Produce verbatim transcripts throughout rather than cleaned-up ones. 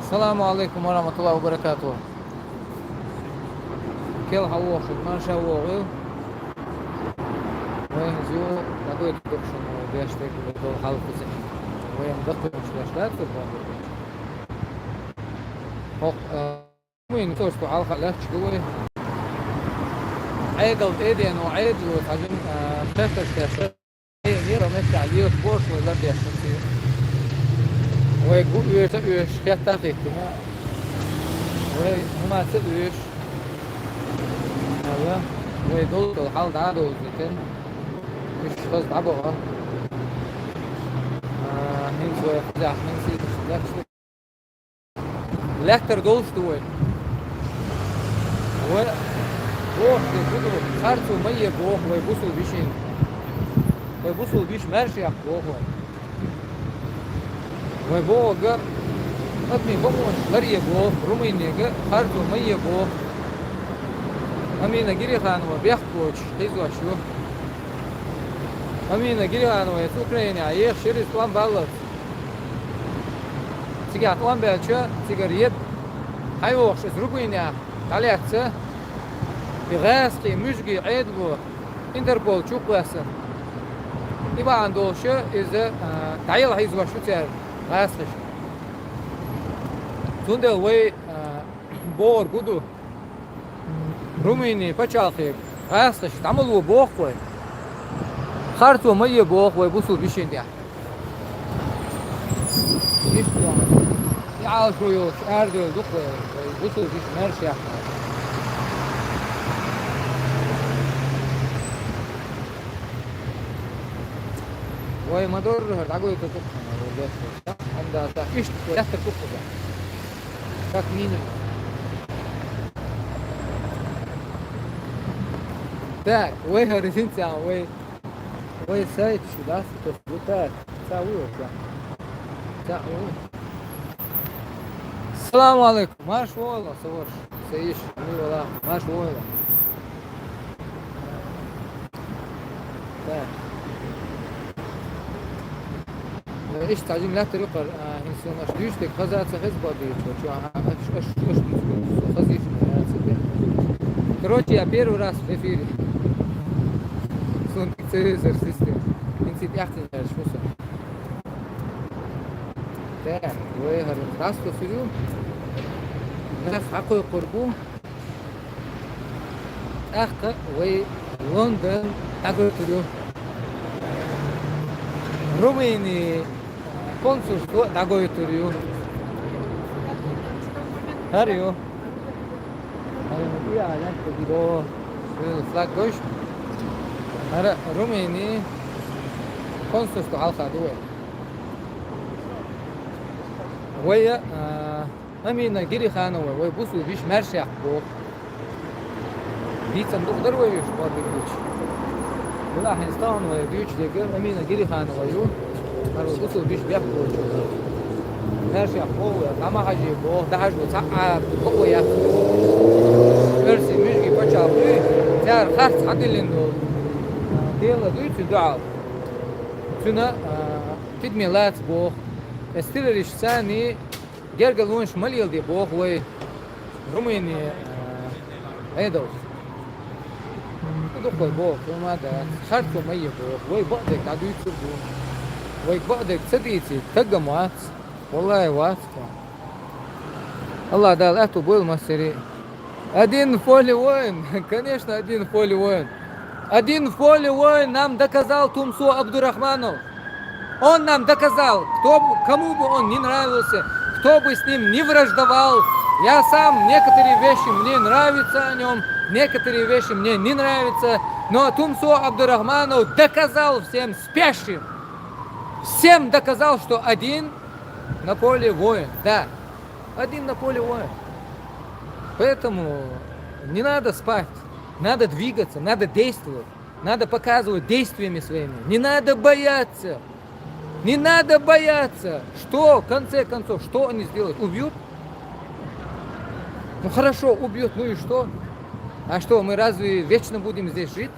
Саламу алейкум ва рахматуллахи ва баракатух. Кел хьалвохуш, марша вогӀил. Вайн зу дагой тухшун, вай деш тек дол хьалхузе. Вайн дакхуш деш дацу бон. Хох, э, мин то, что хьалха лач гуй. Айдал эден, айдал хажин, э, тахташ тахташ. Э, мира мешка лиот бош вай лардеш шуци. Вай гу уьш, уьш, хетта хиттина. Вай хӀума ца уьш. Ала, вай дол хьал да дол зитен. Уьш хаз да бога. А, хин свой хаза, хин си, лач. Лаьттар долуш ду вай. Вай боху, вай буду, харцо ма е боху вай бусул бишин. Вай бусул биш маьрша яккха боху вай. Вай боху га, атми боху, лар е боху, Румынига харцо ма е боху. Амина Гириханова бехк боцуш, хизваш ю. Амина Гириханова, эс Украине, а еш шириз тӀом баллалц. Цигахь тӀом баьлча, цигара еб хьайвохуш иза Румыниехь дӀалаьцна, и гӀаскхий муьжгий Ӏедало Интерпол чу кхоьссина. И бахьана долуш иза, а, дӀаяла хьийзош ю цара гӀаскхаша. Цундела вай, а, бохург хӀун ду? Румыни пачхьалкхе гӀаскхаша дӀа ма ло боху вай. Харцо ма е боху вай бусул бишин тӀехь. Иштта, и Ӏалашо йолуш арадевлла ду-кх вай, вай бусул биш маьрша яккха. Вай ма дорра хӀара дӀагойту тукхана, вай лоьху. Анда та иштта вай лаьттар тукхуза. Как минимум. Так, вай хӀара хӀинца, вай, вай сайт шу дац, то есть вот так. Ца ву, да. Ца ву. Салам алейкум. Марш войла, саваш. Саиш, ми вала. Марш войла. Так. Э, иштта хьажин лаьттар юкъара, а, хӀинца аш дуьйцу дерг хаза ца хеза боху дийцо, чу, а, аш, аш, аш дуьйцу, хаза йиш ма яц те. Короче, я первый раз в эфире. Сон ца везар система. ХӀинца тӀехь ца лаьраш ву со. Так, вай хӀара дӀасса хир ю. Нах хьакхойкхур бу. ТӀаккха вай Лондон дӀагойтур ю. Румыни консульство дӀагойтур ю. ХӀара ю. ХӀара ю, флаг гойш. ХӀара Румыни консульство хьалха ду вай. Вай, а, Амина Гириханова, вай бусул биш маьрша яккха боху. Дийцан дукха дара вай уьш, боху дерг дийцича. Вала хьайн стагӀан вай дуьйцу дерг, Амина Гириханова ю, хӀара вай бусул биш бехк боцу. Маьрша яккха боху вай, дӀа ма хьажий боху, дӀахьажо цхьа а бакъо яц. Оьрсийн муьжгийн пачхьалкх дуй, цара харц хьадиллина долу. Дела дуьйцу дуьхьал. Цуьнан, а, тидаме лаца боху. Эс террористаш санний гергарлонаш ма леладе боху вай Румыни, а, Ӏедалша. М, дукха вай боху, хӀума дац. Харцо ма е боху. Вай бакъдерг дӀадуьйцур ду. Вай бакъдерг ца дийций, тагам вац. Валлахи, вац-кх. Аллах Дала аьтту бойла массери. Один в поле воин. Конечно, один в поле воин. Один в поле воин нам доказал Тумсо Абдурахманов. Он нам доказал, кто бы, кому бы он не нравился, кто бы с ним не враждовал. Я сам, некоторые вещи мне нравятся о нем, некоторые вещи мне не нравятся. Но Тумсо Абдурахманов доказал всем спящим, всем доказал, что один на поле воин. Да, один на поле воин. Поэтому не надо спать, надо двигаться, надо действовать. Надо показывать действиями своими. Не надо бояться. Не надо бояться, что, в конце концов, что они сделают? Убьют? Ну хорошо, убьют, ну и что? А что, мы разве вечно будем здесь жить?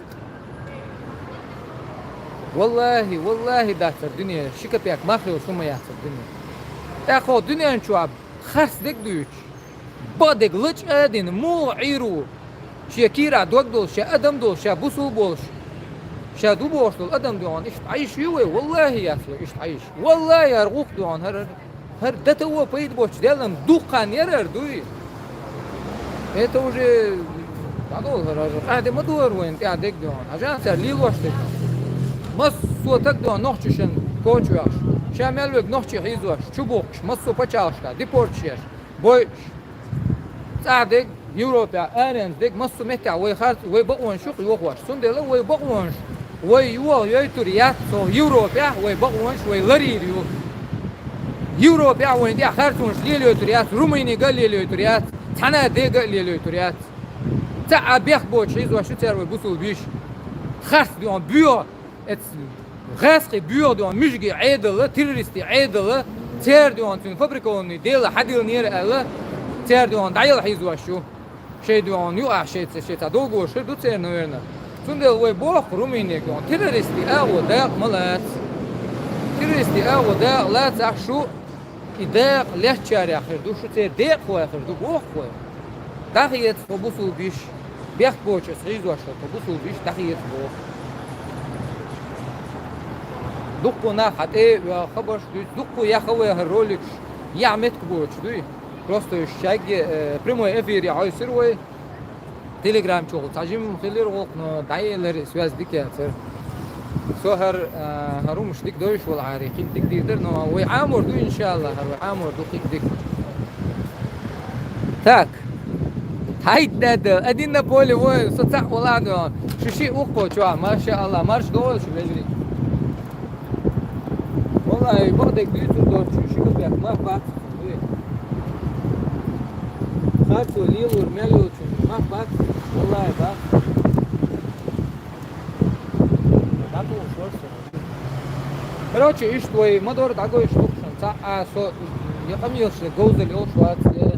Валлахи, валлахи, дацар дуьне, ши капек мах йолуш хӀума яцар дуьне. ТӀаккха дуьнен чу а Харц дег дуьйцуш, бакъдерг лачкъа а дина, муха Ӏийр ву? Шен кийрахь дог долуш, шен адам долуш, ша бусул болуш, ша ду бохуш долу адам дуьхьал иштта Ӏийш ю вай? Валлахи, яц вай иштта Ӏийш. Валлахи, хӀара гӀуллакх дуьхьал хӀара, хӀара датаво пайда боцуш деллам дуккха хан яра хӀара дуй. Это уже дӀадолу хӀара, хӀара къаьхьа ма ду хӀара вайна тӀехь дег дуьхьал. Хьажа цара лелош дерг. Массо а таг дуьхьал нохчашна коча вехаш, ша мел верг нохчий хьийзош, чубухкуш, массо а пачхьалкхашкахь депорташ еш, бойуш. ЦӀахь дерг, Европехь, аренца дерг, массо а меттехь вай харц, вай бакъонаш ю-кх йохош. Цундела вай бакъонаш вай йоха йойтур яц цу Европехь, вай бакъонаш вай ларйийр ю. Европехь вайна тӀехь харцонаш лелайойтур яц, Румынига а лелайойтур яц, цхьана а дега а лелайойтур яц. Цхьа а бехк боцуш хьийзош ю цара вай бусулба йиша. Харц дуьхьал боьха, эц гӀазкхий боьха дуьхьал муьжгийн Ӏедал, террористийн Ӏедал, цара дуьхьал цуьнан фабрикованный дела хьадиллинера аьлла, цара дуьхьал дӀаяла хьийзош ю. Шайн дуьхьал юкъахь шайца, шайца долгош хир ду церан, наверное. Цундела вай боху Румынига дуьхьал: террористийн агӀо дакъа ма лаца. Террористийн агӀо дакъа лацахь, шу и дакъа лаьцначарех хир ду, шу церан декъахой хир ду, боху вай. ДӀахеца тхо бусулба йиша, бехк боцуш аса хьийзош хилла тхо бусулба йиша, дӀахеца боху. Дуккха нах хьан тӀе а оьху, хабарш а дуьйцу, дуккха яха вай хӀара роликаш, яхь меттиг боцуш дуй. Просто уьш шаьгге, э, прямой эфире хьовсира вай. Телеграм чухула цхьа жимма хилира гӀуллакх, но дӀаелира и, связь дика яцара. Со хӀара, а, хӀара хӀумаш дика довш волу Ӏари, кхин дика дийр дара, но вай Ӏамор ду, иншалла, хӀара вай Ӏамор ду кхин дика. Так. Хайда да, один на поле воин, со цхьаъ вала а ду. Шу шиъ ву-кх кху чохь, машаалла, марша догӀийла шу, вежарий. Валлахи, бакъдерг дуьйцур доцуш, ши капек мах бац. Харцо лелор мел йолчун мах бац, валлахи, бац. ДӀатухуш вара со. Короче, иштта вай ма дора дӀагойтуш ду-кх шуна, цхьа а со я къамелаш говзалла йолуш вац, я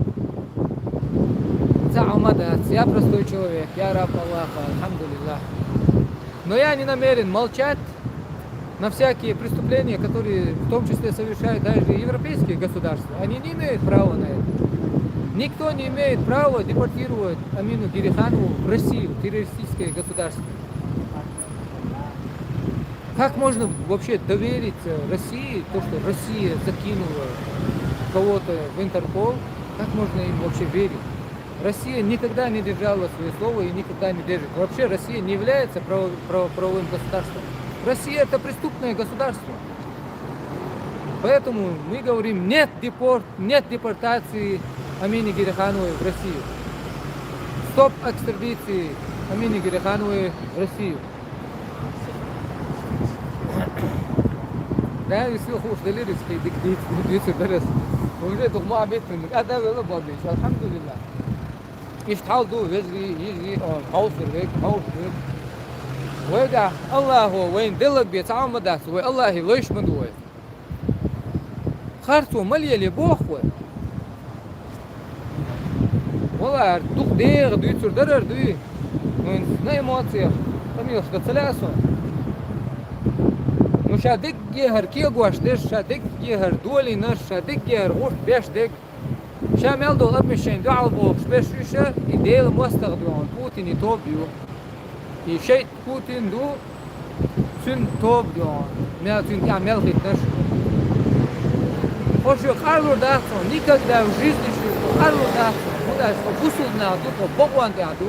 цхьа а ма дац, я простой человек, я раб Аллаха, алхьамдулиллах. Но я не намерен молчать на всякие преступления, которые в том числе совершают даже европейские государства. Они не имеют права на это. Никто не имеет права депортировать Амину Гериханову в Россию, террористическое государство. Как можно вообще довериться России, то, что Россия закинула кого-то в Интерпол? Как можно им вообще верить? Россия никогда не держала свое слово и никогда не держит. Вообще Россия не является право- право- правовым государством. Россия — это преступное государство. Поэтому мы говорим: нет депорт, нет депортации Амины Герихановой в Россию. Стоп экстрадиции Амины Герихановой в Россию. Да, и всё, хуш делирис, хи, дик, дик, дик, дик, дерес. Уже дух ма беттун, а да вела бабиш, алхамдулилла. Иштта хьал ду, вежарий, йижарий, он, хьовсур век, хьовсур век. Вай да, Аллахо вайн деллаг бе цхьа а ма дац, вай Аллахе лайш ма ду вай. Харцо ма леле боху вай. Валлахи, дукха дегӀа дуьйцур дарар дуй. Ну, на эмоциях, къамелаш дан ца лаьа суна. Ну, ша деггехьара кегош дерш, ша деггехьара долийнарш, ша деггехьара гӀурт беш дерг. Ша мел долу обмещение дуьхьал бохуш берш уьш, и Делан мостагӀа дуьхьал Путине тоба ю. И шайтӀа Путин ду, цуьнан тоба ду, мел цуьнан тӀехь мел хиттинарш. Хьо шуьга къарлур дац хьо, никогда в жизни шуьга хьо къарлур дац хьо, хӀунда аьлча хьо бусулба нах ду, хьо бакъонан тӀехь ду.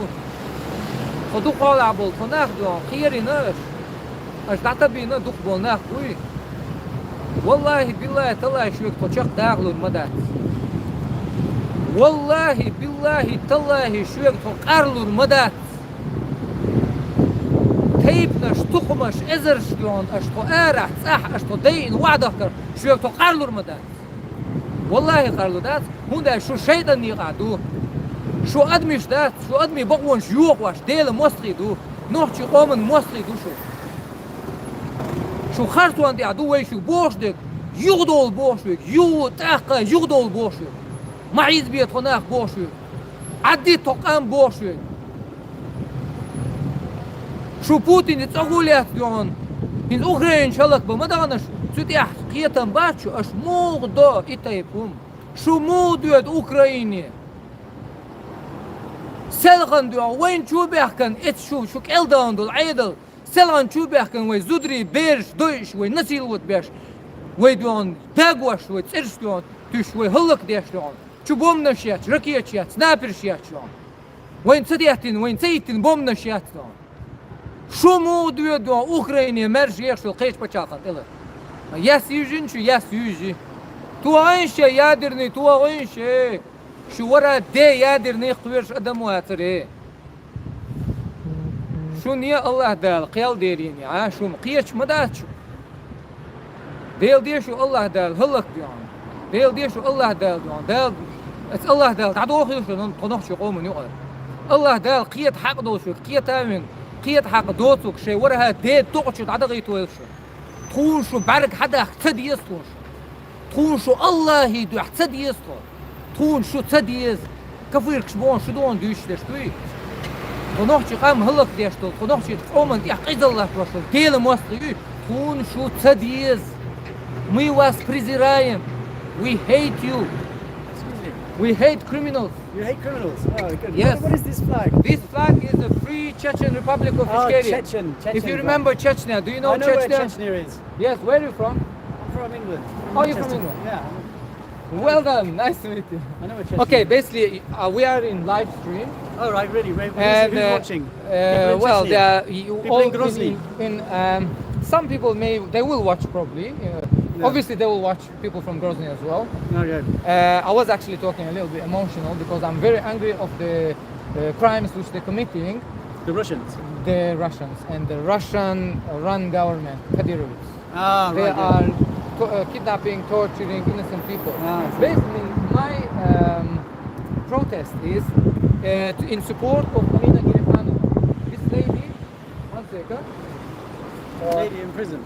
Хьо дукха хьолахь болу тхо нах ду, кхерина аша. Аша дӀатабийна дукха болу нах буй. Валлахи, биллахи, таллахи, шуьга тхо чекхдахалур ма дац. Валлахи, биллахи, таллахи, шуьга тхо къарлур ма дац. Тайпанаш, тухумаш, эзарш дуьхьал аша тхо арахь, цӀахь аша тхо дайина ваӀдахкара, шуьга тхо къарлур ма дац. Валлахи, къарлур дац, хӀунда аьлча шу шайтӀанан некъахь ду. Шу адамаш дац, шу адамийн бакъонаш йохош, Делан мостагӀий ду, нохчийн къоман мостагӀий ду шу. Шу харцонан тӀехь ду вай шуьга бохуш дерг, юхадовла бохуш верг, юха тӀаккха юхадовла бохуш верг. Ма хьийзабе тхо нах бохуш верг. Ӏадди тхо къам бохуш верг. Шу Путине цӀа гӀо лаьцна дуьхьал, хӀинца Украинаш хӀаллакбан ма дахана шу. Цу тӀехь кхетам бац шу, аша муха до и тайпа хӀума. Шу муха доьду Украине? Селхана доьгӀу вайна чу баьхкан, эца шу, шу кӀелдалан долу Ӏедал, селхана чу баьхкан вай зударий, бераш, дойуш, вай насиловать беш, вай доьгӀун дагош, вай цӀераш доьгӀун туьш, вай хӀаллакдеш доьгӀун, чу бомбанаш яц, ракеташ яц, снайперш яц доьгӀун. Вайна ца деттина, вайна ца йиттина бомбанаш яц доьгӀун. Шу муха доьду Украине маьрша ехаш йолу кхечу пачхьалкхан тӀе лар? Яс юьжина шу, яс юьжи. Тохийша ядерный, тохийша! Шу вара де ядерных кхоьруш адам вацара. Шуна е Аллах Дала кхел дерийна, а, шу кхечу ма дац шу. Дела де шу Аллах Дала хӀаллакдоьгӀна. Дела де шу Аллах Дала доьгӀна. Дала, аса Аллах Дала дӀадохийла шу тхо нохчийн къоман юкъара. Аллах Дала кхета хьакъ долуш верг кхета а вина, кхета хьакъ доцург шайн ворхӀе ден дукъа чу дӀадахийтойла шу. Тхуна шу бӀаьрг хьадахка ца деза тхуна шу. Тхуна шу Аллахьан дуьхьа ца деза тхо. Тхуна шу ца деза. Кафиркаш боху шу дона дуьйцуш дерш дуй? Тхо нохчийн къам хӀаллакдеш долу, тхо нохчийн къоман тӀехь къизалла латтош долу Делан мостагӀий ю. Тхуна шу ца деза. Мы вас презираем. We hate you. Excuse me. We hate criminals. You hate criminals? Oh, good. Yes. What, what is this flag? This flag is the Free Chechen Republic of Oh, Ichkeria. Chechen, Chechen If you flag. Remember Chechnya, do you know I know where Chechnya? Chechnya is. Yes, where are you from? I'm from England. Oh, you're from Manchester. England. Yeah. Well done. Nice to meet you. I know where Chechnya Okay, is. Basically, uh, we are in live stream. Oh, right, really? Where, who's, And, who's uh, watching? Uh, People in well, Chechnya? There are, you, People all in Grozny? In, in, um, some people may, they will watch probably. Uh, Yeah. Obviously, they will watch people from Grozny as well. Okay. Uh, I was actually talking a little bit emotional because I'm very angry of the, uh, crimes which they're committing. The Russians? The Russians and the Russian-run government, Kadyrovists. Ah, They right, yeah. are to-, uh, kidnapping, torturing innocent people. Ah, I see. Basically, my, um, protest is, uh, to, in support of Amina Girifanova. This lady, one second. Uh, Lady in prison.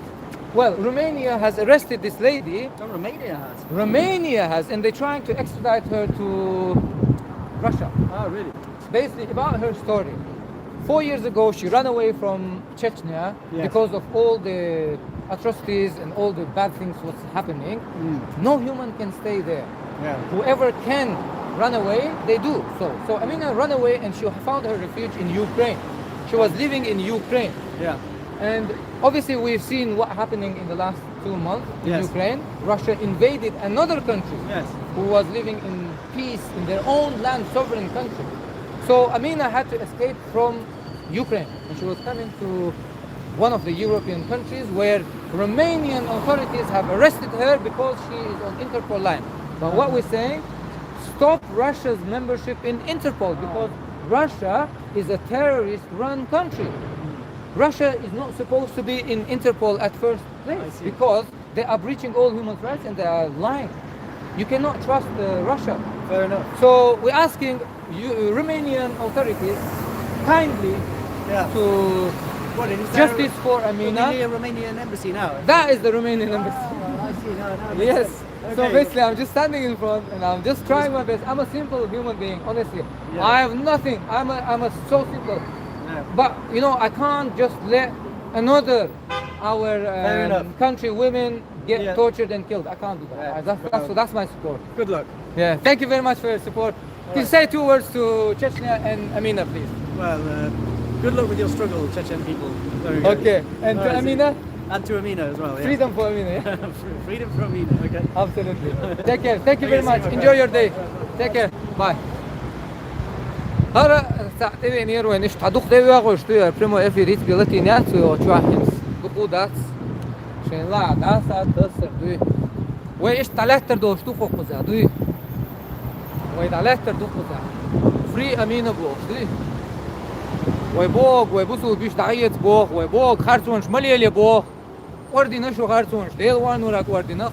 Well, Romania has arrested this lady. Oh, Romania has? Romania has, and they're trying to extradite her to Russia. Ah, really? Basically, about her story. Four years ago, she ran away from Chechnya Yes. because of all the atrocities and all the bad things what's happening. Mm. No human can stay there. Yeah. Whoever can run away, they do so. So Amina ran away and she found her refuge in Ukraine. She was living in Ukraine. Yeah. And obviously, we've seen what happening in the last two months in Yes. Ukraine. Russia invaded another country Yes. who was living in peace in their own land, sovereign country. So Amina had to escape from Ukraine, and she was coming to one of the European countries where Romanian authorities have arrested her because she is on Interpol line. But what we're saying, stop Russia's membership in Interpol because Russia is a terrorist-run country. Russia is not supposed to be in Interpol at first place I see. Because they are breaching all human rights and they are lying. You cannot trust, uh, Russia. Fair enough. So we're asking you, Romanian authorities kindly Yeah. to What, is there justice for Amina. Romania, Romanian embassy now? That is the Romanian embassy. Oh, I see. No, no, it makes Yes. sense. So Okay. Basically, I'm just standing in front and I'm just trying my best. I'm a simple human being, honestly. Yeah. I have nothing. I'm a, I'm a so simple. Yeah. But, you know, I can't just let another, our, Fair um, enough. Country women get Yeah. tortured and killed. I can't do that. Yeah. I, that's, that's, Well, that's my support. Good luck. Yeah. Thank you very much for your support. All Please right. say two words to Chechnya and Amina, please. Well, uh, good luck with your struggle, Chechen people. Very good. Okay. And All to right. Amina? And to Amina as well, yeah. Freedom for Amina, yeah? Freedom for Amina, okay. Absolutely. Take care. Thank you very Okay, see you, much. Bye. Enjoy your day. Take care. Bye. ХӀара цхьаъ тӀевеанера вайн, иштта дукха де вегӀуш ду, прямой эфир итт билатин яц, вай чохь хӀинца дукха дац. Шайн ла даса тассар дуй. Вай иштта дӀалаьттар долуш ду хӀокхуза дуй. Вай дӀалаьттар ду хӀокхуза. Free Amina бохуш дуй. Вай боху, вай бусулба биш дӀахеца боху, вай боху, харцонаш ма лелае боху. КӀордина шу харцонаш, Дела ван нурак кӀордина.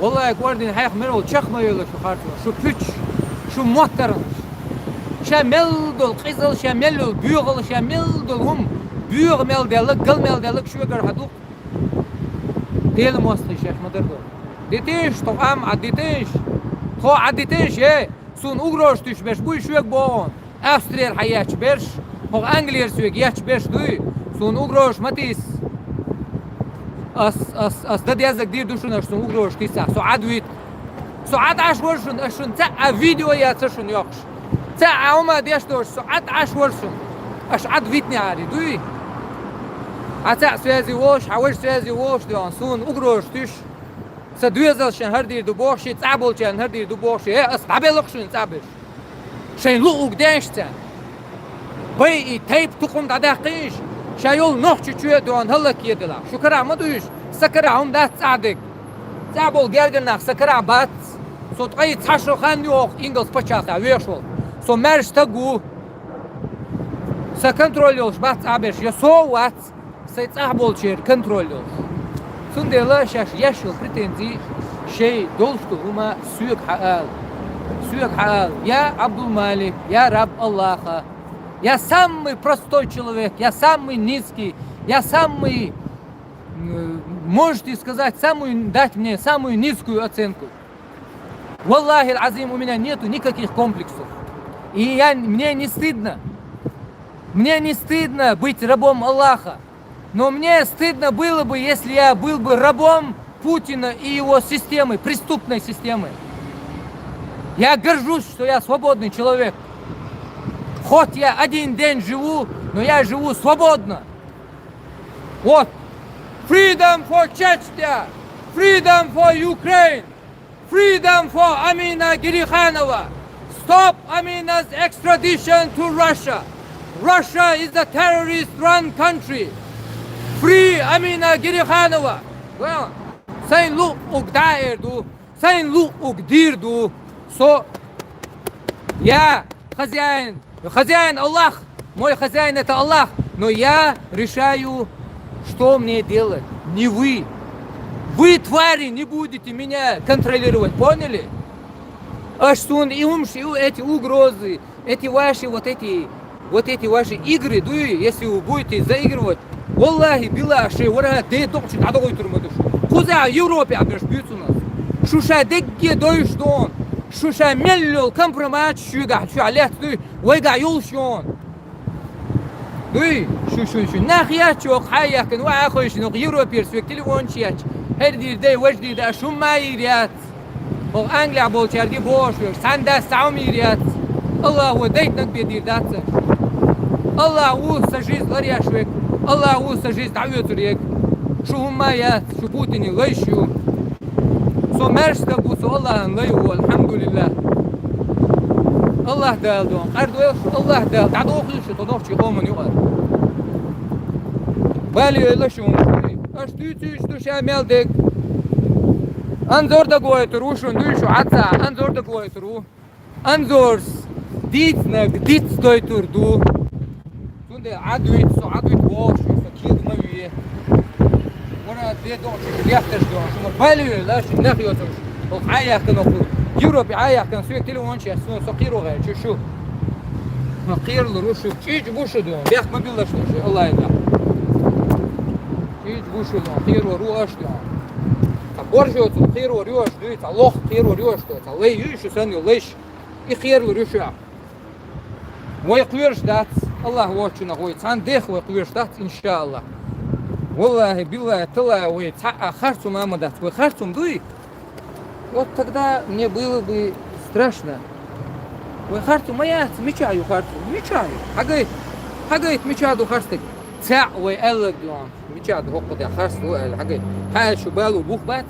Валлай, кӀордина хьех мера волу чекх ма йойла шу харцонаш, шу пуьчаш, шу моттаргӀанаш. Ша мел долу къизал, ша мел йолу боьгӀал, ша мел долу хӀума, боьгӀа мел деллаг, гал мел деллаг шуьгара хьан ду? Делан мостагӀий шаьш ма-дарра долу. Дитинаш, тхо къам Ӏадитинаш, тхо Ӏадитинаш, е, суна угрозаш туьйсуш берш буй шуьга боху. Австрера хьан етташ берш, хӀокху Англера соьга етташ берш дуй, суна угрозаш ма тийса. Ас, ас, ас дан деззаг дийр ду шуна аша суна угрозаш тийсахь, со Ӏад вуьйту. Со Ӏад Ӏаш вар шуна, аш шуна цаӀ а видео яц шуна йоккхуш. ЦаӀ а хӀума деш долуш, со Ӏад Ӏаш вар шуна. Аш Ӏад витнехьари дуй? Ӏа цаӀ связи волуш, хьан важа связи волуш дуьйхьа, суна угрозаш туьш. Сан доьзалшна хӀара дийр ду бохуш, цӀа болчарна хӀара дийр ду бохуш, э, ас дӀабелла-кх шуна цӀа берш. Шайн луъург деш царна. Бай и тайпа тукхум дӀадаьккхина иша, ша йолу нохчи чоь а дуьйхьа хӀаллакъ еделахь. Шу карахь ма ду иша, сан карахь хӀума дац цӀахь дерг. ЦӀахь болу гергара нах сан карахь бац. Со ткъе цхьа шо хан ю хӀокху ингалс пачхьалкхехь вехаш волу. Со маьрша стаг ву. Сан контроль йолуш бац цӀахь берш, я со а вац. Сайн цӀахь болчеран контроль долуш. Цундела шаьш еш йолу претензи шайн долуш долу хӀума соьга хьаала. Соьга хьаала: я Абдулмалик, я раб Аллаха, я самый простой человек, я самый низкий, я самый, м, можете сказать, самую, дать мне самую низкую оценку. Валлахи аль-азим, у меня нету никаких комплексов. И я, мне не стыдно. Мне не стыдно быть рабом Аллаха. Но мне стыдно было бы, если я был бы рабом Путина и его системы, преступной системы. Я горжусь, что я свободный человек. Хоть я один день живу, но я живу свободно. Вот. Freedom for Chechnya! Freedom for Ukraine! Freedom for Amina Girikhanova! Stop Amina's extradition to Russia! Russia is a terrorist-run country! Free Amina Girikhanova! Well, сайн луъург дӀа а эр ду, сайн луъург дийр ду, со, я хозяин, хозяин Аллах, мой хозяин — это Аллах, но я решаю, что мне делать, не вы. Вы, твари, не будете меня контролировать, поняли? Аш суна и хӀумаш, и эти угрозы, эти ваши вот эти, вот эти ваши игры, дуй, если вы будете заигрывать, валлахи, билла, шайн вара де докъчу дӀадохуьйтур ма ду шу. Кхузахь Европе а берш буьйцу нас. Шу ша дегге дойуш дон, шу ша мел йолу компромат шуьгахь шу лец дуй, вайгахь йолуш йон. Дуй, шу, шу, шу нах яц чохь хьан яхкана, ва а хойшина, Европера соьга телефончу яц. ХӀара дийр дай, важа дийр да, шу ма йийр яц. ХӀокху Англехь болчаьрга бохуш верг, цхьаьна дас цхьа хӀума йийр яц. Аллах ву дайтинарг бен дийр дац аса. Аллах ву сан жизнь ларъеш верг. Аллах ву сан жизнь дӀаоьцур ерг. Шу хӀумма а яц, шу Путине лайш ю. Со маьрша стаг ву, со Аллахьан лай ву, алхьамдулиллах. Аллах Дала дон къар дойла шу, Аллах Дала дӀадохийла шу тхо нохчийн къоман юкъара. Бали йойла шу хӀумаш. Аш дуьйцуьйтуш ду ша мел дерг. Анзор дагавойтур ву шуна, дуй шу Ӏадса, Анзор дагавойтур ву. Анзорс дийцинарг диц дойтур ду. Цундела Ӏадуьйту, со Ӏадуьйту бохуш ву, со кийла ма ве. Вара де дохуш, лехташ дохуш, ма бали ве, лаш, нах йоцуш. Хьо Ӏа яхкана ху. Европе Ӏа яхкана, соьга телефон чеш, со, со кхийро гӀерташ шу. Ма кхийралур ву шу, чӀичӀ бу шу ду, бехк ма биллаш ду шу, Аллах йина. ЧӀичӀ бу шу ду, кхийрор ву аш ду. Цхьа боржо цу кхийрор ю аш дуй, цхьа лох кхийрор ю аш ду, цхьа лай ю шу санна ю, лайш. И кхералур ю шу. Вай кхоьруш дац, Аллах воцчунах вай, цхьана дех вай кхоьруш дац, иншааллах. Валлахи, биллахи, таллахи, вай цхьа а харцум а ма дац, вай харцум дуй? Вот тогда мне было бы страшно. Вай харцум ма яц, мичахь ю харцум? Мичахь ю? Хьагайта, хьагайта, мичахь ду харцдерг? Цхьаъ вай аьлларг ду, мичахь ду хӀокху тӀехь харц ду аьлла, хьагайта. Хьан аьлла шу балу бух бац?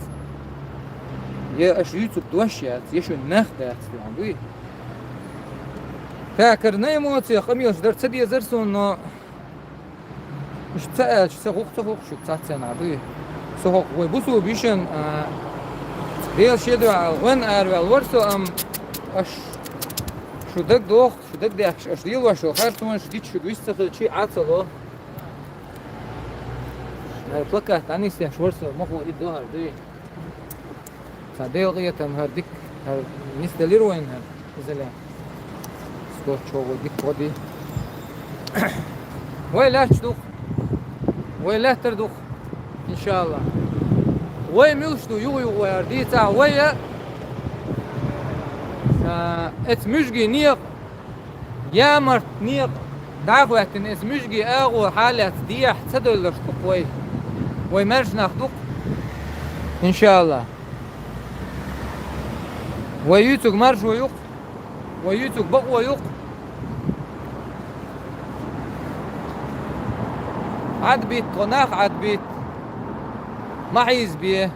Я аша юьйцург дош яц, я шуна нах дац, ду, дуй? Такара на эмоциях къамелаш дар ца дезара суна, но уьш ца аьлча, ца хӀух, ца хӀух шуьга цхьацца нах дуй. Со хӀокху вай бусулба йишан, а, Дела шен дуьхьа аьлла, ван араваьлла вара со, ам, аш шу дагадоху, шу дагадехкаш, аш лелош йолу харцонаш гича шуьга вист ца хилчий, Ӏа ца ло. Ай, плакат дӀанисдеш вара со, мохо и дохар дуй. Цхьа Делан къинхетам хӀара дика, хӀара нисделира вайна хӀара, иза ле. Скотч чӀогӀа дика гӀо ди. Вай лаьтташ ду-кх. Вай лаьттар ду-кх, иншааллах. Вай муьлш ду, юха-юха вай хӀара дийцахь, вай а, а, эца муьжгийн некъа, ямарта некъа дӀа а хӀоьттина, эца муьжгийн агӀор хьалаьцна дехьа ца девлларш ду-кх вай. Вай маьрша нах ду-кх, иншааллах. Вай юьйцург маршо ю-кх, вай юьйцург бакъо ю-кх. Ӏадбитта, тхо нах Ӏадбитта. Ма хьийзабе.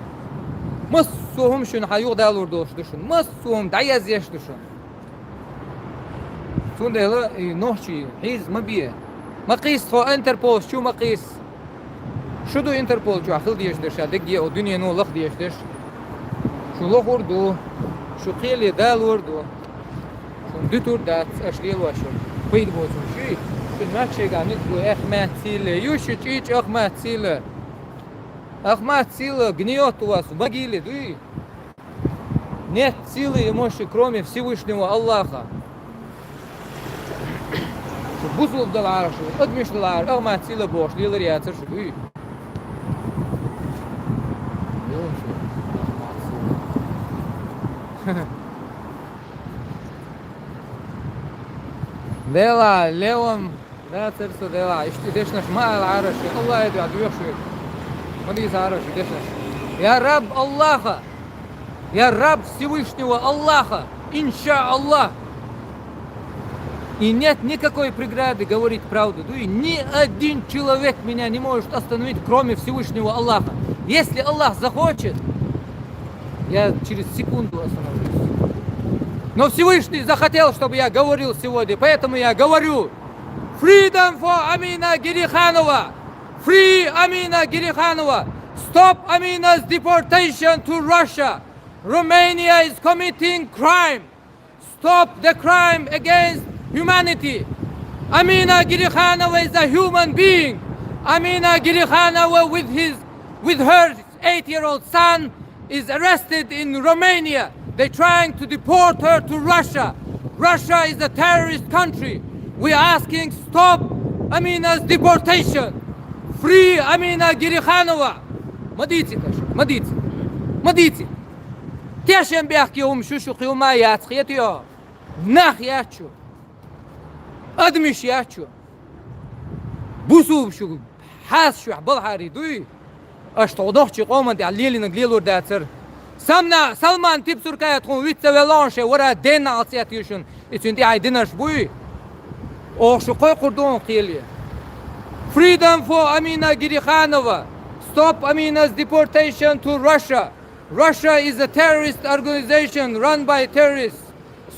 Массо а хӀума шуна хьа юха далур долуш ду шуна. Массо а хӀума дӀаязъеш ду шуна. Цундела и нохчий хьийза ма бе. Ма кхийса тхо, Интерполс чу ма кхийса. Шу ду Интерпол чохь хила дезаш дерш, ша дегге а дуьнено лаха дезаш дерш. Шу лохур ду, шу кхеле далор ду. Шуна дуьтур дац, аша лелош ю. Пайда боцург шу ю. Шуна мах шайгахь ницкъ ду, Ахмат Сила. Ю шу чӀий чӀий Ахмат Сила. Ахмат Сила гниёт у вас в могиле, дуй? Нет силы и мощи, кроме Всевышнего Аллаха. Шу бусулба далахьара, шу адамаш далахьара, Ахмат Сила бохуш лелар яцара шу, дуй? Дела, левам. Дацара со, Дела, иштта дешнаш ма алахьара шуьга, Аллахье дуьхьа доьху шуьга. Ма дийцахьара шуьга дешнаш. Я раб Аллаха! Я раб Всевышнего Аллаха! Иншааллах! И нет никакой преграды говорить правду. Дуй, ни один человек меня не может остановить, кроме Всевышнего Аллаха. Если Аллах захочет, я через секунду остановлюсь. Но Всевышний захотел, чтобы я говорил сегодня, поэтому я говорю. Freedom for Amina Girikhanova! Free Amina Girikhanova! Stop Amina's deportation to Russia! Romania is committing crime! Stop the crime against humanity! Amina Girikhanova is a human being! Amina Girikhanova with his, with her eight-year-old son is arrested in Romania. They're trying to deport her to Russia. Russia is a terrorist country. We're asking stop Amina's deportation. Free Amina Girikhanova. Ма дийци, ма дийци. Ма дийци. Тешам бехке хӀума шу, шу кхин хӀума яц, хетий хьо? Нах яц шу. Адамаш яц шу. Бусулба шу. Хьаса шуьхь балхьари дуй? Аша тхо нохчий къоман тӀехь лелийнарг лелор дацара. Самна, Салман Типсуркая тхуна вицца веллахьа шайн вара денна алцӀет ю шуна. И цуьнан тӀехь динарш буй? Оха шу кхойкхур ду хьуна кхеле. Freedom for Amina Girikhanova! Stop Amina's deportation to Russia! Russia is a terrorist organization run by terrorists!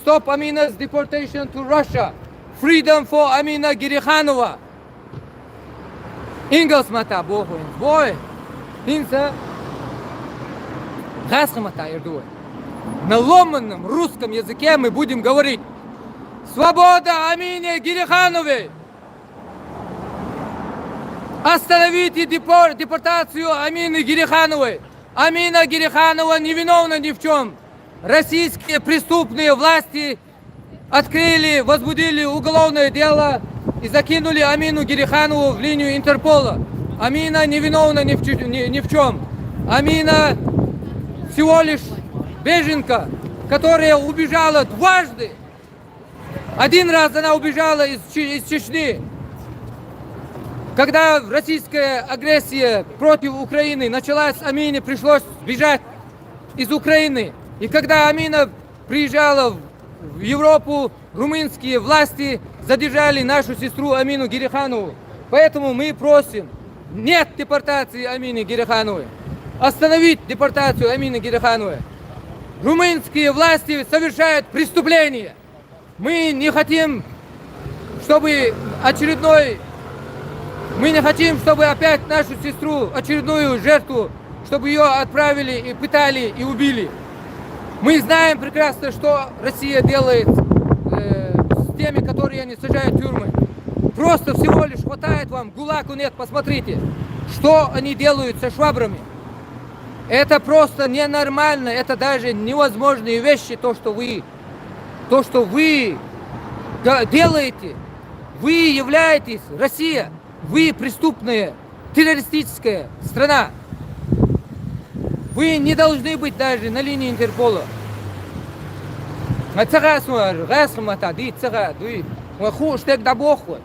Stop Amina's deportation to Russia! Freedom for Amina Girikhanova! Ингалс матта боху вайна. Бой! ХӀинца гӀаскхи матта эр ду вай. На ломаном русском языке мы будем говорить. Свобода Амине Гирихановой! Остановите депор-, депортацию Амины Гирихановой! Амина Гириханова невиновна ни в чем! Российские преступные власти открыли, возбудили уголовное дело и закинули Амину Гириханову в линию Интерпола. Амина невиновна ни в, чё- ни, ни в чем. Амина всего лишь беженка, которая убежала дважды. Один раз она убежала из, Че- из Чечни. Когда российская агрессия против Украины началась, Амине пришлось сбежать из Украины. И когда Амина приезжала в в Европу, румынские власти задержали нашу сестру Амину Гириханову. Поэтому мы просим, нет депортации Амины Гирихановой. Остановить депортацию Амины Гирихановой. Румынские власти совершают преступление. Мы не хотим, чтобы очередной, мы не хотим, чтобы опять нашу сестру, очередную жертву, чтобы ее отправили и пытали, и убили. Мы знаем прекрасно, что Россия делает э, с теми, которые они сажают в тюрьмы. Просто всего лишь хватает вам, ГУЛАГу нет, посмотрите, что они делают со швабрами. Это просто ненормально, это даже невозможные вещи, то, что вы, то, что вы га- делаете. Вы являетесь, Россия, вы преступная, террористическая страна. Вы не должны быть даже на линии Интерпола. Ма ца хаьа суна, гӀаскхи матта дийца ца хаьа, дуй. Вай хууш дерг дӀабоху вай.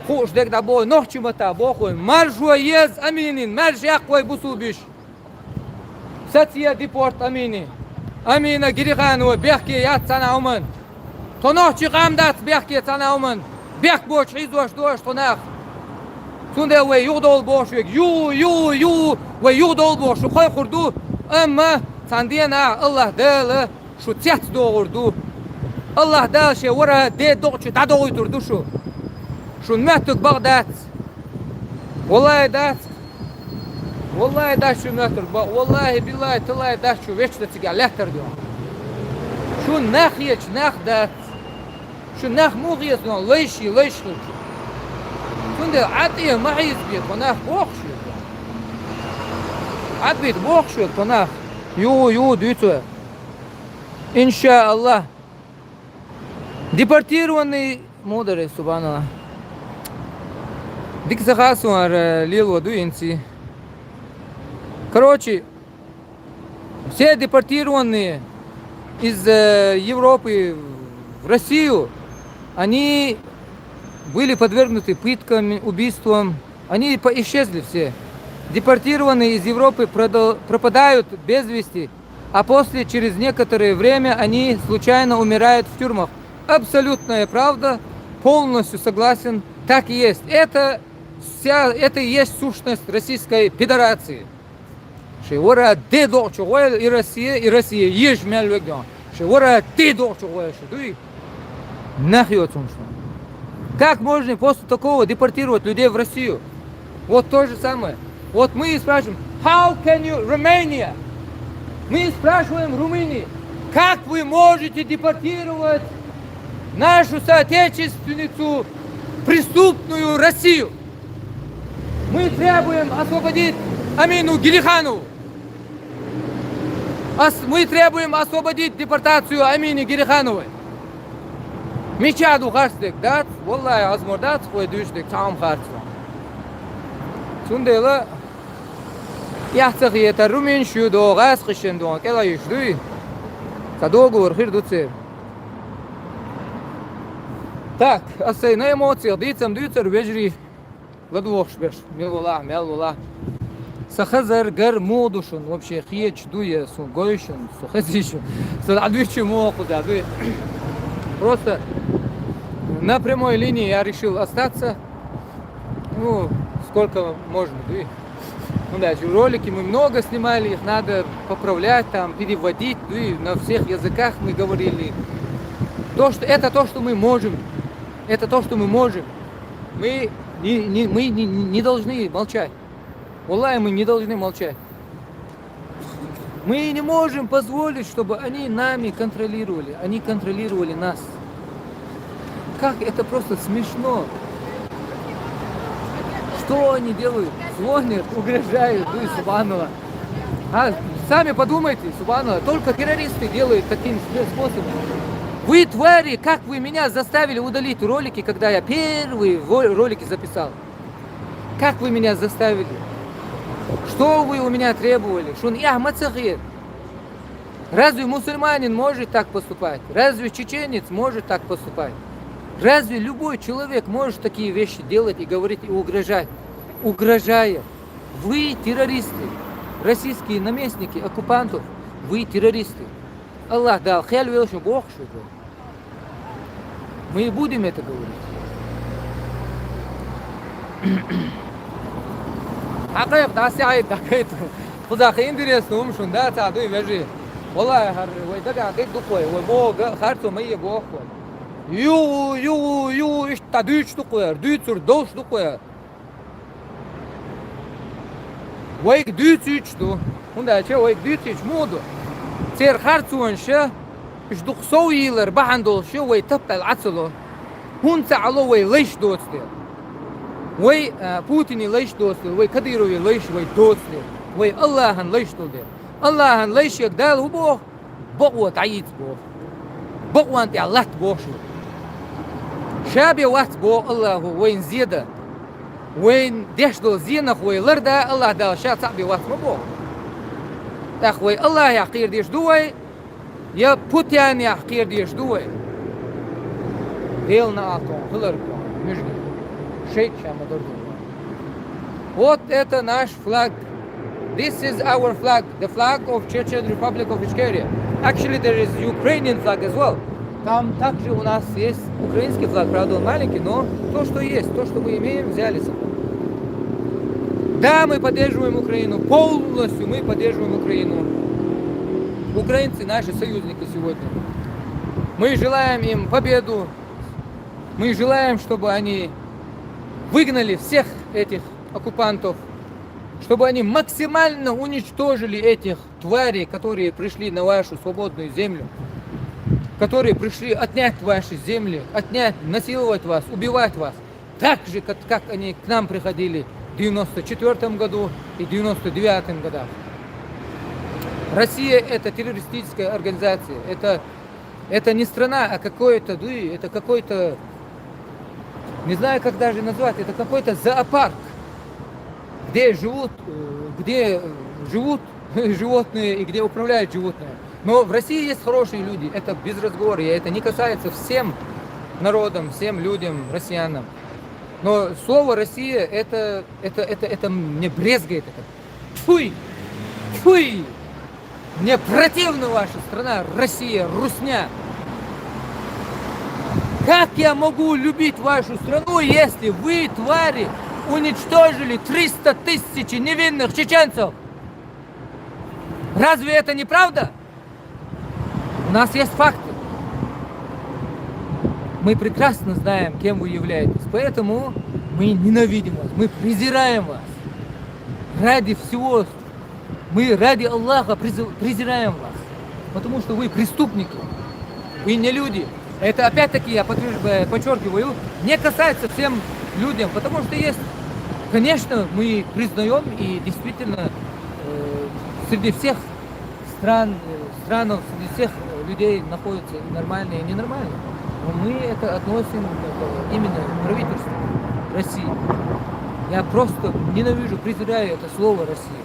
Хууш дерг дӀабоху, нохчий матта боху вай. Маржо еза Аминин, маржа яккха вай бусулба йиша. Саца е депорт Амини. Амина Гириханова бехке яц цхьана хӀуман. Тхо нохчий къам дац бехке цхьана хӀуман. Бехк боацаш хьийзош ду уж тхо нах. Цундела вай юхадовла боху шуьга. Ю, ю, ю, вай юхадовла боху шу кхойкхур ду. Амма цхьана дийнахь АллахӀ Дала шу цецдохур ду. АллахӀ Дала шен вара де докъачу дӀадохуьйтур ду шу. Шун моьттург бакъ дац. Валлахи дац. Валлахи дац шун моьттург бакъ. Валлахи, биллахи, таллахи дац шу вешта цигахь лаьттар ду. Шун нах хеташ нах дац. Шу нах муха хеташ ду, лайши, лайш хилча. Цундела Ӏад тӀе ма хьийзабе, тхо нах боху шуьга. Ӏад бита боху шуьга, тхо нах. Ю, ю, дуьйцу. Иншааллах. Депортированный, мударей, субханаллах. Дика ца хаа суна, э, лело ду инци. Короче, все депортированные из, э, Европы в Россию, они были подвергнуты пыткам, убийствам. Они по- исчезли все. Депортированные из Европы продал- пропадают без вести, а после, через некоторое время, они случайно умирают в тюрьмах. Абсолютная правда, полностью согласен, так и есть. Это вся, это и есть сущность Российской Федерации. Шен вара де докъачу гӀойла и Россия, и Россия еза мел вега. Шен вара де докъачу гӀойла шу дуй? Нах йоцу хӀумаш. Как можно после такого депортировать людей в Россию? Вот то же самое. Вот мы и спрашиваем, how can you, Romania? Мы спрашиваем Румынии, как вы можете депортировать нашу соотечественницу, преступную Россию? Мы требуем освободить Амину Гириханову. Ас- мы требуем освободить депортацию Амины Гирихановой. Мича ду харц дерг дац, валлахи, Ӏазмор дац, вай дуьйцу дерг цхьа хӀума харц ду. Цундела яхь ца хетар румынаш ю догӀу, гӀазкхишна догӀу, кӀелхьа йиш дуй? Ца договор хир ду церан. Так, ас сайн на эмоциях дийцам дуьйцур, вежарий. ЛадугӀуш берш, мел валахь, мел валахь. Сан хазар гар муха ду шуна, вообще хеташ ду я, сун гой шуна, сун хезий шуна, сан дӀадуьйчу муха кхуза дуй. Просто на прямой линии я решил остаться. Ну, сколько можно, дуй. Ну да, ролики мы много снимали, их надо поправлять, там, переводить, дуй, на всех языках мы говорили. То, что, это то, что мы можем. Это то, что мы можем. Мы не, не, мы не, не должны молчать. Валлахи, мы не должны молчать. Мы не можем позволить, чтобы они нами контролировали. Они контролировали нас. Как это просто смешно. Что они делают? Звонят, угрожают, ну и субханаллах. А, сами подумайте, субханаллах, только террористы делают таким способом. Вы, твари, как вы меня заставили удалить ролики, когда я первые во- ролики записал? Как вы меня заставили? Что вы у меня требовали? Шуна эхь ма ца хета? Разве мусульманин может так поступать? Разве чеченец может так поступать? Разве любой человек может такие вещи делать и говорить, и угрожать? Угрожая. Вы террористы. Российские наместники оккупантов. Вы террористы. АллахӀ Дала кхел велшин бохуш ву. Мы и будем это говорить. Хьакхайкха, дӀасаьхьийта, дӀакхайкха. Кхузахь интересно хӀума шуна, да, ца дуй, вежарий? Валлахи, хӀара вай дагахь дерг ду-кх вай, вай боху, харцо ма е боху вай. Ю, ю, ю, иштта дӀадуьйцуш ду-кх вай, дуьйцур долуш ду-кх вай. Вайга дуьйцуьйтуш ду, хӀунда аьлча вайга дуьйцуьйтуш муха ду? Церан харцонаш, уьш дукха сов йийлар бахьана долуш вай тапкъаьлла Ӏа ца ло. ХӀунда ца Ӏа ло? Вай лайш доцу дела. Вай, а, Путине лайш доцу дела, вай Кадырове лайш вай доцу дела, вай АллахӀан лайш долу дела. АллахӀан лайшега Дала хӀун боху? Бакъо дӀаийца боху. Бакъонна тӀехь латта боху шу. Ша бен вац боху АллахӀо вайна зен дан. Вайна деш долу зенах вай лардан АллахӀ Дала ша цхьаъ бен вац ма боху. ТӀаккха вай АллахӀехь кхера дезаш ду вай, я Путинехь кхера дезаш ду вай? Делан накъосталла хилар боху, муьжгий. Шайтан ша ма-дарра ду. Вот это наш флаг. This is our flag, the flag of Chechen Republic of Ichkeria. Actually, there is Ukrainian flag as well. Там также у нас есть украинский флаг, правда, он маленький, но то, что есть, то, что мы имеем, взяли с собой. Да, мы поддерживаем Украину, полностью мы поддерживаем Украину. Украинцы наши союзники сегодня. Мы желаем им победу. Мы желаем, чтобы они выгнали всех этих оккупантов, чтобы они максимально уничтожили этих тварей, которые пришли на вашу свободную землю, которые пришли отнять ваши земли, отнять, насиловать вас, убивать вас. Так же, как, как они к нам приходили в девяносто четвёртом году и девяносто девятом годах. Россия — это террористическая организация, это, это не страна, а какое-то, да, это какой-то, не знаю, как даже назвать, это какой-то зоопарк, где живут, э, где э, живут животные и где управляют животные. Но в России есть хорошие люди, это без разговора, и это не касается всем народам, всем людям, россиянам. Но слово «Россия», это, это, это, это мне брезгает. Это фуй! Фуй! Мне противна ваша страна, Россия, русня. Как я могу любить вашу страну, если вы, твари, уничтожили триста тысяч невинных чеченцев? Разве это не правда? У нас есть факты. Мы прекрасно знаем, кем вы являетесь. Поэтому мы ненавидим вас, мы презираем вас. Ради всего, мы ради Аллаха презираем вас. Потому что вы преступники, вы не люди. Это опять-таки я подчеркиваю, не касается всем людям, потому что есть, конечно, мы признаем и действительно э, среди всех стран, э, странов, среди всех э, людей находятся и нормальные, и ненормальные. Но мы это относим э, именно к правительству России. Я просто ненавижу, презираю это слово «Россия».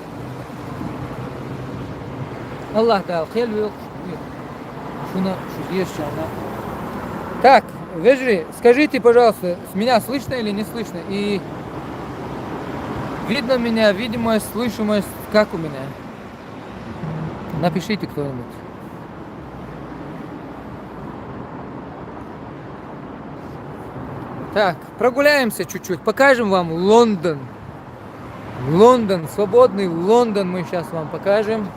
Аллах дал хел вел шуна шудеш чална. Так, вежри, скажите, пожалуйста, с меня слышно или не слышно? И видно меня, видимость, слышимость, как у меня? Напишите кто-нибудь. Так, прогуляемся чуть-чуть, покажем вам Лондон. Лондон, свободный Лондон мы сейчас вам покажем.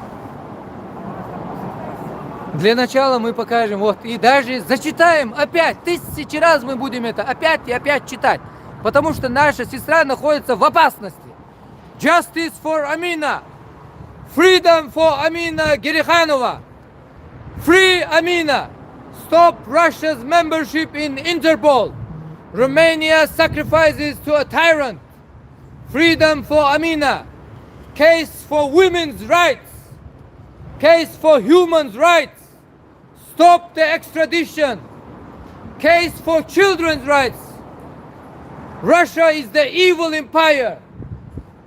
Для начала мы покажем, вот, и даже зачитаем опять, тысячи раз мы будем это опять и опять читать, потому что наша сестра находится в опасности. Justice for Amina! Freedom for Amina Girikhanova! Free Amina! Stop Russia's membership in Interpol! Romania sacrifices to a tyrant! Freedom for Amina! Case for women's rights! Case for humans' rights! Stop the extradition! Case for children's rights! Russia is the evil empire!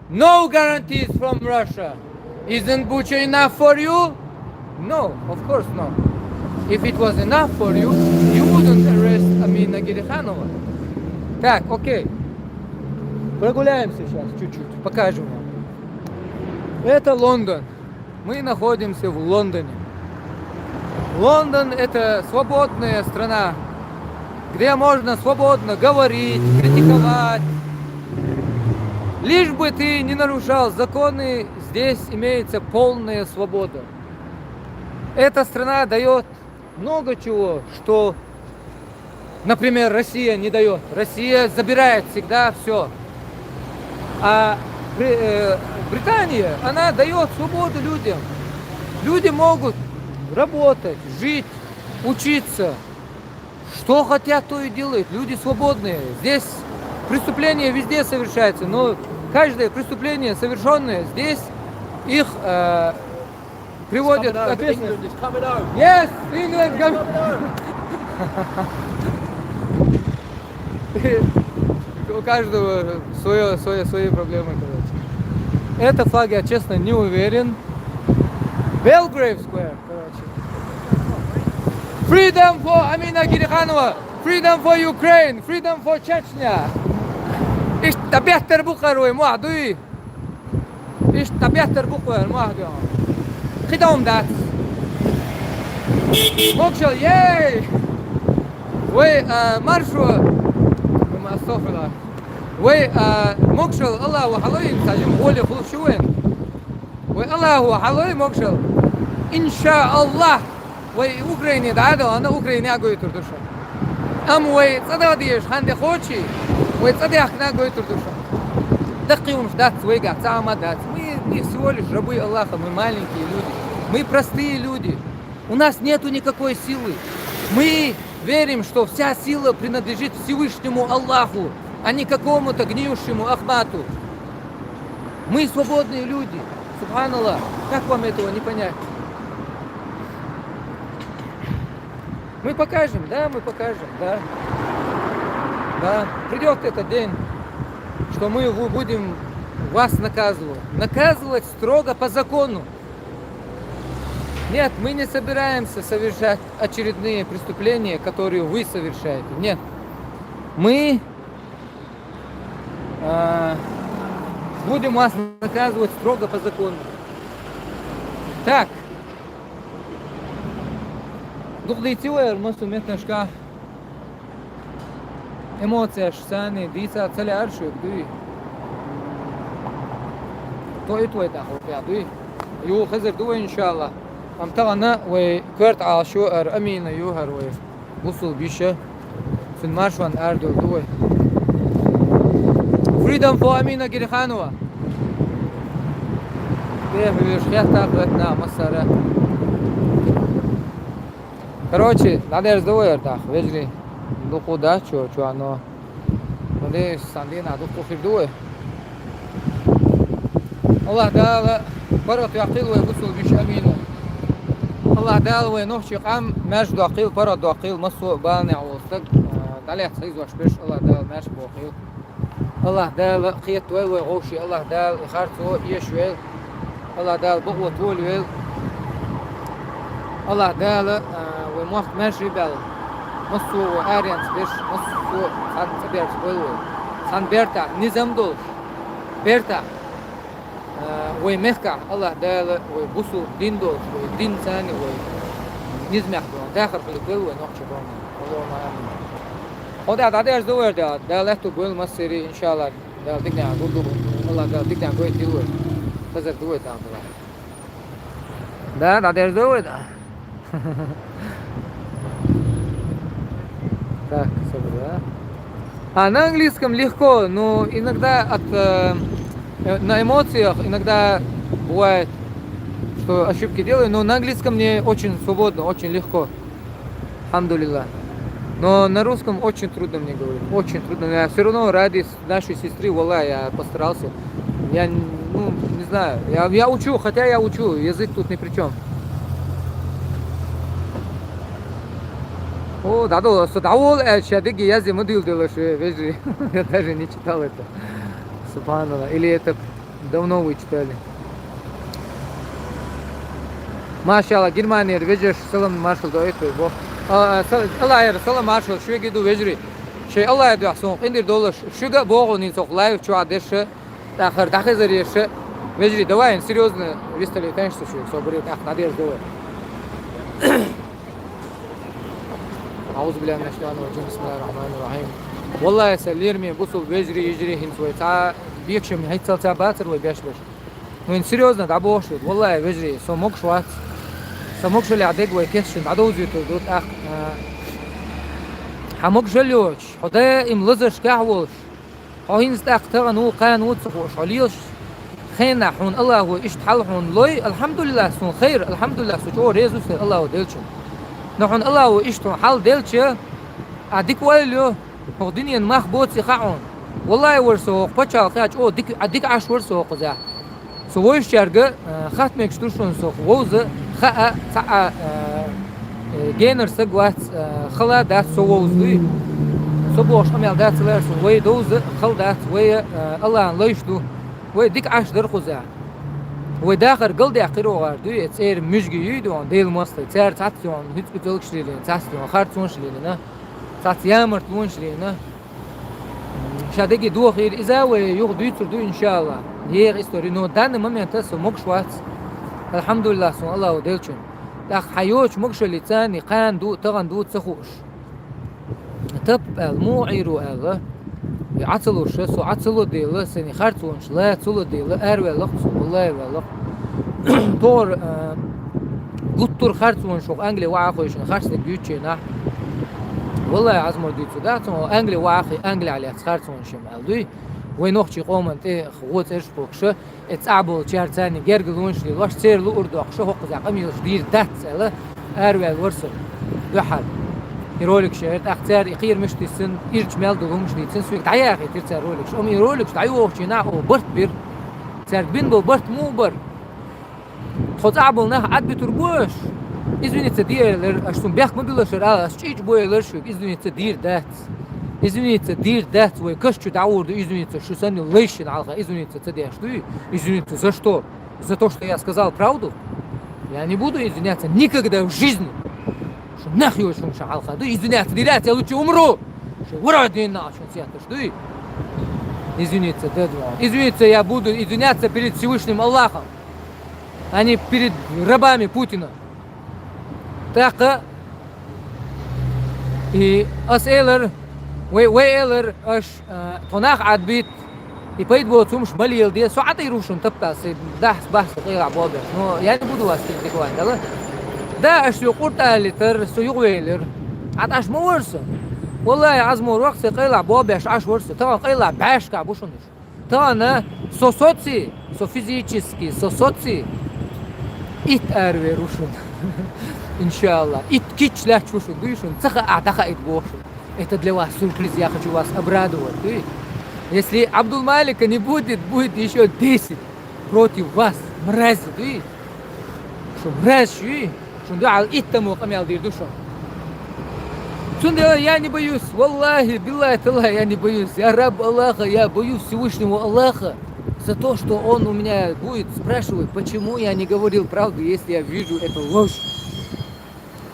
No guarantees from Russia! Isn't Bucha enough for you? No, of course not. If it was enough for you, you wouldn't arrest Amina Girikhanova. Так, окей. Прогуляемся сейчас чуть-чуть, покажем вам. Это Лондон. Мы находимся в Лондоне. Лондон — это свободная страна, где можно свободно говорить, критиковать. Лишь бы ты не нарушал законы, здесь имеется полная свобода. Эта страна дает много чего, что, например, Россия не дает. Россия забирает всегда все. А Британия, она дает свободу людям. Люди могут работать, жить, учиться. Что хотят, то и делают. Люди свободные. Здесь преступление везде совершается, но каждое преступление, совершенное здесь, их э, приводит к ответственности. Yes, England, come. У каждого свое, свое, свои проблемы, короче. Это флаг, я честно не уверен. Belgrave Square, короче. Freedom for Amina Girikhanova! Freedom for Ukraine! Freedom for Chechnya! Ишта бехӀтар букьар вай, мугӀ дуй? Ишта бехӀтар букьар, мугӀ дуй? Хидавум дац. Могушал, ей! Вай, а, маршо! Ма, астагфируллах. Вай, а, могушал, Аллаху хьалой, цхьа жим гӀоле хулаш шу вен. Вай, Аллаху хьалой, могушал. Иншааллах, вай Украине дӀадо, ана Украине а гойтур ду шо. Ам вай цӀа дагӀа дезаш ханде кхочи, вай цӀа дехкна гойтур ду шо. Даккхи унаш дац вайгахь, цхьа а ма дац. Мы, мы всего лишь рабы Аллаха, мы маленькие люди, мы простые люди. У нас нету никакой силы. Мы верим, что вся сила принадлежит Всевышнему Аллаху, а не какому-то гниющему Ахмату. Мы свободные люди. Субханаллах. Как вам этого не понять? Мы покажем, да, мы покажем, да. Да, придет этот день, что мы будем вас наказывать. Наказывать строго по закону. Нет, мы не собираемся совершать очередные преступления, которые вы совершаете. Нет. Мы, а, будем вас наказывать строго по закону. Так. Дукха дийци вай, массо метташка. Эмоцияш санна дийца ца лаьара шуга, дуй? Тоъийт вай тӀаккха, дуй? Юха хезар ду вай, иншааллах. Амма тахана вай коьрта Ӏалашо ара Амина ю хӀара вай бусулба йиша. Цуьнан маршонна арадовла ду вай. Freedom for Амина Гериханова. Беха веш хетта а хетта нах массара. Короче, дӀадерза ду вай ара тӀаккха, вежарий. Дукха дац чо, чо, но. Надеюсь, сан дийнахь дукха хир ду вай. Аллах Дала паргӀат йоккхийла вай бусулба йиша Амина. Аллах Дала вай нохчий къам маьрша доккхийла, паргӀат доккхийла, массо а баланехь волу стаг, а, дӀалаьцна хьийзош берш Аллах Дала маьрша бохийла. Аллах Дала кхетавойла вай гӀовший, Аллах Дала и харцо эшавойла. Аллах Дала бакъо толавойла. Аллах Дала, а, вай мохк маьрша баьлла. Массо а вай аренца берш, массо а цхьана цӀа берца бойла вай. Цхьана бертахь низам долуш, бертахь, а, вай мехкахь Аллах Дала вай бусулба дин долуш, вай дин царна вай низамехь долу дахар хилийта вай нохчий къоман. Аллахумма амин. Хьо дӀа дӀадерза ду вай, Дала, Дала лаьтту бойла массерий, иншаллах. Дала диканехь гур ду, Аллах Дала диканехь гойтийла вай. Хазар ду вай тахана. Да, дӀадерза ду вай, да. Так, собри, да. А, на английском легко, но иногда от, э, э, на эмоциях иногда бывает, что ошибки делаю, но на английском мне очень свободно, очень легко. Алхамдулиллах. Но на русском очень трудно мне говорить. Очень трудно. Я все равно ради с- нашей сестры, валлах, я постарался. Я, н- ну, не знаю. Я, я учу, хотя я учу, язык тут ни при чем. О, да, да, со дьявол, э, ща дыги, я зиму дил делаешь, э, вежри. Я даже не читал это. Субханаллах. Или это Давно вы читали? Машалла, Германияра вежарий салам маршалла доуьйту вай боху. А, а, сал- Аллахьера салам маршалла шуьга ду, вежарий. Шайн Аллахьера дуьхьа суна къинтӀера долуш, шуьга а боху нийса лайв чохь дерш, тӀаккха дӀахезар еш, вежарий, давай, серьёзно, вистали, конечно, шуьга, собаре, тӀаккха дӀадерза ду вай. أعوذ بالله من الشيطان الرجيم. بسم الله الرحمن الرحيم. Валлахьи, сан лераме бусулба вежарий, йижарий, хӀинца вай цхьа бекашам хӀинццалц а бацара вай беш берш. Ну, хӀинца серьёзно дӀабохуш ду. Валлахьи, вежарий, со могуш вац. Сан могушаллехь дерг вай кестачунна дӀадовзуьйтур ду тӀаккха. А, хьан могушалла йоцуш, хьо даим лазаршкахь а волуш, хьо хӀинца тӀаккха тахана ву, кхана ву ца хууш, хьо лелаш хенахь хьуна Аллахо иштта хьал хьуна лой, алхьамдулиллахӀ, суна хайр, алхьамдулиллахӀ, со чӀогӀа реза ву сан Аллахо деллачунна. Но хьуна Аллахо иштта хьуна хьал делча, ахь дика ойла йо, хӀокху дуьненан мах боций хаьа хьуна. Валлахьи, вара со хӀокху пачхьалкхехь чӀогӀа дика, а, дика Ӏаш вара со хӀокхузахь. Со вовшашкаьрга, а, хатта мегаш ду шуна со вовза, хаа, цхьа а, а, э, генара саг вац, а, хала дац со вовза дуй. Со бохуш къамел дац лара суна. Вай довза хала дац, вай, а, Аллахьан лайш ду. Вай дика Ӏаш дара кхузахь. Вай дахар галдаьккхира вогӀар дуй, э, цӀера муьжги юй дуьхьа, Делан мостагӀий. Цара цхьацца дуьхьа, хӀуьцкъа цӀалгаш лелийна, цхьацца дуьхьа, харцонаш лелийна, цхьацца ямартлонаш лелийна. Ша дерриге дохийла иза а вай юха дуьйцур ду, иншаллахӀ. ЕгӀа истори, но данный момент со могуш вац. АлхьамдулиллахӀ, суна Аллахо деллачунна. ТӀаккха хьан йоцу могушаллица царна кхана ду, тахана ду ца хууш. Тап аьлла, муха Ӏийр ву аьлла, и Ӏа ца луш, со Ӏа ца ло дела, сайна харцонаш ла ца ло дела, араваьллакх цо, валлахӀи, араваьллакх. ТӀаккха, а, гуттар харцонаш хӀокху Англи вахьа хойшина харцдерг дуьйцучу хенахь. ВаллахӀи, Ӏазмо дуьйцу дац, хӀокху Англи вахьа хи-, Англи Ӏа лаьцна харцонаш ма аьлла дуй. Вай нохчийн къоман тӀе гӀо цӀераш кхокхуш, и цӀа болчара царна герга лонаш лелош, церан луъур доккхуш, хӀокхузахь къамелаш дийр дац аьлла, араваьлла вара со дуьххьара. И роликаш яра, тӀаккха цара и кхера мишта дисина, ирча мел долу хӀумаш дийцина, соьга дӀаяхийтира цара роликаш. Амма и роликаш дӀайохучу хенахь оха барт бира. Цаьрга бина болу барт муха бара? Тхо цӀахь болу нах Ӏад битур бу аш? Извиниться де элира, аш цунна бехк ма билла шуьга, ала, ас чӀийчӀа бу элира шуьга, извиниться дийр дац. Извиниться дийр дац, вай каш чу дӀагӀур ду, извиниться, шу санна лайшина хьалха извиниться ца деш дуй? Извиниться за что? За то, что я сказал правду? Я не буду извиняться никогда в жизни. Шу нах йоцу хӀума шу хьалха дуй? Извиняться дийр дац, я лучше умру. Шу вара дийна а шун сетташ дуй? Извиниться, да, да. Извиниться я буду извиняться перед Всевышним Аллахом, а не перед рабами Путина. ТӀаккха и ас элар, вай, вай элар, аш, а, тхо нах Ӏад бит, и пайда боцу хӀумаш ма леладе, со Ӏа тӀера ву шуна таппа, се дахьас бахьса къайлахь бобеш. Но я не буду вас критиковать, да? Да, аш соьга къурт алийтар, со юхавелира. Ӏа тӀаш ма вара со. ВаллахӀи, Ӏазмо рох се къайлахь бобеш Ӏаш вара со. Тахана къайлахь баьшка бу шуна. Тахана со соци, со физически, со соци итт аравер ву шуна. Иншалла. Итт кийча лаьтташ ву шуна, дуй шуна, ца хаа дӀахаийта боху шуна. Это для вас сюрприз, я хочу вас обрадовать, дуй. Если Абдулмалика не будет, будет ещё десять против вас, мрази, дуй. Шу мразь шуй, шун дуьхьал иттамо къамел дийр ду шуна. Цундела я не боюсь, валлахи, биллахи, таллахи, я не боюсь. Я раб Аллаха, я боюсь Всевышнего Аллаха за то, что он у меня будет спрашивать, почему я не говорил правду, если я вижу эту ложь.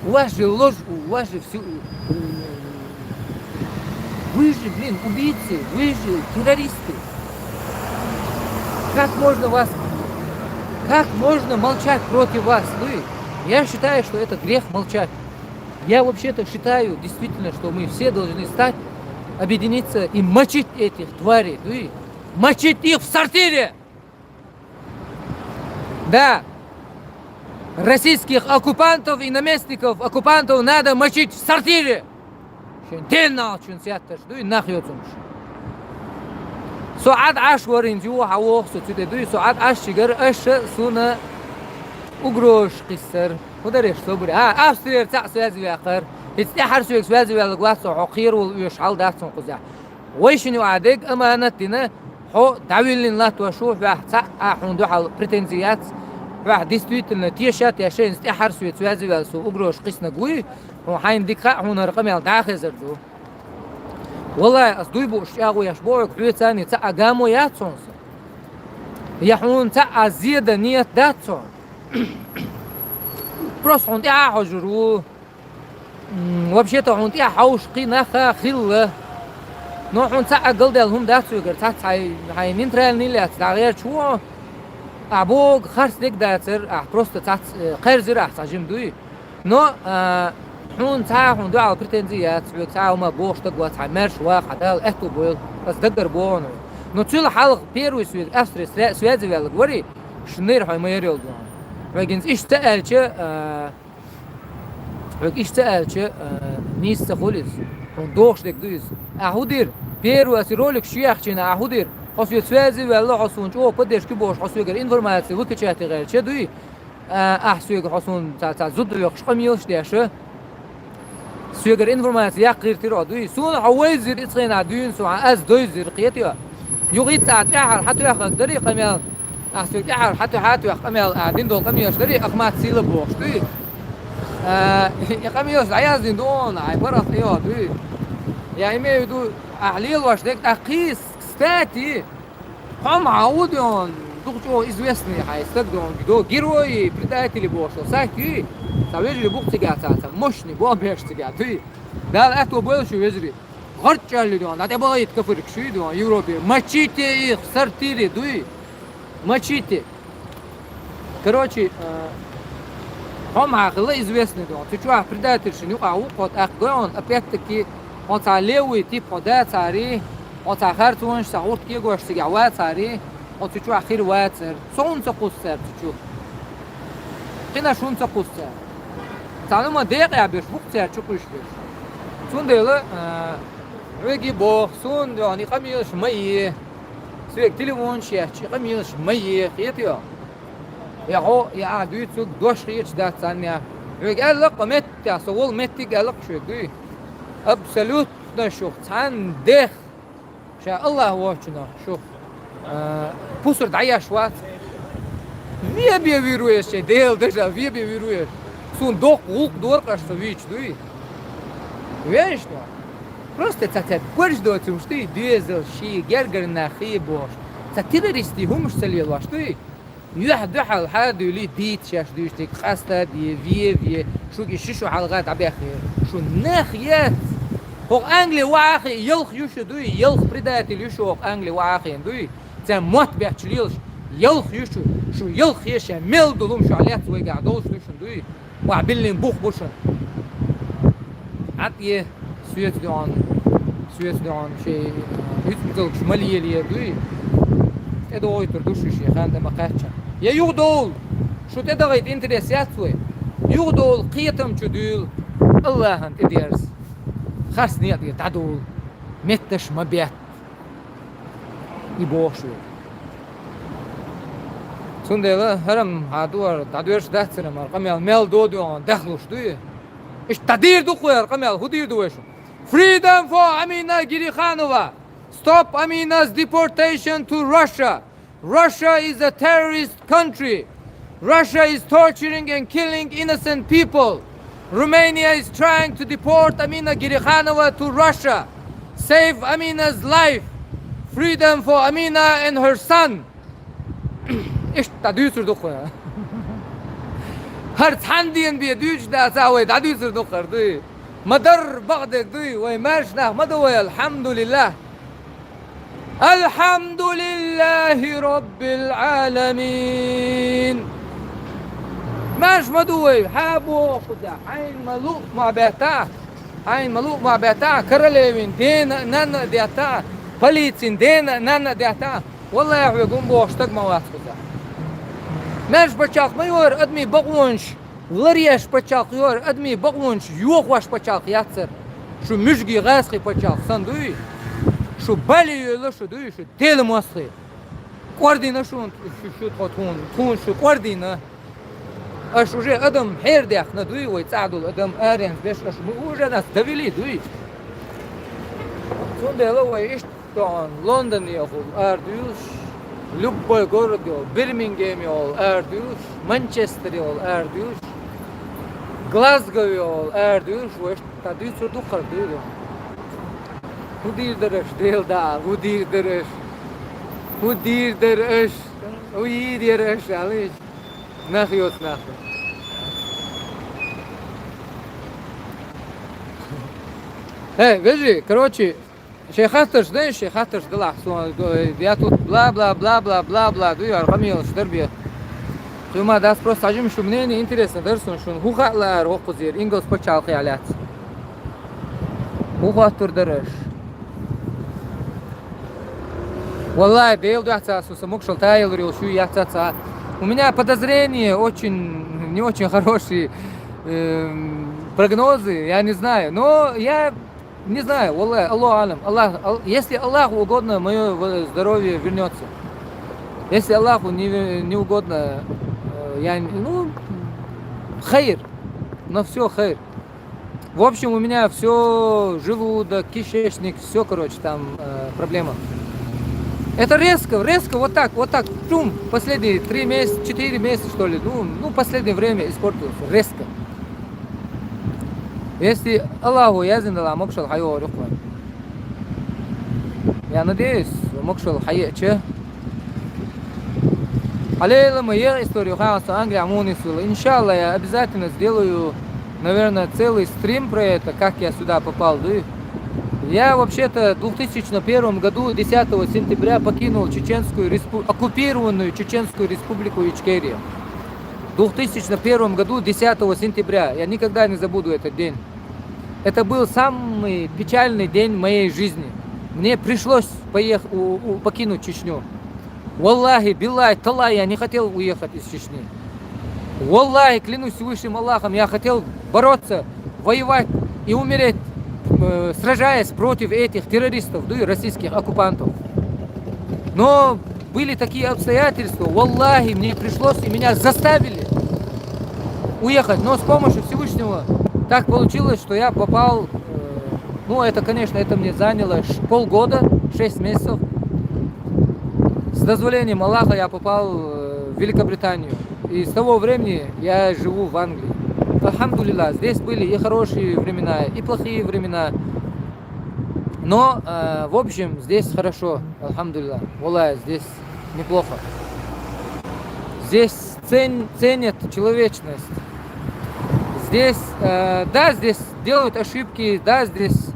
У вас же ложь, у вас же все... Вы же, блин, убийцы, вы же террористы. Как можно вас... Как можно молчать против вас? Вы... Я считаю, что это грех молчать. Я вообще-то считаю, действительно, что мы все должны стать, объединиться и мочить этих тварей. Вы... Мочить их в сортире! Да, российских оккупантов и наместников оккупантов надо мочить в сортире. Шен денал чун сетташ дуй, нах йоцумаш. Со Ӏад Ӏаш варинца юха хьан воху со цу тӀе дуй, со Ӏад Ӏаш чигара аша суна угрозаш кхиссар. ХӀун дареш собаре? А, Австрияра цхьаъ связи ваьккхар. Иза тӀаьхьара соьга связи ваьллаг вац со, хьо кхеравала оьшу хьал дац цунна кхузахь. Вайшинна ю Ӏа дерг аманат дина, хьо дӀавиллина латтош ву, хьоьх цхьа а хьуна дуьхьал претензи яц, хьоьх действительно теша а тешна, иза тӀаьхьара соьца ваьзза ваьлла со угрозаш кхиснаг вуй, хьуна хьайна дика хаьа, хьуна хӀара къамел дӀа а хезар ду. Валлай, ас дуй бууш чӀагӀо еш бохуьгу, хьоьца цхьаьна цхьа а гамо яц хьуна со. Я хьуна цхьа а зеда ниет дац хьуна. Просто хьуна тӀаьхьа хьожур ву. М, вообще-то хьуна тӀаьхьа хьовш кхин нах а хилла. Но хьуна цхьа а галдаьлла хӀума дац соьгара, цхьацца хьайн, хьайн нейтральный лаьцна дӀагӀерташ ву. Ахь бохург харц дерг дацара, ахь просто цхьацца, э, кхаьрзира ахь цхьа жима дуй. Но, а, хьуна цхьа а хьуна дуьхьал претензи яц, хьоьга цхьа а хӀума бохуш стаг вац, хьайн маьрша ваха, хьан Дала аьтту бойла, ас даггара боху хьуна. Но цул хьалха первый соьга Австрия свя-, связи ваьллаг варий, шиннера хьо ма яра йолу дуьхьал. Хьоьга хӀинца иштта ца аьлча, а, Хьоьга иштта ца аьлча, а, нийса ца хуьлу иза. Хьуна дохуш дерг ду иза. Ахьа хӀун дира? Первый аса ролик шу яьхчина ахьа хӀун дира? Хьо соьца связи ваьлла, хьо суна чӀогӀа поддержка бохуш, хьо соьгара информация выкачать гӀерташ дуй? А, ахьа соьга хьо суна ца, ца зуда лоькхуш къамелаш деш, соьгара информация яккха гӀиртира хьо дуй? Суна хьо вайзира иза хенахь дуьйна суна, ас дойзира, кхетий хьо? Юха хӀинца ахьа тӀаьхьара хьан тоьхнарг дарий къамел? Ахьа соьга тӀаьхьара хьан тоьхна, хьан тоьхна къамел а дина долу къамелаш дарий, ахмат сила бохуш дуй? А, и къамелаш дӀаяздина ду хьуна, хьайн паргӀат тӀе йогӀу дуй? Я имею в виду, ахьа лелош дерг тӀаккхийса, кстати, хьо ма хьан ву дуй хьуна, дукха чӀогӀа известный хьайн стаг дуй хьуна, до герои, предатели бохуш долу сайт юй? Цхьа вежарий бу-кх цигахь цхьа, цхьа мощный бомбеш цигахь дуй? Дала аьтто бойла шун вежарий. ГӀорчӀалли дуй хьуна, дӀа тӀе бахийта кафирг шуй дуй хьуна, Европе. Мочите их в сортире дуй. Мочите. Короче, а, Хьо ма хилла известный ду. Цу чу предатель шин юкъа вукхо тӀаккха гой хьона, опять-таки, хьо цхьа левый тип хьо дацари, хьо цхьа харцонаш цхьа гӀурт кегош цигахь вацари, хьо цу чу хир вацар. Со хӀун ца кхуссар цу чу? Кхина шун ца кхуссар. Цхьа нума декъа беш, букъ цар чу кхуьш беш. Цундела, а, веги бох, сун дёни къамелаш ма е. Свек телефон шеш, къамелаш ма е, хетио. Я хьо, я а дуьйцург дош хеташ дац царна. Хьоьга аьлла-кх метта, со волу меттиг аьлла-кх шуьга, дуй? Абсолютно шух цхьанна дех, ша Аллах воцчунах шух, а, пусар дӀаеш вац. Ве бе вир веш, шайн Дела дажа, ве бе вир веш. Суна доккха гӀуллакх дора-кх аш со вийча, дуй? Вешна? Просто цхьа цхьа горж доцурш дуй, доьзал ший гергара нах хий бохуш. Цхьа террористий хӀумаш ца лелош дуй? Юьхь дуьхьал хьадуьйлий дийца шаьш дуьйцург къаста а де, ве а ве, шуьга и ши шу хьалха дӀабаьхкира. Шу нах яц! ХӀокху Англи вахьа а хиъна, ялх ю шу дуй, ялх предатель ю шу хӀокху Англи вахьа а хиъна дуй. Царна мотт бетташ лелаш, ялх ю шу, шу ялх еш, мел долу хӀума шуьга лаьцна вайгахь долуш ду шуна дуй. Вахь биллина бух бу шуна. Хьан тӀе соьца дуьхьал, соьца дуьхьал шайн, а, уьцкъ муьталгаш ма лелае дуй. ТӀедогӀуьйтур ду шу шен хан тӀе ма кхаьчча. Я юхадовла, шу тӀедагӀийта интерес яц вай. Юхадовла, кхетам чу дуьйла, Аллахьан тӀедерза. Харц некъа тӀера дӀадовла. Метташ ма бетта. И бохуш ву. Цундела хӀара-м хьан ду хӀара, дӀадоьрзуш дац хӀара-м хӀара къамел, мел доду хьуна дахлуш дуй? Иштта дӀадийр ду кху хӀара къамел, хӀун дийр ду вай шу? Freedom for Amina Girikhanova! Stop Amina's deportation to Russia! Russia is a terrorist country! Russia is torturing and killing innocent people. Romania is trying to deport Amina Girikhanova to Russia. Save Amina's life. Freedom for Amina and her son. Иштта дӀадуьйцур ду кху. ХӀара цхьана дена бен дуьйцуш дац а вай, дӀадуьйцур ду кху хӀара дуй. Ма-дарра бакъдерг дуй, вай маьрша нах ма ду вай, алхьамдулиллахӀ. Алхьамдулиллахи Роббил Ӏаламин! Маьрша ма ду вай, хьан боху кхуза, хьайна ма луъу ма бетта, хьайна ма луъу ма бетта, королевин дена а, нанна а детта, полицин дена а, нанна а детта, валлахӀи, хьоьга хӀун боху стаг ма вац кхуза. Маьрша пачхьалкх ма йора адамийн бакъонаш, ларъеш пачхьалкх йора, адамийн бакъонаш йохош пачхьалкх яцара. Шу муьжгийн гӀазкхийн пачхьалкх санна дуй? Шу бале йойла шу дуй, шу Делан мостагӀий. КӀордийна шуна, шу, шу тхо тхуна, тхуна шу кӀордийна. Аша уже адам хьерадаьккхина дуй, вай цӀахь долу адам аренца беш, аша мы уже нас довели дуй. Цундела вай иштта Тахана Лондонехула арадуьйлуш, любой город йолу, Бирмингем йолу арадуьйлуш, Манчестер йолу арадуьйлуш, Глазго йолу арадуьйлуш, вай дӀадуьйцур ду кхара дуьйла. ХӀун дийр дара аша, Дела даа, хӀун дийр дара аша? ХӀун дийр дара аша? ХӀун йийр яра аша, алийша? Нах йоцу нах. Э, вежи, короче, шайн хаттарш дай, шайн хаттарш далахь, со, э, я тут бла-бла-бла-бла-бла-бла, дуй, ар къамелаш дар бе. Цу ма дац, просто хьажим шу мнение, интересно дара суна шуна. ХӀун хаьа лаьара хӀокхузера, ингалс пачхьалкхехь лаьцна? ХӀун хоттур дара аша? Валлай, Дела дуьхьа ца, со сан могушалла тайалур йолуш ю яц ца. У меня подозрение очень, не очень хорошие, эм, прогнозы, я не знаю. Но я не знаю, валлай, Аллаху алям. Аллах, Ал-, если Аллаху угодно, моё в-, здоровье вернётся. Если Аллаху не ве-, не угодно, э, я не, ну, хайр. Но всё хайр. В общем, у меня всё, желудок, кишечник, всё, короче, там, э, проблема. Это резко, резко, вот так, вот так, чум, последние три месяца, четыре месяца, что ли, ну, ну, последнее время испортился, резко. Если Аллаху язин дала, могушалла хьайогӀур ю кхуна. Я надеюсь, могушалла хьаеъча. Хьалелама еха историю, хьан со Англия муха нисвелла. Иншалла, я обязательно сделаю, наверное, целый стрим про это, как я сюда попал, да. Я вообще-то в две тысячи первом году, десятого сентября, покинул Чеченскую Респу-, оккупированную Чеченскую Республику Ичкерия. В две тысячи первом году, десятого сентября, я никогда не забуду этот день. Это был самый печальный день моей жизни. Мне пришлось поех... у- у- покинуть Чечню. Валлахи, биллахи, таллахи, я не хотел уехать из Чечни. Валлахи, клянусь Всевышним Аллахом, я хотел бороться, воевать и умереть, э, сражаясь против этих террористов, да и российских оккупантов. Но были такие обстоятельства, валлахи, мне пришлось, и меня заставили уехать. Но с помощью Всевышнего так получилось, что я попал, э, ну, это, конечно, это мне заняло ш- полгода, шесть месяцев. С дозволением Аллаха я попал, э, в Великобританию. И с того времени я живу в Англии. Альхамдулилла, здесь были и хорошие времена, и плохие времена. Но, э, в общем, здесь хорошо, альхамдулилла. Валлахи, здесь неплохо. Здесь цен- ценят человечность. Здесь, э, да, здесь делают ошибки, да, здесь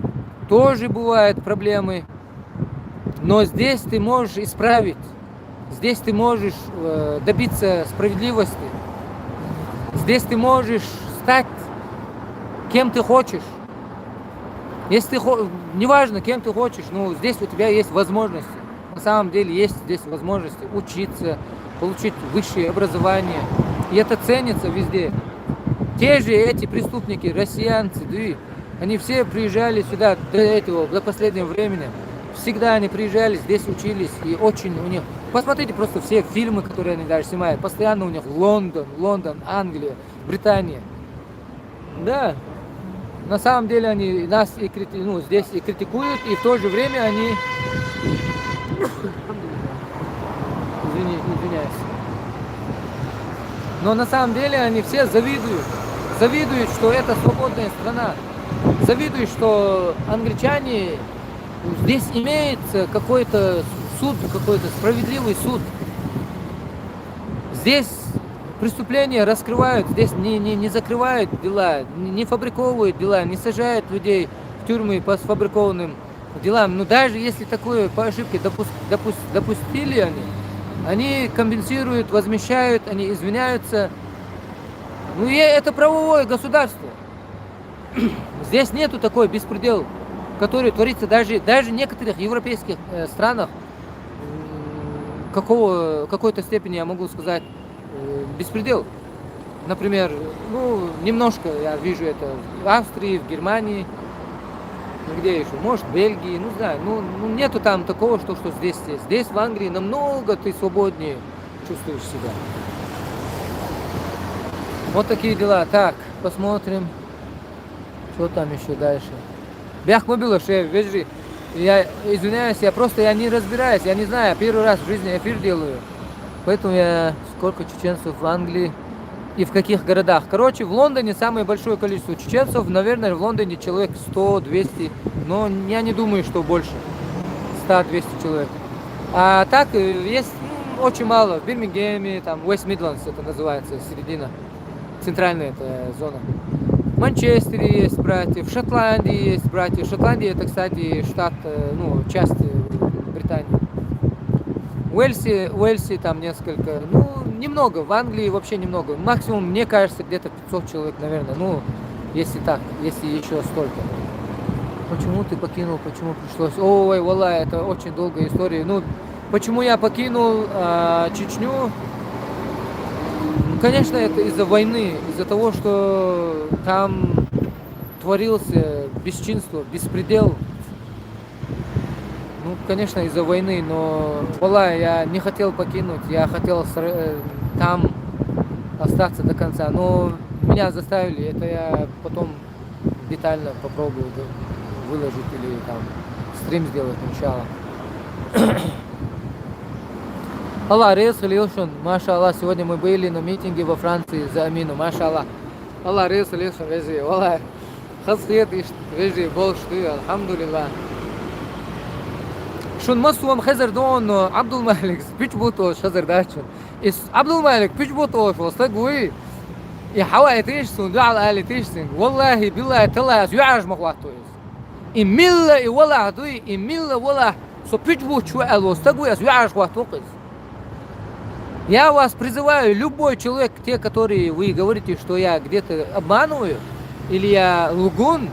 тоже бывают проблемы. Но здесь ты можешь исправить. Здесь ты можешь, э, добиться справедливости. Здесь ты можешь стать кем ты хочешь. Если ты хо- неважно, кем ты хочешь, ну, здесь у тебя есть возможности. На самом деле есть здесь возможности учиться, получить высшее образование. И это ценится везде. Те же эти преступники, россиянцы, да, они все приезжали сюда до этого, до последнего времени. Всегда они приезжали, здесь учились, и очень у них... Посмотрите просто все фильмы, которые они даже снимают. Постоянно у них Лондон, Лондон, Англия, Британия. Да, на самом деле они нас и крити- ну, здесь и критикуют, и в то же время они... Извини, извиняюсь. Но на самом деле они все завидуют. Завидуют, что это свободная страна. Завидуют, что англичане, здесь имеется какой-то суд, какой-то справедливый суд. Здесь преступления раскрывают, здесь не, не, не закрывают дела, не, не фабриковывают дела, не сажают людей в тюрьмы по сфабрикованным делам. Но даже если такое по ошибке допус- допус- допустили они, они компенсируют, возмещают, они извиняются. Ну и это правовое государство. Здесь нету такой беспредел, который творится даже, даже в некоторых европейских, э, странах, м, какого, какой-то степени, я могу сказать, э, беспредел. Например, ну, немножко я вижу это в Австрии, в Германии, ну, где еще? Может, в Бельгии, ну, знаю. Ну, ну, нету там такого, что, что здесь есть. Здесь, в Англии, намного ты свободнее чувствуешь себя. Вот такие дела. Так, посмотрим, что там еще дальше. Бяхма было, что я, видишь, я извиняюсь, я просто, я не разбираюсь, я не знаю, я первый раз в жизни эфир делаю. Поэтому я... Сколько чеченцев в Англии и в каких городах? Короче, в Лондоне самое большое количество чеченцев. Наверное, в Лондоне человек сто-двести. Но я не думаю, что больше ста-двести человек. А так, э, есть, м, очень мало. В Бирмингеме, там, West Midlands это называется, середина. Центральная эта зона. В Манчестере есть братья, в Шотландии есть братья. Шотландия — это, кстати, штат, э, ну, часть, э, Британии. В Уэльсе, в Уэльсе там несколько, ну, немного, в Англии вообще немного. Максимум, мне кажется, где-то пятьсот человек, наверное, ну, если так, если еще столько. Почему ты покинул, почему пришлось? Ой, валлахи, это очень долгая история. Ну, почему я покинул, а, Чечню? Конечно, это из-за войны, из-за того, что там творился бесчинство, беспредел. Ну, конечно, из-за войны, но, валлахи, я не хотел покинуть, я хотел сра- э, там остаться до конца, но меня заставили, это я потом детально попробую г- выложить или там стрим сделать, иншалла. Аллах рази хилда, машаллах, сегодня мы были на митинге во Франции за Амину, машаллах. Аллах рази хилда, вежи, валлахи. Хаза хет ишт, вежи, болуш ду, альхамдулиллах. Шун массаван хезар ду, но Абдулмалик пуьч бутт олуш хезар дац шун. Из Абдулмалик пуьч бутт олуш ван стаг вуй. И хьаваийташ суна, дуьхьал алийташ суна. Валлахи, биллахи, таллахи, ас юьхьӀаьржа ма хӀоттаду из. И милла и валахь дуй, и милла валахь, со пуьч бутт ву аьлла ван стаг вуй, ас юьхьӀаьржа хӀоттаву-кх из. Я вас призываю, любой человек, те, которые вы говорите, что я где-то обманываю, или я лгун,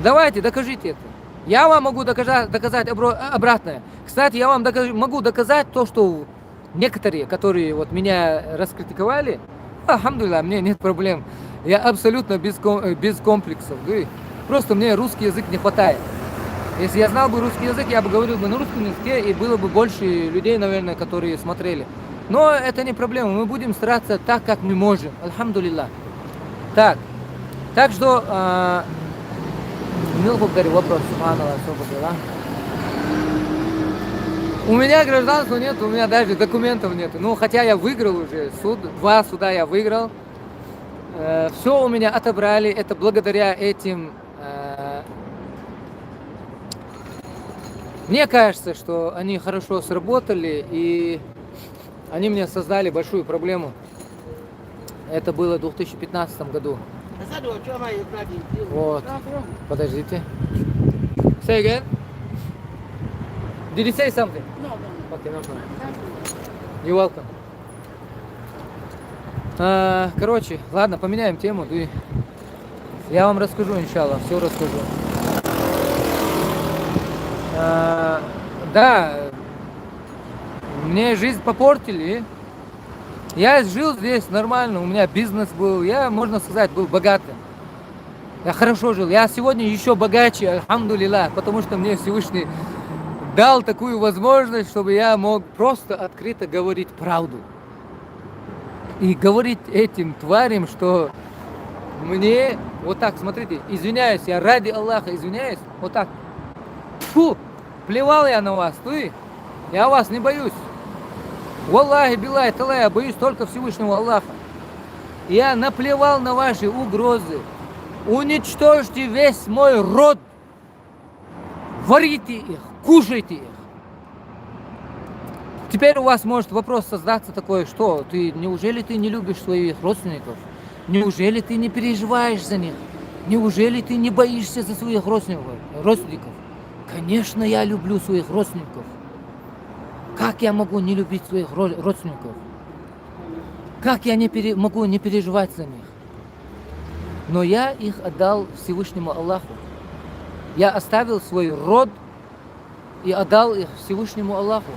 давайте, докажите это. Я вам могу доказать, доказать обро- обратное. Кстати, я вам докажу- могу доказать то, что некоторые, которые вот меня раскритиковали, альхамдулилля, мне нет проблем. Я абсолютно без, ком- э, без комплексов. Говорю, просто мне русский язык не хватает. Если я знал бы русский язык, я бы говорил бы на русском языке, и было бы больше людей, наверное, которые смотрели. Но это не проблема, мы будем стараться так, как мы можем. Альхамдулилля. Так. Так что, а, не благодарю вопрос, субханаллах, особо дела. У меня гражданства нет, у меня даже документов нет. Ну, хотя я выиграл уже суд, два суда я выиграл. Все у меня отобрали, это благодаря этим. Э, мне кажется, что они хорошо сработали, и они мне создали большую проблему. Это было в две тысячи пятнадцатом году. Вот. Подождите. Say again. Did you say something? No, no, no. Okay, no problem. You're welcome. А, короче, ладно, поменяем тему. Дуй. Я вам расскажу, иншаллах, все расскажу. А, да, мне жизнь попортили. Я жил здесь нормально, у меня бизнес был, я, можно сказать, был богатым. Я хорошо жил. Я сегодня еще богаче, альхамдулилля, потому что мне Всевышний дал такую возможность, чтобы я мог просто открыто говорить правду. И говорить этим тварям, что мне вот так, смотрите, извиняюсь, я ради Аллаха извиняюсь, вот так. Фу, плевал я на вас, ты, я вас не боюсь. Валлахи, биллахи, таллахи, я боюсь только Всевышнего Аллаха. Я наплевал на ваши угрозы. Уничтожьте весь мой род. Варите их, кушайте их. Теперь у вас может вопрос создаться такой, что ты, неужели ты не любишь своих родственников? Неужели ты не переживаешь за них? Неужели ты не боишься за своих родственников? Родственников? Конечно, я люблю своих родственников. Как я могу не любить своих ро- родственников? Как я не пере- могу не переживать за них? Но я их отдал Всевышнему Аллаху. Я оставил свой род и отдал их Всевышнему Аллаху.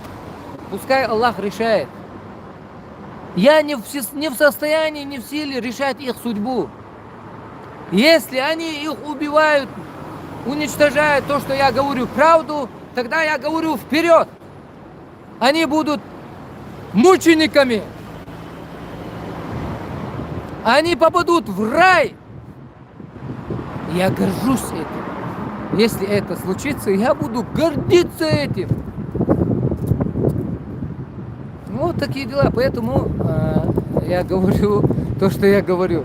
Пускай Аллах решает. Я не в, сес- не в состоянии, не в силе решать их судьбу. Если они их убивают, уничтожают то, что я говорю правду, тогда я говорю вперед. Они будут мучениками. Они попадут в рай. Я горжусь этим. Если это случится, я буду гордиться этим. Вот такие дела. Поэтому э, я говорю то, что я говорю.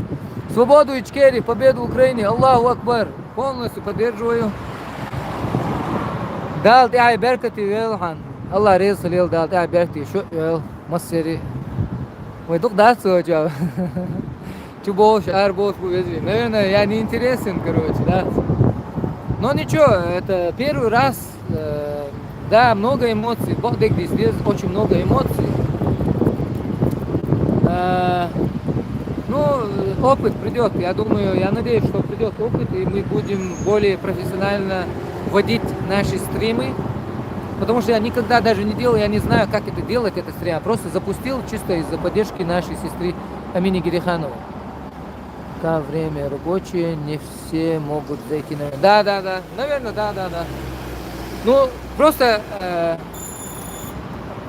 Свободу Ичкерии, победу Украине. Аллаху Акбар. Полностью поддерживаю. Дал тӀехьа беркате велхьан. Аллах реза хилел, Дал тӀехьа беркате шу эл. Массери. Вай дукха дац цо чӀоагӀа. Чу бохуш, ара бохуш бу везий. Наверное, я не интересен, короче, да. Но ничего, это первый раз. Э, да, много эмоций. Бог дегдис, здесь очень много эмоций. Э, ну, опыт придет. Я думаю, я надеюсь, что придет опыт, и мы будем более профессионально вводить наши стримы. Потому что я никогда даже не делал, я не знаю, как это делать, это стрим. Я просто запустил чисто из-за поддержки нашей сестры Амины Герихановой. Пока время рабочее, не все могут зайти на... Да, да, да. Наверное, да, да, да. Ну, просто, э,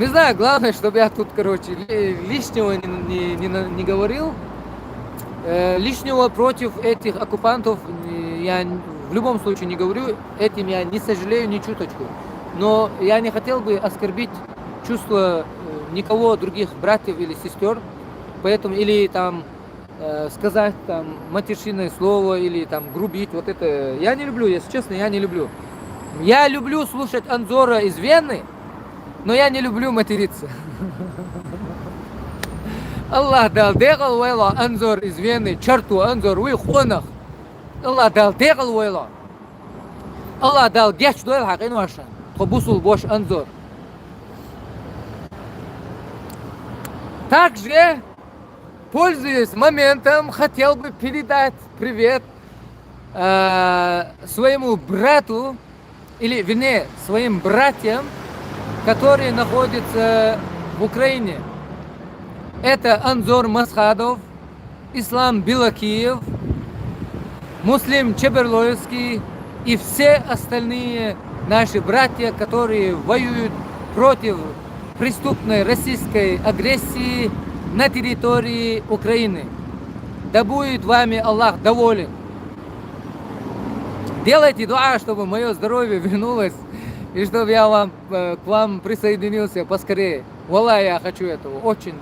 не знаю, главное, чтобы я тут, короче, ли- лишнего не, не, не на- не говорил. Э, лишнего против этих оккупантов э, я н- в любом случае не говорю. Этим я не сожалею ни чуточку. Но я не хотел бы оскорбить чувства э, никого, других братьев или сестер. Поэтому или там э, сказать там матершинное слово или там грубить, вот это я не люблю, если честно, я не люблю. Я люблю слушать Анзора из Вены, но я не люблю материться. Аллах дал декъал вайло Анзор из Вены, чарту Анзор, уй хонах. Аллах дал декъал вайло. Аллах дал геч дойл хьакъин вашан. Тхо бусул бош Анзор. Также, пользуясь моментом, хотел бы передать привет э, своему брату, или, вернее, своим братьям, которые находятся в Украине. Это Анзор Масхадов, Ислам Белокиев, Муслим Чеберлоевский и все остальные наши братья, которые воюют против преступной российской агрессии на территории Украины. Да будет вами Аллах доволен. Делайте дуа, чтобы мое здоровье вернулось, и чтобы я вам, э, к вам присоединился поскорее. Валлахи, я хочу этого, очень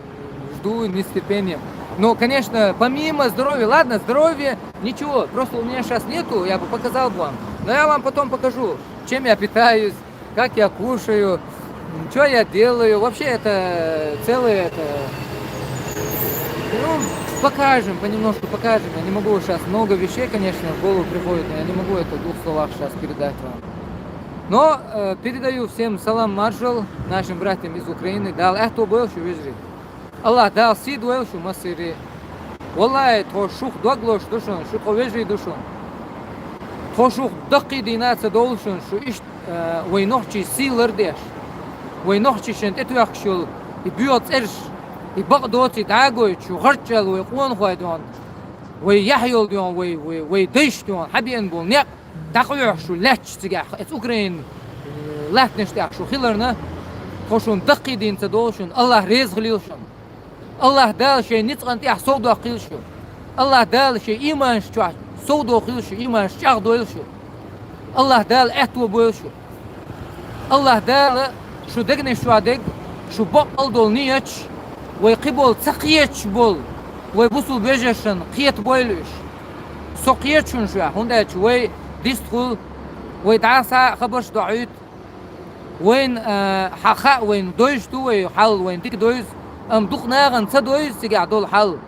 жду не с терпением. Но, конечно, помимо здоровья, ладно, здоровье, ничего, просто у меня сейчас нету, я бы показал бы вам. Но я вам потом покажу, чем я питаюсь, как я кушаю, что я делаю. Вообще это целое это... Ну, покажем, понемножку покажем. Я не могу сейчас, много вещей, конечно, в голову приходит, но я не могу это в двух словах сейчас передать вам. Но э, передаю всем салам маршал нашим братьям из Украины. Дала аьттув бойла шун, вежарий. Аллах Дала сий дойла шун массане. Валлахи, тхо шух дог лозуш ду шун, шу тхо вежарий ду шун. Тхо шух даккхий дийна ца довла шун, шу иштта э, вай нохчий сий лардеш, вай нохчашна тӀетоьхкаш йола и боьха цӀераш, и бакъдола цӀий дӀагойташ, шу гӀарчӀ аьлла вай къонахой дона, вай яхь йола дона, вай, вай, вай дайша дона хьабеана бола некъ дӀакхоьхьуш шу лаьтташ цигахь, эца Украина, э, латтанаш тӀехь шу хиларна, тхо шун даккхий дийна ца довла шун, Аллах реза хилийла шун. Аллах Дала шайн ницкъан тӀехь совдоаккхийла шу. Аллах Дала шайн иманаш чохь совдохийла шу, иманаш чӀагӀдойла шу. Аллах Дала аьттув бойла шу. Аллах Дала шу дегнаш чохь дерг, шу баккъал долу нийяташ, вай кхиболу ца кхеташ болу вай бусулба вежаршна кхетабойла уьш. Со кхета шуна шух, хӀунда аьлча вай дистхула, вай дӀа схьа а хабарш дохьуьйту, вайна, а, хьан хаьа, вайна довзуш ду вай хьал, вайна дика довзу, амма дукха нахана ца довзу цигахь долу хьал.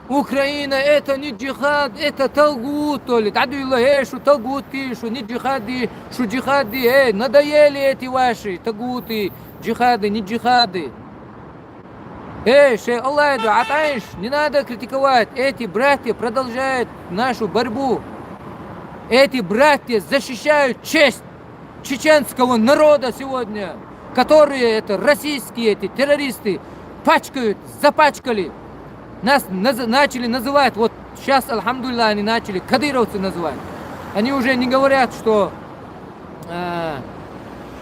Украина, это не джихад, это тагут, то ли дӀадуьйла, э, шу тагутий, шу не джихадий, шу джихадий, э, надоели эти ваши тагуты, джихады, не джихады. Эй, шайн Аллахьан дуьхьа, Ӏатайш, не надо критиковать. Эти братья продолжают нашу борьбу. Эти братья защищают честь чеченского народа сегодня, которые это российские эти террористы пачкают, запачкали. Нас наз-, начали называть, вот сейчас, альхамдулиллах, они начали кадыровцы называть. Они уже не говорят, что, э,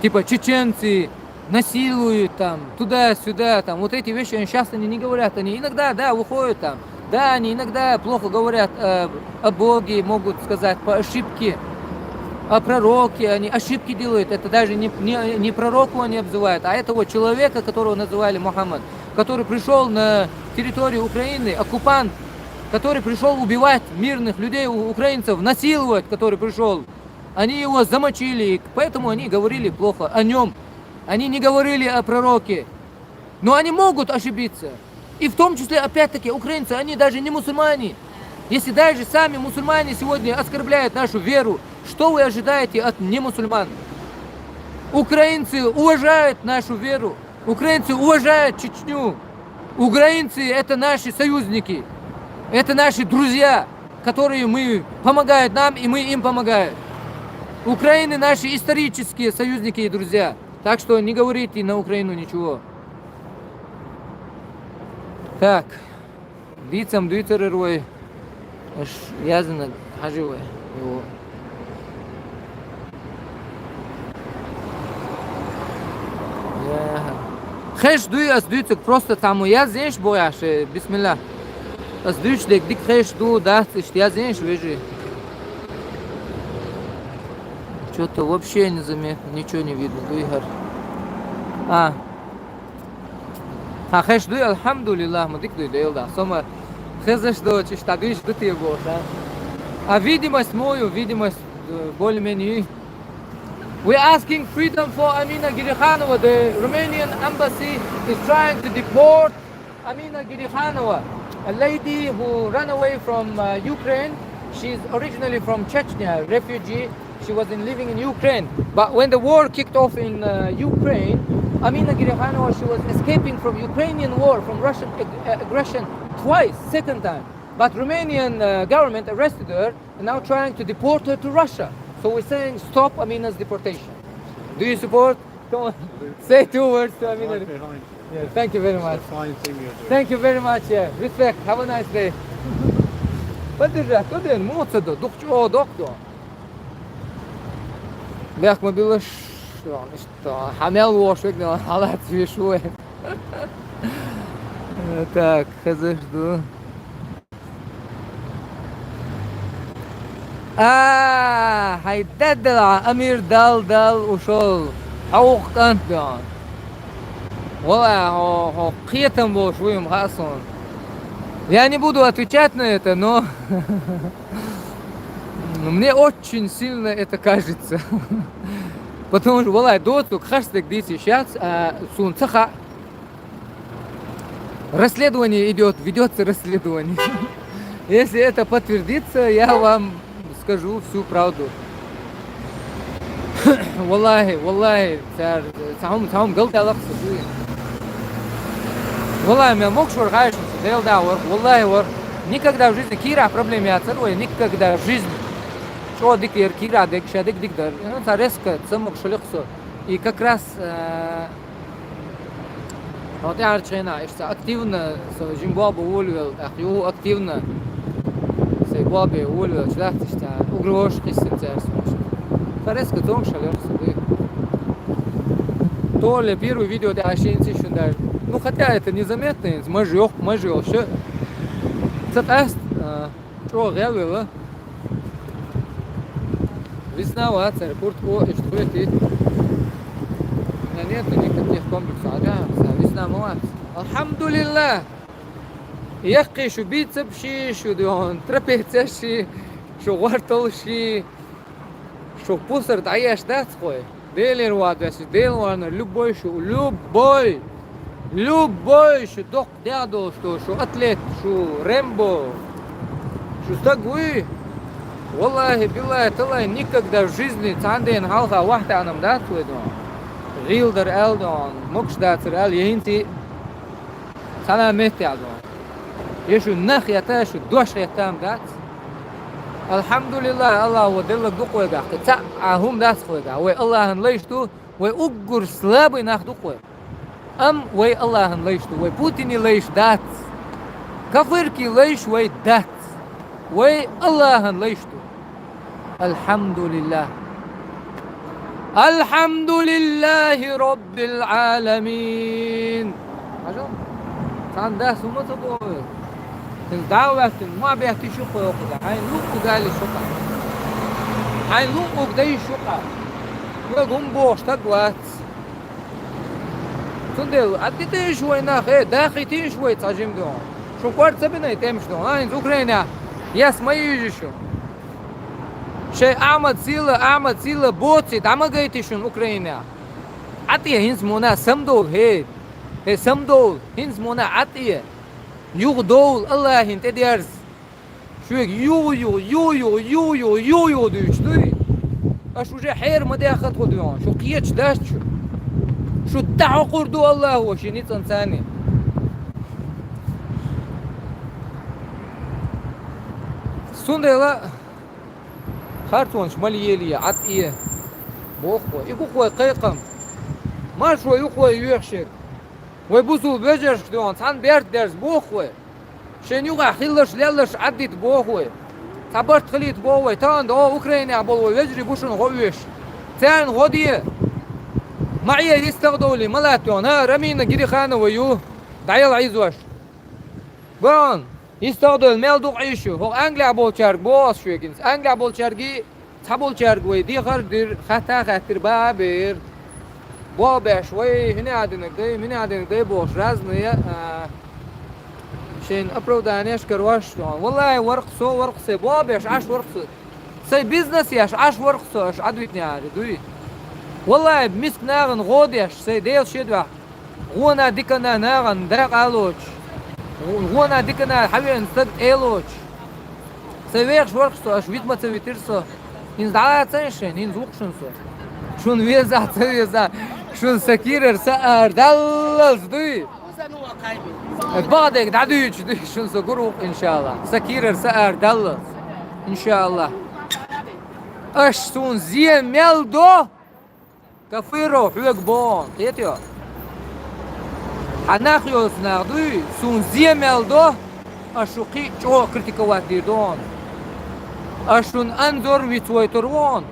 типа, чеченцы насилуют там, туда-сюда, там, вот эти вещи, они сейчас они не говорят, они иногда, да, выходят там, да, они иногда плохо говорят, э, о Боге, могут сказать по ошибке, о пророке, они ошибки делают, это даже не, не, не пророку они обзывают, а этого человека, которого называли Мухаммад, который пришёл на территорию Украины, оккупант, который пришёл убивать мирных людей, у-, украинцев, насиловать, который пришёл. Они его замочили, и поэтому они говорили плохо о нём. Они не говорили о пророке. Но они могут ошибиться. И в том числе, опять-таки, украинцы, они даже не мусульмане. Если даже сами мусульмане сегодня оскорбляют нашу веру, что вы ожидаете от немусульман? Украинцы уважают нашу веру. Украинцы уважают Чечню. Украинцы — это наши союзники. Это наши друзья, которые мы, помогают нам, и мы им помогаем. Украины — наши исторические союзники и друзья. Так что не говорите на Украину ничего. Так. Дийцам дуьйцур вай. Аш яздина хьажи вай. Йо. Я. Хезаш дуй ас дуьйцург, просто там язъеш боху аш, э, бисмилла. Ас дуьйцуш дерг дика хезаш ду, дац, иштта язъеш, вежарий. Чё-то вообще незаметно, ничего не видно, дуй хӀара. А. Хьан хезаш дуй, альхамдулиллах, ма дика дуй, Дела духьа. Со ма хезаш доцуш, иштта дуьйцуш ду те бохуш, а? А видимость мою, видимость, э, более-менее. We're asking freedom for Amina Girikhanova. The Romanian embassy is trying to deport Amina Girikhanova, a lady who ran away from, uh, Ukraine. She's originally from Chechnya, refugee. She was in, living in Ukraine. But when the war kicked off in, uh, Ukraine, Amina Girikhanova, she was escaping from Ukrainian war, from Russian ag- uh, aggression twice, second time. But Romanian uh, government arrested her and now trying to deport her to Russia. So we're saying stop Amina's deportation. Do you support? Come on, say two words to Amina. Right behind you. Yeah, thank you very much. It's a fine thing you're doing. Thank you very much. Yeah, respect. Have a nice day. Поддержать, кто дэн, муца да, дух чего, доктор. Бяхма билаш, что, хьа мел вош век, но халат вишуэ. Так, хазыш ду. А, хьай даддала Амир дал, дал ушол. Хьаух кӀант да. Вала, хо, хо, кхетам бош вуй ма хасон. Я не буду отвечать на это, но мне очень сильно это кажется. Потому что, валай, доцу хастек дици сейчас, а сун цаха. Расследование идет, ведется расследование. Если это подтвердится, я вам скажу всю правду. Валлахи, валлахи, цар, цаум, цаум гал далах субуи. Валлахи, мя мокшур хайшин, дел да вар, валлахи вар. Никогда в жизни кира проблем я цар, ой, никогда в жизни. Чо дик ер кира, дик ша, дик, дик дар. Ну, цар резко, цамок шалихсо. И как раз, э, вот я арчена, ишца активно, со жимбуа бу вольвел, ах, ю активно. Сей буа бе вольвел, члахтишта, угрош кисин царс. Цар резко, цонг шалер, субуи. То ли первое видео, да, ашинци шундар. Ну, хотя это незаметно, мажёх, мажёх, всё. Цат аст, э, Чо гъел вела? Весна ва, цар куртку ишт хуйти. У меня нету никаких комплексов. А да, са весна ма вац. Алхамдулиллах. Яххи шу бицепс ши, шу дон трапеция ши, шу гъортал ши, шу пусар даяш дац хой. Делер вадас, дел варна, любой шу, любой, любой шу док дядо, что шу атлет, шу Рэмбо, шу стагуи. Валлахи, биллахи, таллахи, никогда в жизни цанден халха вахтанам да твой дон. Гилдар алдон, мокш дацар ал, ехинти цана мет алдон. Ешу нах ята, шу дош ятам дац. Алхамдулиллах, Аллах ва деллаг дукъойгах. Ца а хум дац хойга. Вай Аллахын лайш ту, вай уггур слабый нах дукъой. Ам вай Аллахын лайш ту, вай Путини лайш дац. Кафырки лайш вай дац. Вай Аллахын лайш ту. Алхамдулиллах. Алхамдулиллахи Раббил Аламин. Ажо? Цан да сума то бо. Сен давлатин, ма бяхти шу хой окуда. Хайн луку гали шука. Хайн луку гдай шука. Ва гум бошта глац. Цундел, аддитиш вай нах, э, дахитиш вай цажим дон. Шу кварца бинай темш дон. Айн з Украина. Яс ма ижишу. Шей Ахмад сила, Ахмад сила боци, дамагайтишун Украина. Атия хинс мона самдол, хе. Хе самдол, хинс мона атия. Юг дол, Аллахин тедерз. Шуег ю ю ю ю ю ю ю ю дуч дуй. Аш уже хер ма дяхат хо дуй. Шу кияч даш шу. Шу тахо курду Аллаху ши ницан цани. Сундела харцонч мал ели ат ие. Бохо. Игу хой кайкам. Маш хой ю хой юхшек. Вай бусул бежерш дуй. Цан берт дерз бохо. Шен юга хиллаш лелаш аддит бохуй. Цабарт хилит бохуй. Таан да Украина болуй вежри бушун го уеш. Цен годие. Мая истагдоли малатон. Ха, Рамина Гириханова ю. Даял айзуаш. Бон. Истагдол мел дук айшу. Хо Англия болчар бос шуегинс. Англия болчарги Цхьаболчарг вай дехар дир, хатта хаттир баъ бер. Бо беш вай, хӀуни адинаг дай, мини адинаг дай бош, разные, а, шен оправданиеш карваш. Валлай, варх со, варх се, бо беш, аш варх со. Сай бизнес еш, аш варх со, аш адвитни ари, дуй. Валлай, миск наган год еш, сай дел шедва. Гуна дикана наган дакъалоч. Гуна дикана хавен стаг элоч. Сай вехш варх со, аш витма ца витир со. Хин дала цайшен, хин звукшен со. Шун веза, ца веза. Шун са кирар са ара даллалц дуй. Бадег дӀадуьйчу дуй шун со гур ву-кх, иншалла. Са кирар са ара даллалц. Иншалла. Аш суна зе мел до, Кафыров, хьоьга боху, кхетий? Хьан нах йолчу нах дуй, суна зе мел до, аш шу кхин а чӀогӀа критиковать дийр ду хьуна. Аш шун Анзор вицвойтур ву хьуна.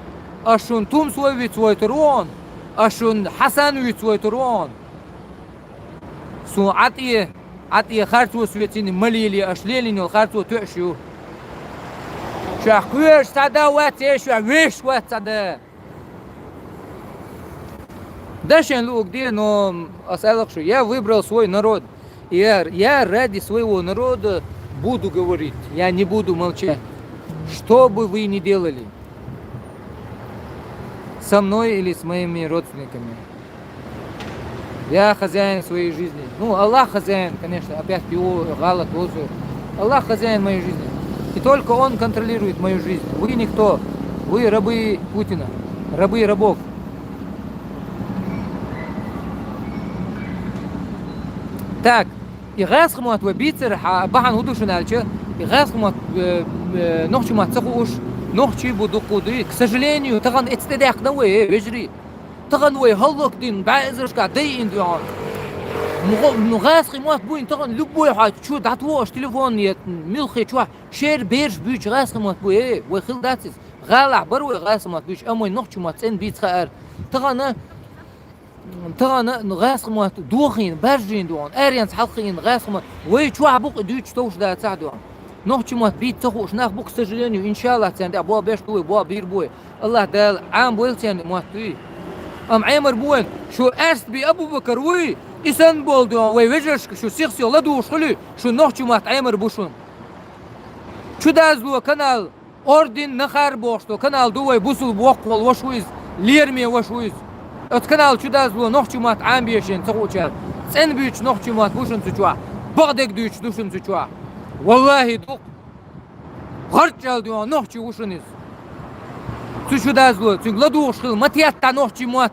Аш шун Тумсой вицвойтур ву хьуна. Аш шун Хьасан вицвойтур ву хьуна. Суна Ӏа тӀе, Ӏа тӀе харцо соьцина ма лелае, аш лелийна йолу харцо тоьаш ю. Шух кхоьруш цхьа да вац, я шух вешаш вац цхьа да. Дашен луъуг де, но ас аьлла-кх шу, я выбрал свой народ, я, я ради своего народа буду говорить, я не буду молчать. Что бы вы ни делали, со мной или с моими родственниками. Я хозяин своей жизни. Ну, Аллах хозяин, конечно, опять его гӀалат возу. Аллах хозяин моей жизни. И только Он контролирует мою жизнь. Вы никто. Вы рабы Путина. Рабы рабов. Так, и гӀаскхи мотт вай бийцар хьа-, бахьана хӀун ду шуна аьлча, и гӀаскхи мотт, э, э, нохчи мотт ца хууш, нохчий бу дуккха дуй. К сожалению, тахана эцна тӀедаьккхина вай, э, вежарий. Тахана вай хӀаллакдина, бӀаьзаршкахь дайина дуьхьал. Ну, гӀо-, ну, гӀаскхи мотт буйна тахана любой хьо чу дӀатохуш телефон е муьлххе чохь шера бераш буьйцу гӀаскхи мотт бу, э, вай хилла дац иза. ГӀалахь бара вай гӀаскхи мотт буьйцу, амма вай нохчи мотт цӀена бийца хаьара. Тахана, тахана, ну, гӀаскхи мотт дохийна, баьржийна дуьхьал, аренца хьалхийна гӀаскхи мотт. Вай чохь бу-кх и дуьйцуш товш дацахь дуьхьал. Нохчи мотт бийца ца хууш нах бу-кх, к сожалению, иншаллах, царна тӀехь болх беш ду вай, болх бийр бу вай. Аллах Дала Ӏамабойла церан мотт дуй. Амма Ӏемар бу вайн, шу Аьрсби Абу-Бакар вуй, и санна болу дуьхьал вай вежаршка шу сих-сиха ладугӀуш хуьлий, шун нохчи мотт Ӏемар бу шуна. Чудазло канал, Орден Нахар бохуш долу канал ду вай, бусулба воккхаволу ваша ву иза, лераме ваша ву иза. Оцу канал чудазло нохчи мотт Ӏамабешина ца хуучара. ЦӀена буьйцуш нохчи мотт бу шуна цу чохь. Бакъдерг дуьйцуш ду шуна цу чохь. Валлахи, ду-кх. ГӀарчӀ аьлла дуьхьал нохчи ву шуна иза. Цу чудазло, цуьнга ладугӀуш хила ма тетта нохчи мотт.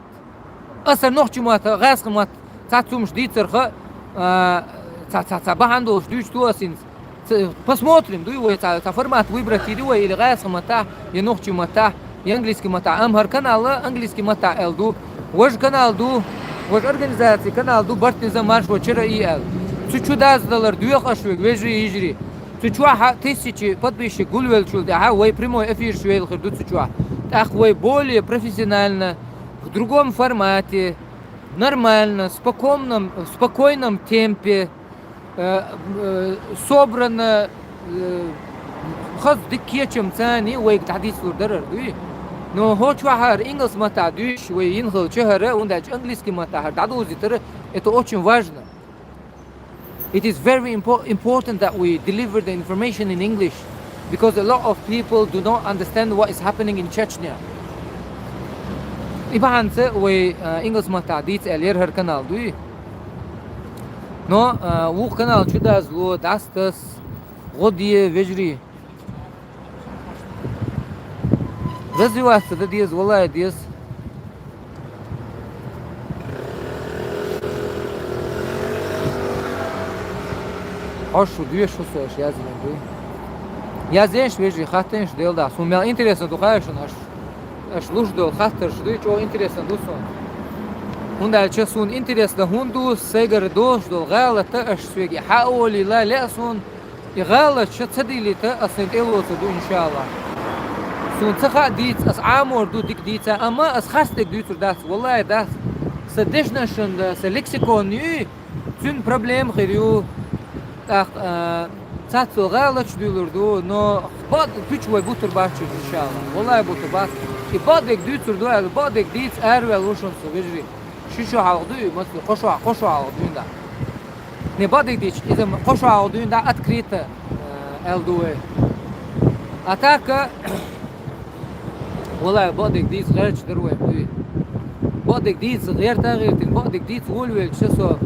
Аса нохчи мотт, гӀаскхи мотт, цхьацца хӀумаш дийцарха, а, цхьа, цхьа, цхьа бахьана долуш дуьйцуш ду аса хӀинца. Ц-, посмотрим, дуй вай цхьа, цхьа формат выбрать йири вай, или гӀаскхи маттахь, я нохчи маттахь, я английский маттахь. Амма хӀара канал английский маттахь аьлла ду. Важа канал ду, важа организаци канал ду, барт низам маршо чара и аьлла. Цу чу даздалар доьху аш вега, вежарий, йижарий. Цу чохь тысячи подписчик гулвеллачул тӀаьхьа вай прямой эфираш вейлахир ду цу чохь. ТӀаккха вай более профессионально, в другом формате, нормально, в спокойном, в спокойном темпе, э, э, собрано, э, хаза дика кечам цани вайга дӀадийцалур дарар дуй. Но хӀо чохь хӀара ингалс маттахь дуьйш вай йина хилча хӀара, хӀунда аьлча английский маттахь хӀара дӀадузийтара, это очень важно. It is very impo- important that we deliver the information in English because a lot of people do not understand what is happening in Chechnya. И бахьанца вай, а, ингалс маттахь дийца аьлла яра хӀара канал дуй. Но, а, вукху канал чу дазло, дастас, гӀо де, вежарий. Развиваться дан деза, валлай деза. Хьо шу доьшу со аша яздина дуй. Яздеш вежарий, хаттеш Дела дахь. Суна мел интересно ду хаьа шуна аша. Аша луш долу хаттарш дуй, чӀогӀа интересно ду суна. ХӀунда аьлча суна интересно хӀунда ду, сайгара доцуш долу гӀалатта аша соьга хьа а олийла, лаьа суна. И гӀалат ша ца дилийта, ас сайн тӀелоцур ду, иншалла. Суна ца хаьа дийца, ас Ӏамор ду дика дийца, амма ас харцдерг дуьйцур дац, валлай дац. Сан дешнашан, сан лексикон юй, цуьнан проблема хир ю. ТӀаккха, а, цхьаццо гӀалаташ дуьйлур ду, но бакъ-, пуьча вай бутур бац чуьра, иншалла. Валлай бутур бац. И бакъдерг дуьйцур ду аьлла, бакъдерг дийца араваьлла ву шуна со, вежарий. Ши шо хьалха дуй, масала, кхо шо, кхо шо хьалха дуьйна. Не бакъдерг дийцича, иза кхо шо хьалха дуьйна дӀа открыто, э, аьлла ду вай. А так, валлай, бакъдерг дийца гӀерташ дара вай, дуй. Бакъдерг дийца гӀерта а гӀертина, бакъдерг дийца волавелча со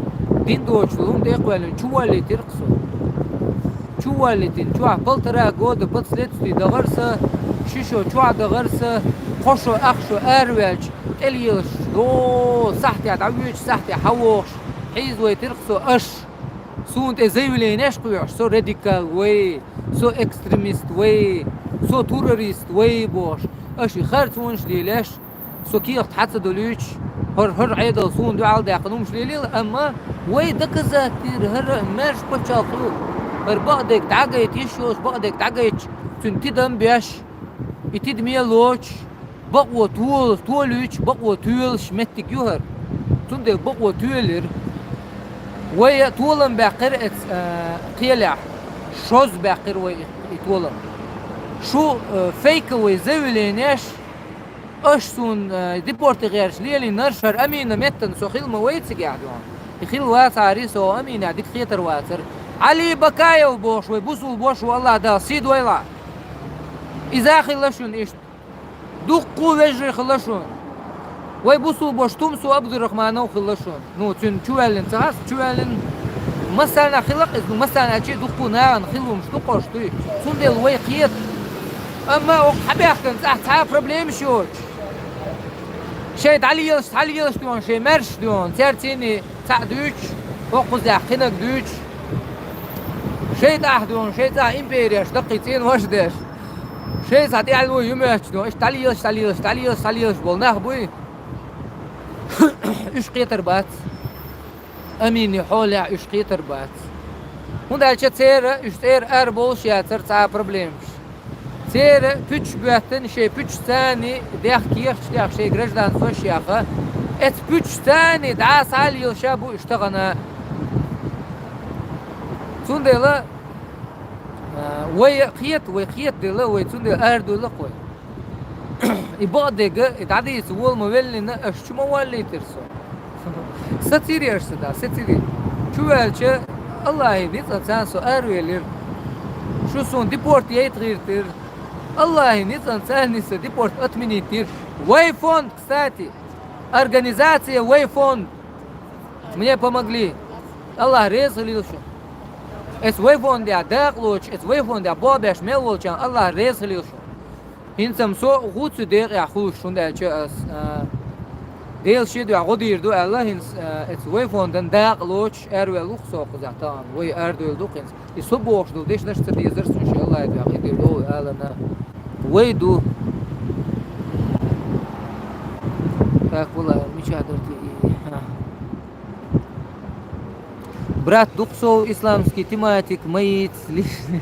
дин доцуш долу хӀума тӀе а кхоьллина, чу воллийтира-кх со. Чу воллийтина, чохь полтора года под следствие дахара сан, ши шо чохь дахар сан, кхо шо, ах шо араваьлча, тӀелелаш, о, сахьтехь дӀавоьдуш, сахьтехь хьавогӀуш, хьийзавайтира-кх со аш. Суна тӀе заявленеш кхоьхьуш, со радикал вай, со экстремист вай, со террорист вай бохуш, аш и харцонаш лелош, со кехат хьа ца долуьйтуш, хӀара, хӀара Ӏедал суна дуьхьал даьккхина хӀумаш лелийла, амма вай доказать дира хӀара маьрша пачхьалкх ю. ХӀара бакъдерг дӀагайта йиш йолуш, бакъдерг дӀагайтча, цуьнан тидам беш, и тидаме лоцуш, бакъо тола, толуьйтуш, бакъо тоьлуш меттиг ю хӀара. Цундела бакъо тоьлира. Вай а толам баьккхира эц-, а, кхелехь. Шозза баьккхира вай и, и толам. Шу, а, фейковый заявленеш, аш суна, а, депорте гӀерташ лелийнарш, хӀара Амина меттана со хилла ма вай цигахь дуьхьа. И хилла вацахьара, со Аминехь дика хетар вацара. Ӏали Бакаев бохуш вай бусулба ваша ву, АллахӀ Дала сий дойла. Иза а хилла шуна иштта. Дуккха а вежарий хилла шуна. Вай бусулба ваша Тумсо Абдурахманов хилла шуна. Ну, цуьнан чуваьллина ца хьаста, чуваьллина массарна хилла-кх иза, ну, массарна аьлча а дуккха а нахана хилла хӀумаш ду-кх уьш, дуй. Цундела вай кхета. Амма оха хьабаьхкина цӀахь цхьа а проблемаш йоцуш, шайн дӀалелаш, схьалелаш дуьйна, шайн маьрша дуьйна, цаьрца цӀийне цхьаъ дуьйцуш, хӀокхузахь кхинаг дуьйцуш, шайн тӀехь дуьйна, шайн цӀахь импереш даккхий цӀенош а деш, шайн цхьа тӀаьхьа ло ю моьттуш дуьйна, иштта дӀалелаш, дӀалелаш, дӀалелаш, дӀалелаш болу нах буй. Уьш кхетар бац. Аминан хьолехь уьш кхетар бац. ХӀунда аьлча церан, уьш церан ара болуш яцара цхьа а проблемаш. Церан пуьчаш боьттина, шайн пуьчашца царна дехкехаш тӀехь шайн гражданствош яха, эцу пуьчашца царна дӀа а схьа а лелаш а бу уьш тахана. Цундела, а, вай а кхета, вай кхетадела, вай цундела арадуьйлу-кх вай. И бакъдерг, и дӀадийца вола ма веллина, аш чу ма воллийтира со. Сацийра аш сан да, сацийра. Чуваьлча, АллахӀан ницкъанца со аравелира. Шу суна депорт яйта гӀиртира. АллахӀан ницкъанца царна сан депорт отменить дира. Вай фонд, кстати, организация Вай фонд. Мне помогли. АллахӀ реза хилийла шуна. Эцу Вай фондехь дакъа лоцуш, эцу Вай фондехь болх беш мел волчарна АллахӀ реза хилийла шуна. ХӀинца-м со гӀу цу декъехь хуьлуш, хӀунда аьлча ас, а, Делан шен дуьхьа гӀо дийр ду аьлла, хӀинца, а, эцу Вай фондан дакъа лоцуш араваьлла ву-кх со кхузахь тахана. Вай арадуьйлу ду-кх хӀинца. И со бохуш долу дешнаш ца дезара суна шен АллахӀан дуьхьа, и дийр долу алана. Вай ду. Так, вала, мичахь дара те и? А. Брат, дукха сов исламский тематик ма йийца лишний,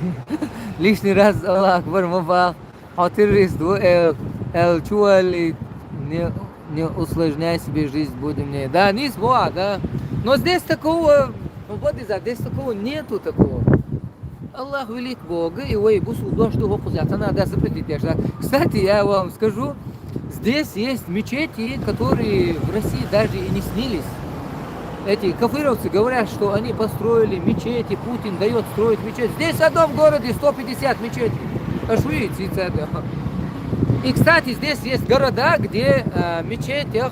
лишний раз Аллаху Акбар ма бах. Хьо террорист ву, э, аьлла чуваллий, не, не усложняй себе жизнь, будем не. Да, нийса боху, да. Но здесь такого, ну, вот из-за, здесь такого нету такого. Аллах велик Бог, и вай бусулба дош ду хӀокхуза, цхьана а да запретить деш, да. Кстати, я вам скажу, здесь есть мечети, которые в России даже и не снились. Эти кафировцы говорят, что они построили мечети, Путин даёт строить мечеть. Здесь в одном городе сто пятьдесят мечетей. Аш видите, это. И, кстати, здесь есть города, где, э, в мечетях,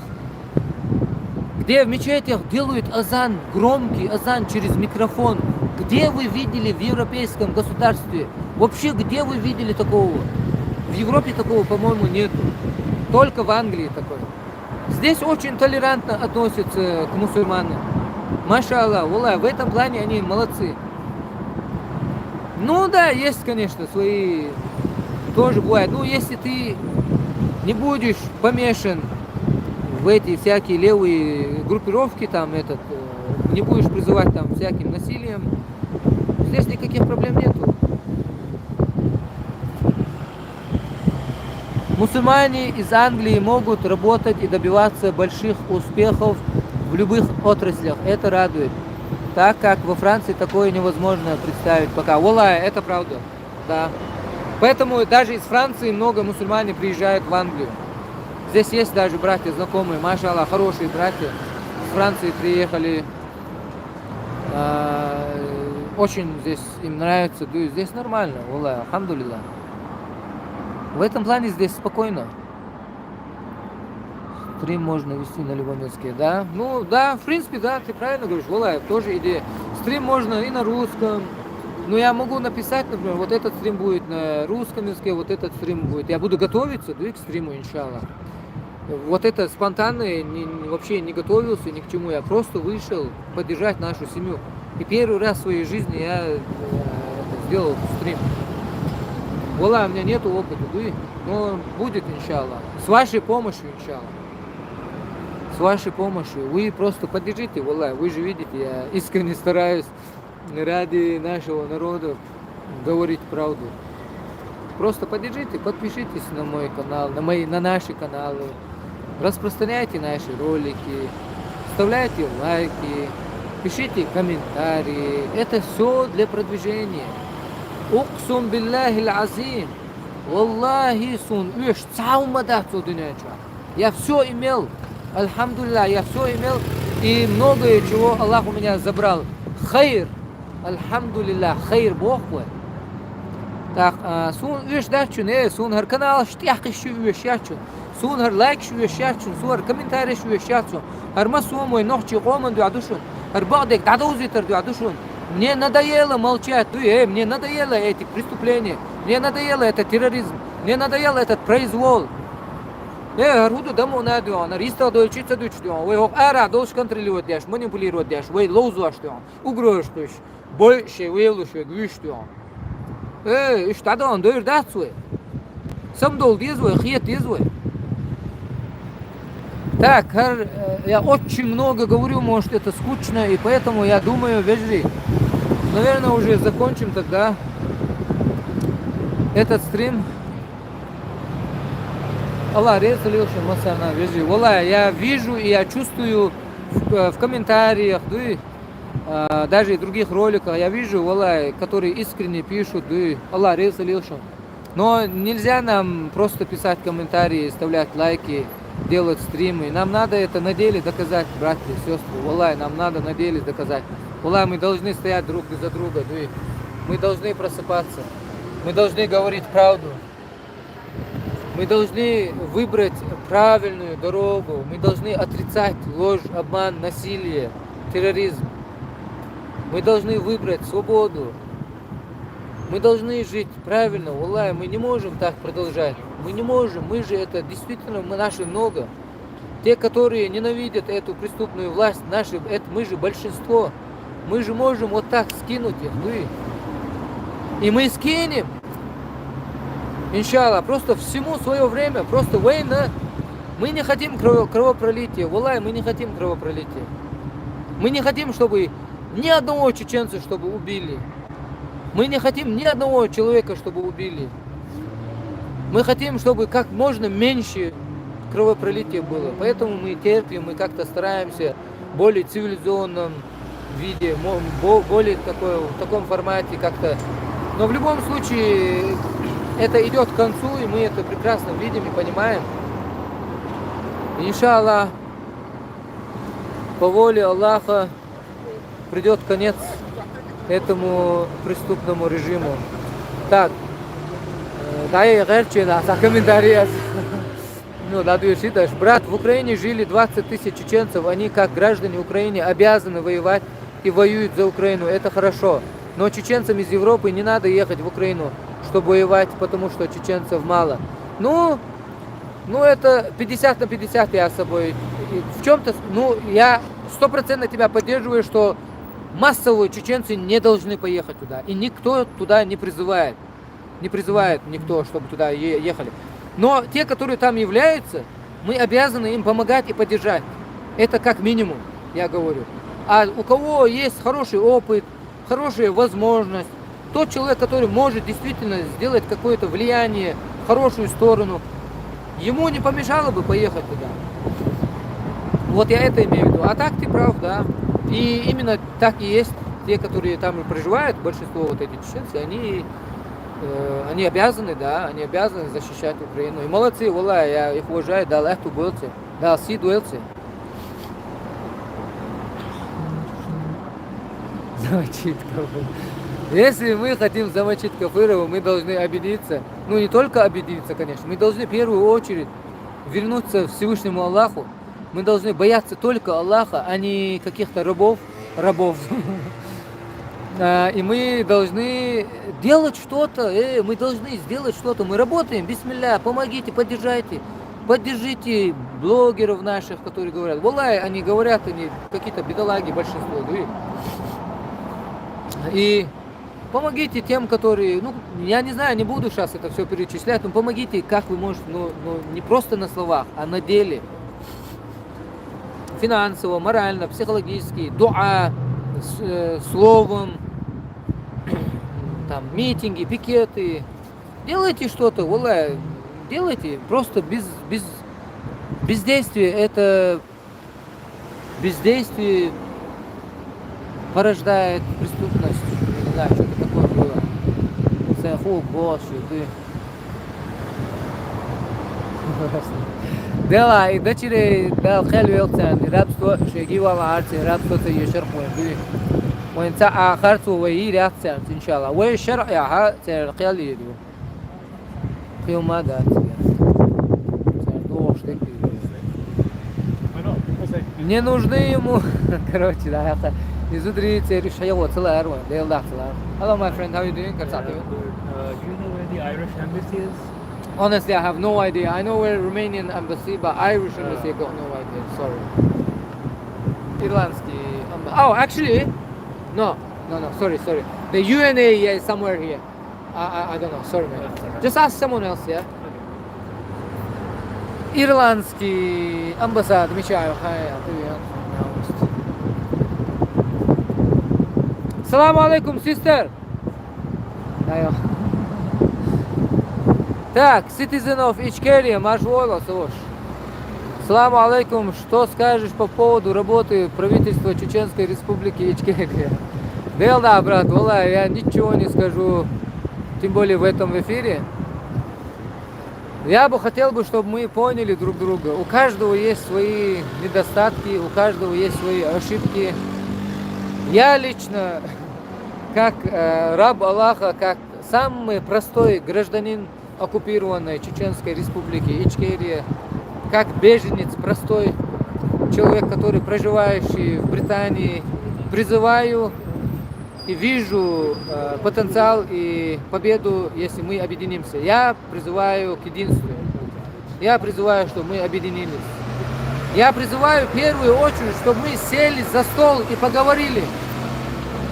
где в мечетях делают азан, громкий азан через микрофон. Где вы видели в европейском государстве? Вообще, где вы видели такого? В Европе такого, по-моему, нету. Только в Англии такое. Здесь очень толерантно относятся к мусульманам. Маша Аллах, валлахи, в этом плане они молодцы. Ну да, есть, конечно, свои тоже бывает. Ну, если ты не будешь помешан в эти всякие левые группировки, там, этот, э, не будешь призывать там всяким насилием, здесь никаких проблем нету. Мусульмане из Англии могут работать и добиваться больших успехов в любых отраслях. Это радует, так как во Франции такое невозможно представить пока. Валлахи, это правда. Да. Поэтому даже из Франции много мусульмане приезжают в Англию. Здесь есть даже братья знакомые, маша Аллах, хорошие братья. Из Франции приехали. А, очень здесь им нравится, да и здесь нормально, валлахи, альхамдулиллах. В этом плане здесь спокойно. Стрим можно вести на любом языке, да? Ну, да, в принципе, да, ты правильно говоришь, валлахи, тоже идея. Стрим можно и на русском, Ну, я могу написать, например, вот этот стрим будет на русском языке, вот этот стрим будет. Я буду готовиться, да, и к стриму, иншаллах. Вот это спонтанное, не- не- вообще не готовился ни к чему. Я просто вышел поддержать нашу семью. И первый раз в своей жизни я э, сделал стрим. Валлахи, у меня нету опыта, да, но будет, иншаллах. С вашей помощью, иншаллах. С вашей помощью. Вы просто поддержите, валлахи, вы же видите, я искренне стараюсь ради нашего народа говорить правду. Просто поддержите, подпишитесь на мой канал, на мои, на наши каналы, распространяйте наши ролики, вставляйте лайки, пишите комментарии. Это все для продвижения. Уксум билляхиль азим. Валлахи, сун уьш цхьа хӀума дац цу дуьнен чу. Я все имел. Альхамдулиллах, я все имел. И многое чего Аллах у меня забрал. Хайр. Альхамдулиллах, хайр боху вай. Так, а, сун уьш дац цу, э, сун хӀара каналаш тӀехкхиш уьш яц цу. Сун хӀара лайкаш уьш яц цу, сун хӀара комментареш уьш яц цу. ХӀара массо а вай нохчий къоман дуьхьа ду шуна. ХӀара бакъдерг дӀадовзийтар дуьхьа ду шуна. Мне надоело молчать, да, э, мне надоело эти преступления. Мне надоело этот терроризм. Мне надоело этот произвол. Э, хӀара хӀун ду, дамо а дуьхьа, хӀара йистах дойла чу ца дуьтуш дуьхьа. Вай хӀокху арахь долуш контролировать деш, манипулировать деш, вай ловзош дуьхьа. Угрозаш кхуьйсуш. Бойуш шен, вевлуш вайга вуьйш дуьхьа. Э, уьш дӀадахана дойр дац вай. Самадовла деза вай, хета деза вай. Так, хӀара, э, я очень много говорю, может, это скучно, и поэтому я думаю, вежарий, наверное, уже закончим тогда этот стрим. Аллах реза хуьлда шуна массарна, вежарий. Валлахи, я вижу и я чувствую в, э, в комментариях, да и, а, даже и в других роликах, я вижу, валлахи, которые искренне пишут, да и Аллах реза хуьлда шуна. Но нельзя нам просто писать комментарии, вставлять лайки, делать стримы. Нам надо это на деле доказать, братья и сестры. Валлахи, нам надо на деле доказать. Валлахи, мы должны стоять друг за друга, да и мы должны просыпаться. Мы должны говорить правду. Мы должны выбрать правильную дорогу. Мы должны отрицать ложь, обман, насилие, терроризм. Мы должны выбрать свободу. Мы должны жить правильно. Валлахи, мы не можем так продолжать. Мы не можем. Мы же это действительно, мы, наши много. Те, которые ненавидят эту преступную власть, наши, это, мы же большинство. Мы же можем вот так скинуть их, да и, и мы скинем. Иншаллах, просто всему свое время, просто война. Мы не хотим крово- кровопролития, валлахи, мы не хотим кровопролития. Мы не хотим, чтобы ни одного чеченца, чтобы убили. Мы не хотим ни одного человека, чтобы убили. Мы хотим, чтобы как можно меньше кровопролития было. Поэтому мы терпим, мы как-то стараемся в более цивилизованном виде, мо- бо- более такой, в таком формате как-то. Но в любом случае это идет к концу, и мы это прекрасно видим и понимаем. Иншаллах, по воле Аллаха придет конец этому преступному режиму. Так, э, да, я герчина, а комментарий. Ну, надо ещё дальше. Брат, в Украине жили двадцать тысяч чеченцев. Они, как граждане Украины, обязаны воевать и воюют за Украину. Это хорошо. Но чеченцам из Европы не надо ехать в Украину, чтобы воевать, потому что чеченцев мало. Ну, ну, это пятьдесят на пятьдесят я с собой. И в чем-то, ну, я стопроцентно тебя поддерживаю, что массово чеченцы не должны поехать туда. И никто туда не призывает. Не призывает никто, чтобы туда е- ехали. Но те, которые там являются, мы обязаны им помогать и поддержать. Это как минимум, я говорю. А у кого есть хороший опыт, хорошая возможность, тот человек, который может действительно сделать какое-то влияние в хорошую сторону, ему не помешало бы поехать туда. Вот я это имею в виду. А так ты прав, да. И именно так и есть. Те, которые там и проживают, большинство вот эти чеченцы, они, э, они обязаны, да, они обязаны защищать Украину. И молодцы, валлахи, я их уважаю, да, лехту буьлда церан, да, сий дуьлда церан. Замочить кафыра. Если мы хотим замочить кафыра, мы должны объединиться. Ну, не только объединиться, конечно. Мы должны в первую очередь вернуться к Всевышнему Аллаху. Мы должны бояться только Аллаха, а не каких-то рабов. Рабов. А, и мы должны делать что-то, э, мы должны сделать что-то. Мы работаем, бисмилля, помогите, поддержайте. Поддержите блогеров наших, которые говорят. Валлахи, они говорят, они какие-то бедолаги, большинство, да и, и помогите тем, которые, ну, я не знаю, не буду сейчас это все перечислять, но помогите, как вы можете, но, но не просто на словах, а на деле. Финансово, морально, психологически, дуа, с-, э, словом, там, митинги, пикеты. Делайте что-то, валлахи, делайте. Просто без, без, бездействие — это бездействие порождает преступность. Не знаю, что-то такое было. Сен хук босс, ты. Дела, и дочери дал кхел велцан, и рабство, шеги вала арци, и рабство це ешер хуэн дуй. Вайн ца ахар цу вай и ряд цан, иншалла. Вай шер я ха, це кхел еду. Хил ма да, це. Це дух штык. Не нужны ему, короче, да, это. Не зудри, це решай его, целая арва, дел да, целая. Hello, my friend, how you doing? Как Uh, do you know where the Irish embassy is? Honestly, I have no idea. I know where Romanian embassy, but Irish embassy, I got no idea. Sorry. Ирландский embassy. Oh, actually, no, no, no. Sorry, sorry. The U N A, yeah, is somewhere here. I, I, I don't know. Sorry, man. Just ask someone else, yeah. Ирландский амбассадор, мечаю, хай, привет. Салам алейкум, sister. Айо. Так, citizen of Ичкерия, маш войло, слушай. Салам алейкум, что скажешь по поводу работы правительства Чеченской Республики Ичкерия? Дел да, брат, валлахи, я ничего не скажу, тем более в этом эфире. Я бы хотел бы, чтобы мы поняли друг друга. У каждого есть свои недостатки, у каждого есть свои ошибки. Я лично, как э, раб Аллаха, как самый простой гражданин оккупированной Чеченской Республики Ичкерия, как беженец, простой человек, который проживающий в Британии, призываю и вижу э, потенциал и победу, если мы объединимся. Я призываю к единству. Я призываю, чтобы мы объединились. Я призываю в первую очередь, чтобы мы сели за стол и поговорили,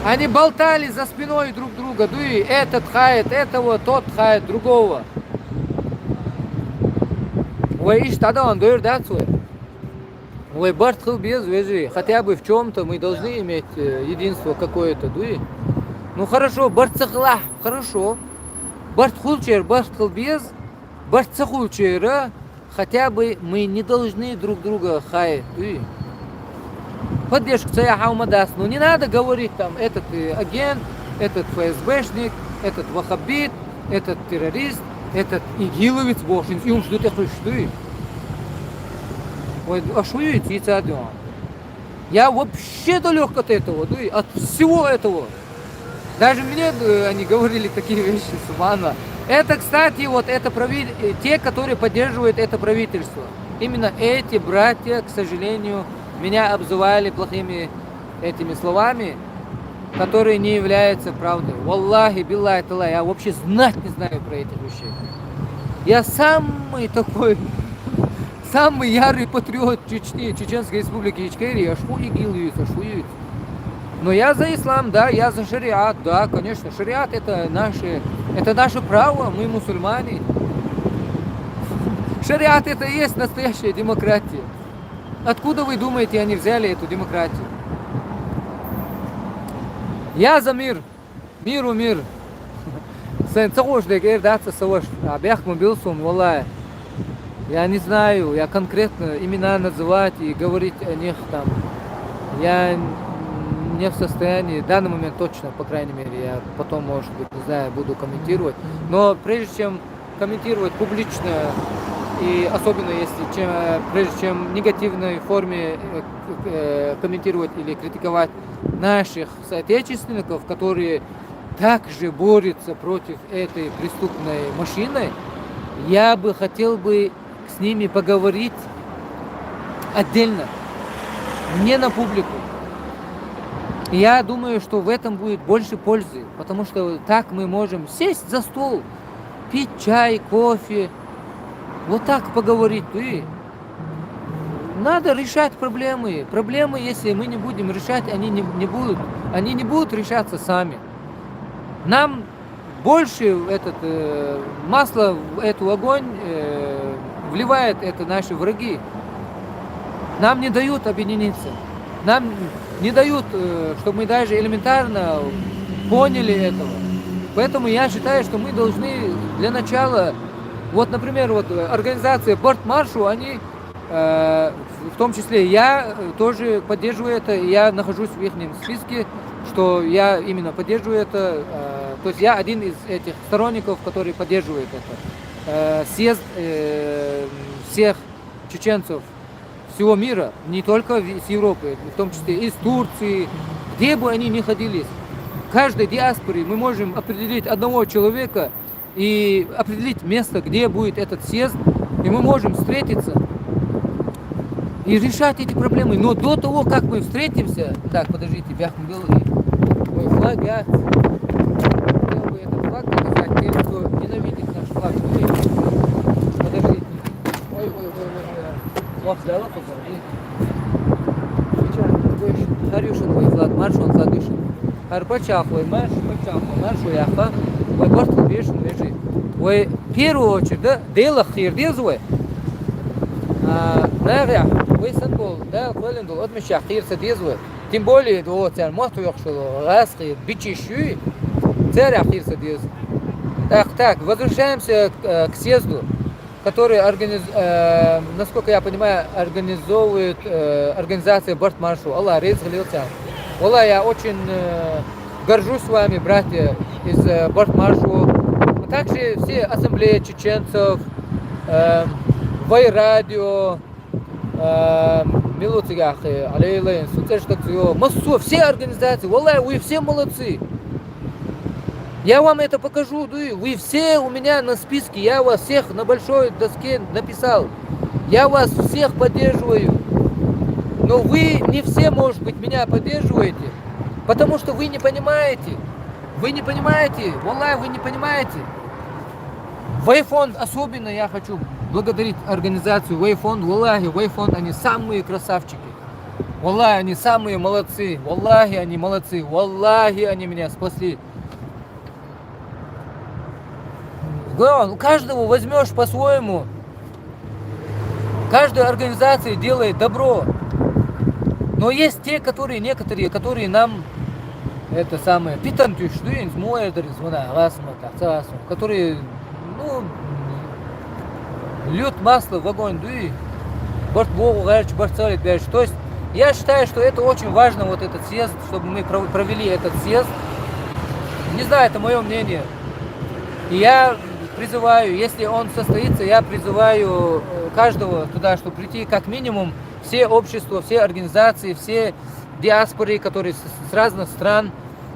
а не болтали за спиной друг друга. Дуй, этот хает этого, тот хает другого. Вай иш тогда он дойр да цой. Вай барт хыл без вези. Хотя бы в чем-то мы должны иметь э, единство какое-то, дуй. Ну хорошо, барт сахла, хорошо. Барт хулчер, барт хыл без, барт сахулчера, хотя бы мы не должны друг друга хаять, дуй. Поддержка цая хаума даст. Ну не надо говорить там, этот э, агент, этот ФСБшник, этот ваххабит, этот террорист, этот игиловец бошин, и уж ты хуш, дуй. Ой, а что и ца дён? Я вообще далек от этого, дуй, от всего этого. Даже мне э, они говорили такие вещи, субханаллах. Это, кстати, вот это прави... э, те, которые поддерживают это правительство. Именно эти братья, к сожалению, меня обзывали плохими этими словами, которые не являются правдой. Валлахи, биллахи, таллахи, я вообще знать не знаю про этих вещей. Я самый такой, самый ярый патриот Чечни, Чеченской Республики Ичкерия, ашху игилюйц, ашху юйц. Но я за ислам, да, я за шариат, да, конечно, шариат это наше, это наше право, мы мусульмане. Шариат это и есть настоящая демократия. Откуда вы думаете, они взяли эту демократию? Я за мир. Миру мир. Сен ца хуш дек эр дац саваш. А бяхма билсун, валлахи. Я не знаю, я конкретно имена называть и говорить о них там. Я не в состоянии, в данный момент точно, по крайней мере, я потом, может быть, не знаю, буду комментировать. Но прежде чем комментировать публично, и особенно если чем, э, прежде чем в негативной форме э, к- э, комментировать или критиковать наших соотечественников, которые также борются против этой преступной машины, я бы хотел бы с ними поговорить отдельно, не на публику. Я думаю, что в этом будет больше пользы, потому что так мы можем сесть за стол, пить чай, кофе, вот так поговорить. И надо решать проблемы. Проблемы, если мы не будем решать, они не, не будут, они не будут решаться сами. Нам больше этот, э, масло в эту огонь, э, вливает это наши враги. Нам не дают объединиться. Нам не дают, э, чтобы мы даже элементарно поняли этого. Поэтому я считаю, что мы должны для начала, вот, например, вот, э, организация Бёрд Маршал, они, э, в том числе я, э, тоже поддерживаю это, я нахожусь в их списке, что я именно поддерживаю это, э, то есть я один из этих сторонников, который поддерживает это. Э, съезд, э, всех чеченцев всего мира, не только в-, с Европы, в том числе из Турции, где бы они ни находились, в каждой диаспоре мы можем определить одного человека и определить место, где будет этот съезд, и мы можем встретиться и решать эти проблемы. Но до того, как мы встретимся, так, подождите, бяхмбил и мой флаг, я хотел бы этот флаг показать тем, кто ненавидит наш флаг. Подождите. Ой, ой, ой, ой, ой. Лох, да, лох, ой. Ича, гыш, харюшин, ой, флаг, маршал, флаг, гыш. Хар пачах, ой, марш, пачах, ой, марш, ой, яха. Ой, борт, ой, беш, ой, жи. Ой, первую очередь, да, дело хир, дез, ой. А, нагя, ой, сан бол, да, хвален дол, отмечах, хир, са, дез, ой. Тем более, вот, цян, мот, ой, охшо, раз, хир, бичи, шуй. Цян, хир, са, дез. Так, так, возвращаемся к, э, к съезду, который организ-, э, насколько я понимаю, организовывает, э, организация Бёрд Маршал. Аллах, рейс, хлебца. Аллах, я очень, э, горжусь вами, братья из, э, Бёрд Маршал. А также все ассамблеи чеченцев, э, Вай Радио, э, Милуцигахи, Алейлайн, Суцештакцио, массу, все организации. Аллах, вы все молодцы. Я вам это покажу, да, вы все у меня на списке, я вас всех на большой доске написал. Я вас всех поддерживаю. Но вы не все, может быть, меня поддерживаете, потому что вы не понимаете. Вы не понимаете, Аллах, вы не понимаете. Вай фонд особенно я хочу благодарить организацию Вай фонд. Аллах, Вай фонд, они самые красавчики. Аллах, они самые молодцы. Аллах, они молодцы. Аллах, они меня спасли. Главное, у каждого возьмёшь по-своему. Каждая организация делает добро. Но есть те, которые, некоторые, которые нам, это самое, питантюш, дуинс, муэрдерис, вона, ласма, так, цасма, которые, ну, льют масло в огонь, дуи. Борт Богу, горячий, борт целит, бежит. То есть я считаю, что это очень важно, вот этот съезд, чтобы мы пров-, провели этот съезд. Не знаю, это моё мнение. И я призываю, если он состоится, я призываю, э, каждого туда, чтобы прийти, как минимум, все общества, все организации, все диаспоры, которые с, с разных стран,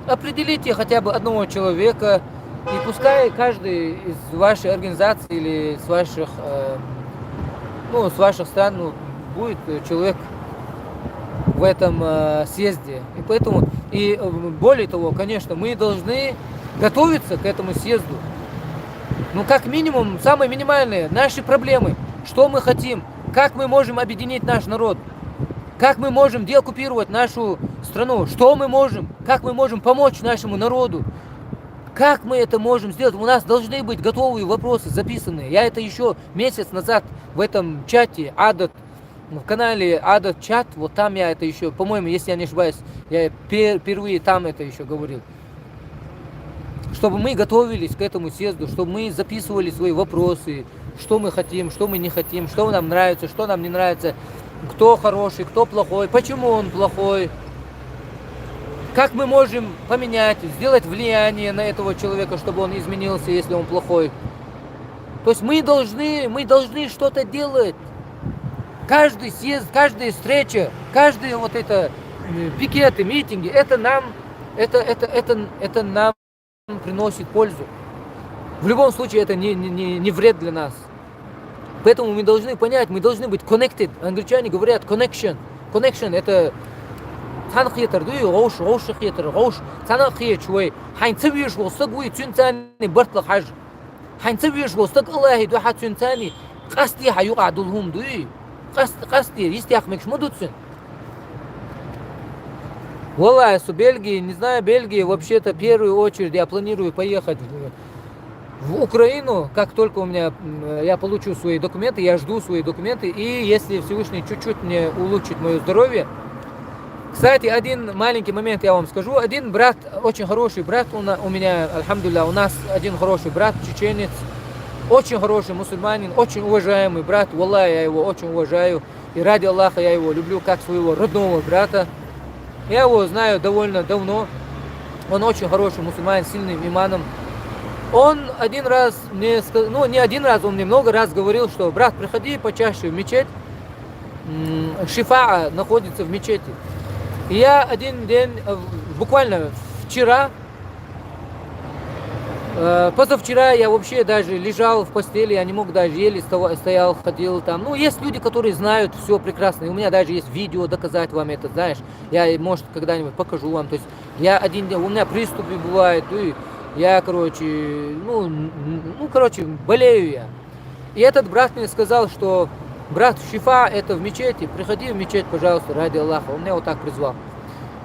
определите хотя бы одного человека, и пускай каждый из вашей организации или с ваших, э, ну, с ваших стран, ну, будет, э, человек в этом, э, съезде. И поэтому, и, э, более того, конечно, мы должны готовиться к этому съезду. Ну, как минимум, самое минимальное, наши проблемы, что мы хотим, как мы можем объединить наш народ, как мы можем деоккупировать нашу страну, что мы можем, как мы можем помочь нашему народу, как мы это можем сделать. У нас должны быть готовые вопросы записанные. Я это ещё месяц назад в этом чате, Адат, в канале Адат чат, вот там я это ещё, по-моему, если я не ошибаюсь, я пер-, впервые там это ещё говорил. Чтобы мы готовились к этому съезду, чтобы мы записывали свои вопросы, что мы хотим, что мы не хотим, что нам нравится, что нам не нравится, кто хороший, кто плохой, почему он плохой. Как мы можем поменять, сделать влияние на этого человека, чтобы он изменился, если он плохой. То есть мы должны, мы должны что-то делать. Каждый съезд, каждая встреча, каждые вот это, э, пикеты, митинги, это нам, это, это, это, это нам приносит пользу. В любом случае это не, не, не, не вред для нас. Поэтому мы должны понять, мы должны быть connected. Англичане говорят connection. Connection — это цхьанна кхетар дуй, гӀовш, гӀовшах кхетар, гӀовш, цхьанна а кхеташ вай. Хьайна ца везаш вола стаг вуй, цуьнца цхьана барт лаха хьажа. Хьайна ца везаш вола стаг Аллахьа дуьхьа цуьнца цхьана къастехьа юкъахь долу хӀума дуй. Къаст-, къастера, йистехь мегаш ма ду цуьнан. Валлахьи, со Бельгии, не знаю, Бельгии вообще-то в первую очередь я планирую поехать в, в Украину, как только у меня, м, я получу свои документы, я жду свои документы, и если Всевышний чуть-чуть мне улучшит моё здоровье. Кстати, один маленький момент я вам скажу. Один брат, очень хороший брат у, на- у меня, альхамдулилля, у нас один хороший брат, чеченец, очень хороший мусульманин, очень уважаемый брат, валлахи, я его очень уважаю. И ради Аллаха я его люблю, как своего родного брата. Я его знаю довольно давно. Он очень хороший мусульманин, с сильным иманом. Он один раз мне сказал, ну, не один раз, он мне много раз говорил, что: «Брат, приходи почаще в мечеть. М, Шифаа находится в мечети». И я один день, э, буквально вчера, э, позавчера я вообще даже лежал в постели, я не мог даже, еле става- стоял, ходил там. Ну, есть люди, которые знают все прекрасно, и у меня даже есть видео доказать вам это, знаешь. Я, может, когда-нибудь покажу вам. То есть я один день, у меня приступы бывают, и я, короче, ну, н- н- ну, короче, болею я. И этот брат мне сказал, что: «Брат, Шифа, это в мечети, приходи в мечеть, пожалуйста, ради Аллаха». Он меня вот так призвал.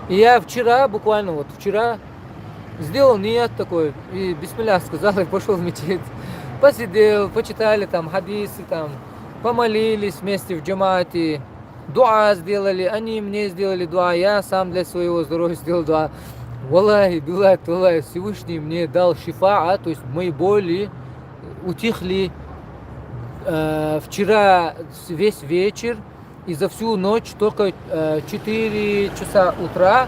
И я вчера, буквально вот вчера, сделал ният такой, и бисмилля сказал, и пошёл в мечеть. Посидел, почитали там хадисы, там, помолились вместе в джамаате, дуа сделали, они мне сделали дуа, я сам для своего здоровья сделал дуа. Валлахи, биллахи, таллахи, Всевышний мне дал шифа, то есть мои боли утихли, э, вчера с- весь вечер, и за всю ночь только, э, четыре часа утра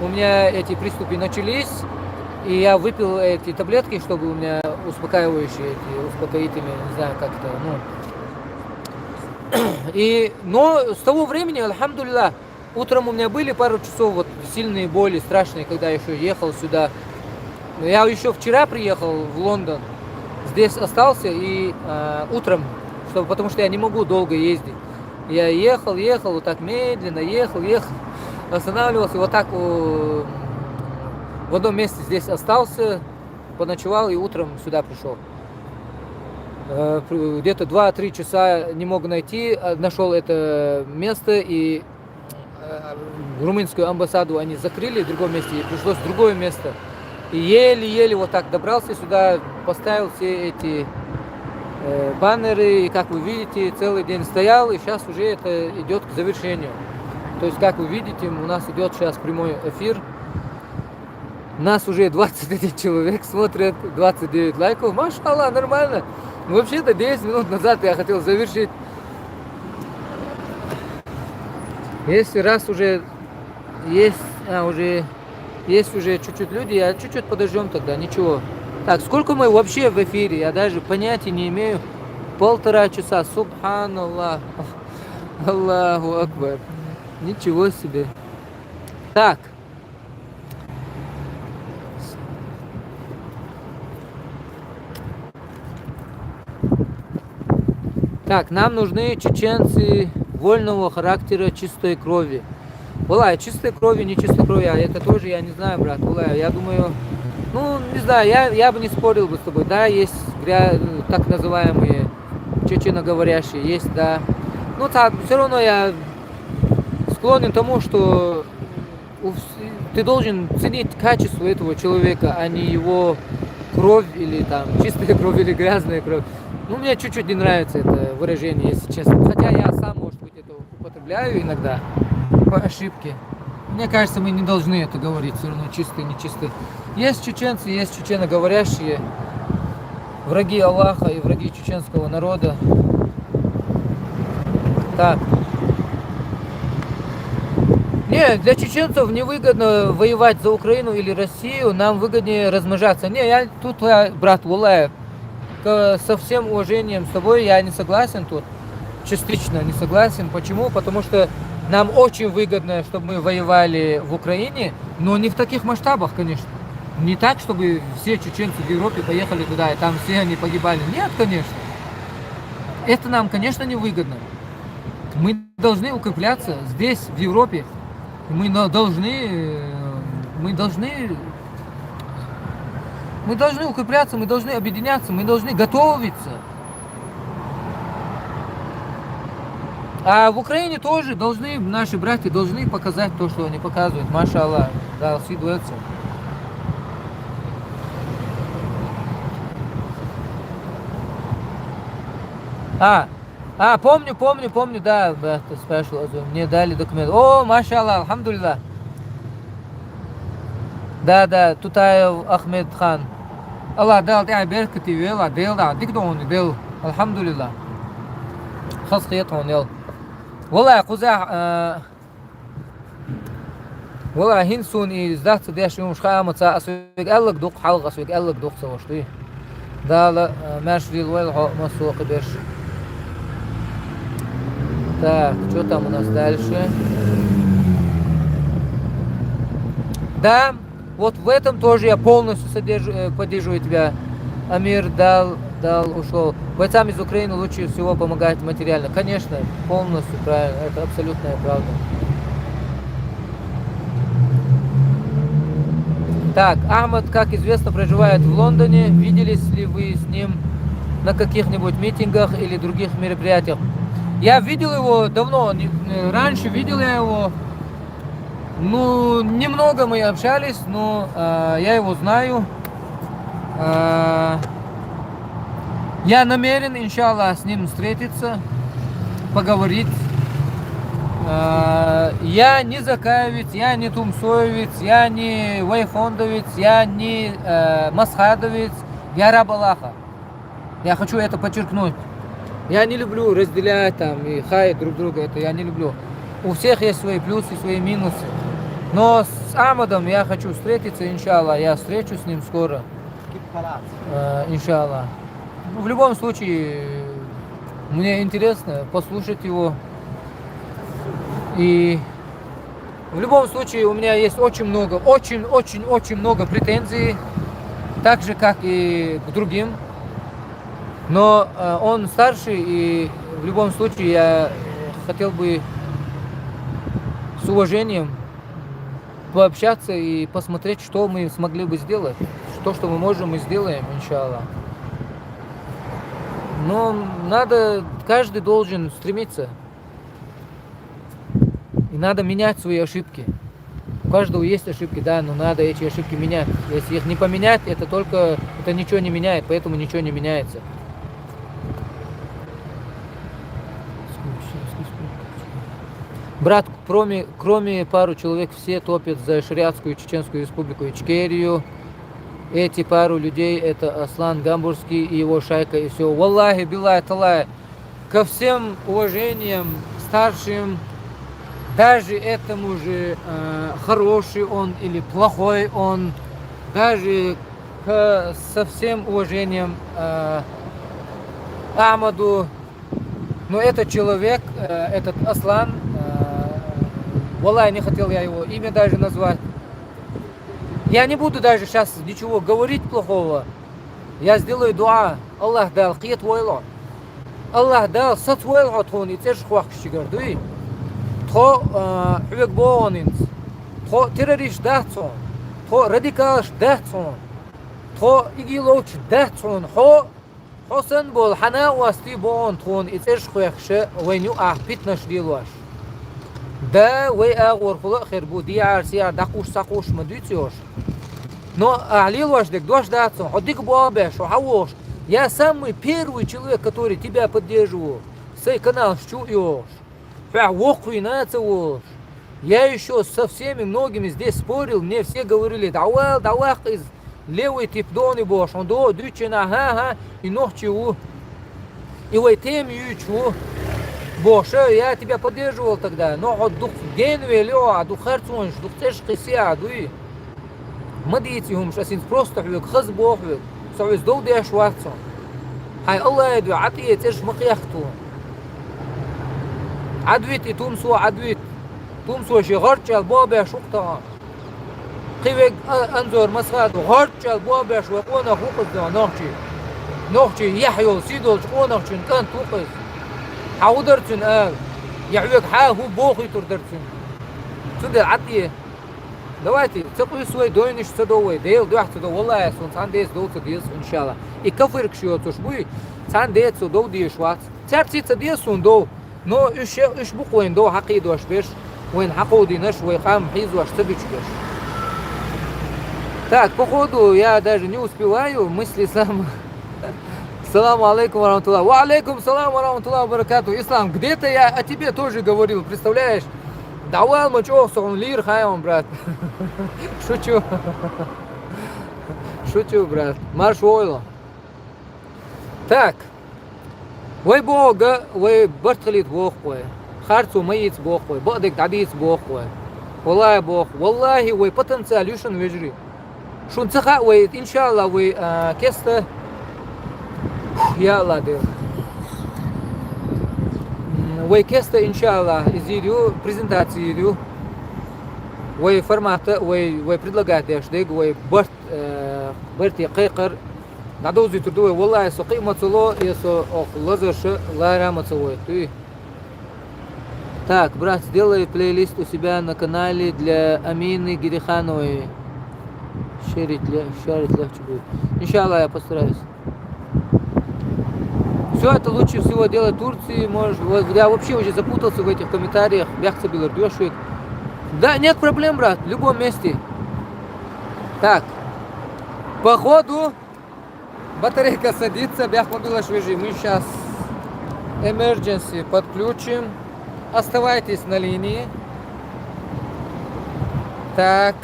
у меня эти приступы начались, и я выпил эти таблетки, чтобы у меня успокаивающие, эти успокоительные, не знаю, как это, ну. И, но с того времени, альхамдулилля, утром у меня были пару часов вот сильные боли, страшные, когда я ещё ехал сюда. Но я ещё вчера приехал в Лондон, здесь остался и, а, утром, чтобы, потому что я не могу долго ездить. Я ехал, ехал, вот так медленно ехал, ехал, останавливался, вот так у- в одном месте здесь остался, поночевал и утром сюда пришёл. Э, пр- где-то два-три часа не мог найти, а, нашёл это место, и, э, румынскую амбассаду они закрыли в другом месте, и пришлось в другое место. И еле-еле вот так добрался сюда, поставил все эти, э, баннеры, и, как вы видите, целый день стоял, и сейчас уже это идёт к завершению. То есть, как вы видите, у нас идёт сейчас прямой эфир. Нас уже двадцать один человек смотрит, двадцать девять лайков. Машаллах, нормально. Вообще-то десять минут назад я хотел завершить. Если раз уже есть, а, уже есть уже чуть-чуть люди, я чуть-чуть подождём тогда, ничего. Так, сколько мы вообще в эфире? Я даже понятия не имею. Полтора часа, субханаллах. Аллаху акбар. Ничего себе. Так. Так, нам нужны чеченцы вольного характера, чистой крови. Валлахи, чистой крови, не чистой крови, а это тоже я не знаю, брат. Валлахи, я думаю, ну, не знаю, я, я бы не спорил бы с тобой. Да, есть гря- так называемые чеченоговорящие, есть, да. Но так, все равно я склонен к тому, что у вс- ты должен ценить качество этого человека, а не его кровь или там чистая кровь или грязная кровь. Ну, мне чуть-чуть не нравится это выражение, если честно. Хотя я сам, может быть, это употребляю иногда по ошибке. Мне кажется, мы не должны это говорить, все равно чистый, нечистый. Есть чеченцы, есть чеченоговорящие, враги Аллаха и враги чеченского народа. Так. Не, для чеченцев невыгодно воевать за Украину или Россию, нам выгоднее размножаться. Не, я тут, я, брат, валлахи, к- со всем уважением с тобой, я не согласен тут, частично не согласен. Почему? Потому что нам очень выгодно, чтобы мы воевали в Украине, но не в таких масштабах, конечно. Не так, чтобы все чеченцы в Европе поехали туда, и там все они погибали. Нет, конечно. Это нам, конечно, невыгодно. Мы должны укрепляться здесь, в Европе. Мы на- должны, э, мы должны, мы должны укрепляться, мы должны объединяться, мы должны готовиться. А в Украине тоже должны, наши братья должны показать то, что они показывают. Машаллах, да, ситуация. А, а, помню, помню, помню, да, да, ты спрашивал, мне дали документ. О, машаллах, альхамдулиллах. Да, да, Тутаев Ахмед Хан. Аллах Дала тӀехь беркате велла, Дела да, дика ду хьуна, Дела. Альхамдулиллах. Хазахета хьуна, Дела. Валлахь, кхузахь, а, валлахь, хӀинца суна и сдаться деш хӀумаш хаа ма ца, ас вега аьлларг ду-кх, хьалха ас вега аьлларг ду-кх ца, ваш дуй. Дала, а, маьрша лелавойла хьо массо а кхы берш. Так, что там у нас дальше? Да, вот в этом тоже я полностью содержу, э, поддерживаю тебя. Амир Дал, Дал ушел. Бойцам из Украины лучше всего помогать материально. Конечно, полностью правильно. Это абсолютная правда. Так, Ахмад, как известно, проживает в Лондоне. Виделись ли вы с ним на каких-нибудь митингах или других мероприятиях? Я видел его давно, не- э, раньше видел я его. Ну, немного мы общались, но, э, я его знаю. Э, я намерен, иншаллах, с ним встретиться, поговорить. Э, я не закаевец, я не тумсоевец, я не вайфондовец, я не, э, масхадовец, я раб Аллаха. Я хочу это подчеркнуть. Я не люблю разделять там и хаять друг друга, это я не люблю. У всех есть свои плюсы, свои минусы. Но с Ахмадом я хочу встретиться, иншаллах, я встречусь с ним скоро. Э, иншаллах. Ну, в любом случае, мне интересно послушать его. И в любом случае, у меня есть очень много, очень, очень, очень много претензий, так же, как и к другим. Но, э, он старше, и в любом случае я хотел бы с уважением пообщаться и посмотреть, что мы смогли бы сделать. То, что мы можем, мы сделаем, иншаллах. Но надо, каждый должен стремиться. И надо менять свои ошибки. У каждого есть ошибки, да, но надо эти ошибки менять. Если их не поменять, это только, это ничего не меняет, поэтому ничего не меняется. Брат, кроме, кроме пару человек, все топят за шариатскую Чеченскую Республику Ичкерию. Эти пару людей — это Аслан Гамбургский и его шайка, и все. Валлахи, биллахи, таллахи, ко всем уважениям старшим, даже этому же, э, хороший он или плохой он, даже к, со всем уважением, э, Ахмаду, но этот человек, э, этот Аслан, э, валлахи, не хотел я его имя даже назвать. Я не буду даже сейчас ничего говорить плохого. Я сделаю дуа. Аллах Дала кхетавойла хьо. Аллах Дала сацавойла хьо тхона и цӀераш кхоьхкачигара, дуй? Тхо, а, хьоьга боху хьуна хӀинца. Тхо террорист дац хьуна. Тхо радикалаш дац хьуна. Тхо игиловчаш дац хьуна. Хьо, хьо санна болу хьан накъостий боху хьуна тхона и цӀераш кхоьхкаш вайна юкъахь питнаш лелош. Да, вай агӀорхула а хир бу, дехьара-сехьара дӀакхуш, схьакхуш ма дуьйцу йош. Но ахь лелош дерг дош дац хьуна, хьо дика болх беш, хьо хьан вохуш? Я самый первый человек, который тебя поддерживал, сайн каналаш чу а йохуш, хьоьх воккхавина а ца волуш. Я ещё со всеми многими здесь спорил, мне все говорили: «ДӀавала, дӀаваккха иза, левый тип дони бохуш, хьуна догӀу дуьйцучу хенахь, хӀан-хӀа, и нохчи ву». И вай тема юьйцуш ву, бохуш, я тебя поддерживал тогда, но хьо дукха генавелла ахьа, дукха харцонаш, дукха цӀераш кхиссина ахьа, дуй? Ма дийца и хӀумаш, ас хӀинца просто хьоьга хаза боху хьоьга, со хьоьца дов деш вац со. Хьайн Аллахье дуьхьа, Ӏа тӀе цӀераш ма кхехка тхуна. Ӏадвита и тумсо, Ӏадвита. Тумсо шен гӀорччал болх беш ву-кх тахана. Кхин верг а, Анзор Масхадов гӀорччал болх беш вай къонах ву-кх иза, нохчий. Нохчий яхь йолу сий долчу къонахчун кӀант ву-кх иза. Хьан хӀун дара цуьнан ала? Я хьоьга хьан хӀун бохуьйтур дара цуьнан? Цундела Ӏад е. Давайте, ца къуьйсу вай, дойнаш ца дов вай, Делан дуьхьа ца дов, валлахӀи, суна цхьана деца дов ца деза, иншалла. И кафиркаш йоцуш буй, цхьана деца дов дезаш вац. Цаьрца ца деза суна дов, но уьш, уьш бу-кх вайна дов хьакхийдош берш, вайна хьакховдийнарш, вай къам хьийзош ца бича берш. Так, походу, я даже не успеваю, мысли сам. Салам алейкум ва рахматуллах. Ва алейкум салам ва рахматуллах ва баракату. Ислам, где-то я о тебе тоже говорил, представляешь? Дӏавала ма чӏогӏа со хьуна лийр хьайван, брат. Шучу. Шучу, брат. Марш войла. Так. Вай боху, вай барт хилийта боху вай. Харцо ма йийца боху вай. Бакъдерг дӏадийца боху вай. Валлахӏи боху. Валлахӏи, вай потенциал ю шуна, вежарий. Шуна ца хаьа вай, иншалла, вай, а, кеста. Фух, я Аллах, Дела. М, вай кеста, иншалла, иза йийр ю, презентаци йийр ю. Вай формата, вай, вай предлагать деш дерг, вай барт, э, барте кхайкхар дӏадовзуьйтур ду вай. Валлахӏи, со кхиъ ма ца ло, я со ох лазарша лара ма ца войтуй. Так, брат, сделай плейлист у себя на канале для Амины Гирихановой. Шерить ле-, шарить легче будет. Иншалла, я постараюсь. Все это лучше всего делать в Турции. Можешь, вот я вообще уже запутался в этих комментариях. Бяхца билар дёшвик. Да, нет проблем, брат, в любом месте. Так, походу, батарейка садится, бяхма билаш, вежарий. Мы сейчас emergency подключим. Оставайтесь на линии. Так.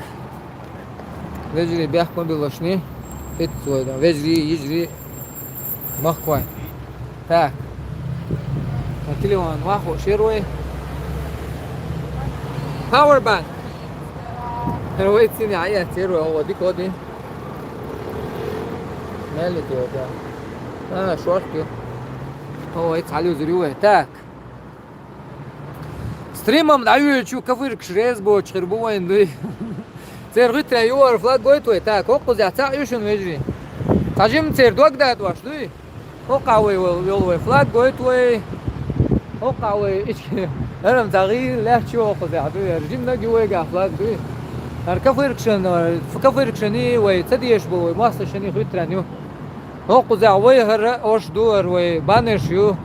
Вежарий, бяхма билаш ни. Хит свой, да. Вежарий, йижарий. Махкой. Так. А телефон ваху шерой. Power bank. Вай цини ая, церу, о, дик, о, дин. Мели ти, о, да. А, шорт ки. О, вай цалю зрю, э. Так. Стримом даю, чу кафиркаш реза боцуш хир бу вайн дуй. Цер гӀуьттаран юар флаг гойту вай. Так, хӀокхузехь цхьаъ ю шуна, вежарий. Цхьа жимма цер дог дадош дуй. ХӀокхахь вай, вай, йолу вай флаг гойту вай. ХӀокхахь вай ички. Арам цхьа гӀийла лаьтташ ю хӀокхузехь дуй. Жимма даг ю вайгахь флаг дуй. ХӀара кафиркашан, кафиркашан и вай ца дезаш бу вай, мостагӀашан и гӀуьттаран ю. ХӀокхузехь вай хӀара ош ду, хӀара вай баннерш ю.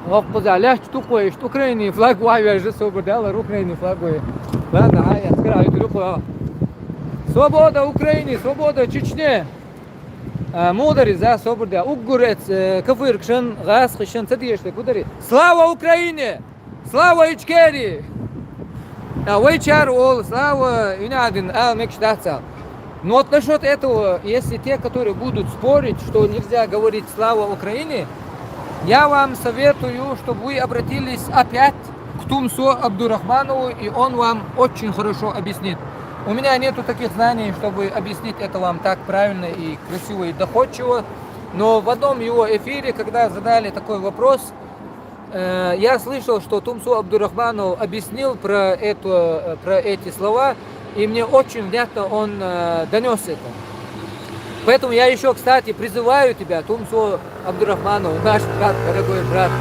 ХӀокхузехь лаьтташ ду-кх вай, иштта Украинин флаг вай вежа, собар де, хӀара Украинин флаг вай. Ладно, хьай, я скоро иду рукъо. Свобода Украине, свобода Чечне! А, муха дара иза, собар де. Уггар эц, э, кафиркашан, гӀазкхашан ца дезаш дерг хӀун дара? Слава Украине! Слава Ичкерии! А вайчара олу слава, уьнадин ала мегаш дац ала. Но вот насчёт этого, если те, которые будут спорить, что нельзя говорить «Слава Украине», я вам советую, чтобы вы обратились опять к Тумсо Абдурахманову, и он вам очень хорошо объяснит. У меня нету таких знаний, чтобы объяснить это вам так правильно и красиво и доходчиво, но в одном его эфире, когда задали такой вопрос, э, я слышал, что Тумсо Абдурахманов объяснил про это, э, про эти слова, и мне очень внятно он, э, донёс это. Поэтому я ещё, кстати, призываю тебя, Тумсо Абдурахманов, наш брат, дорогой брат.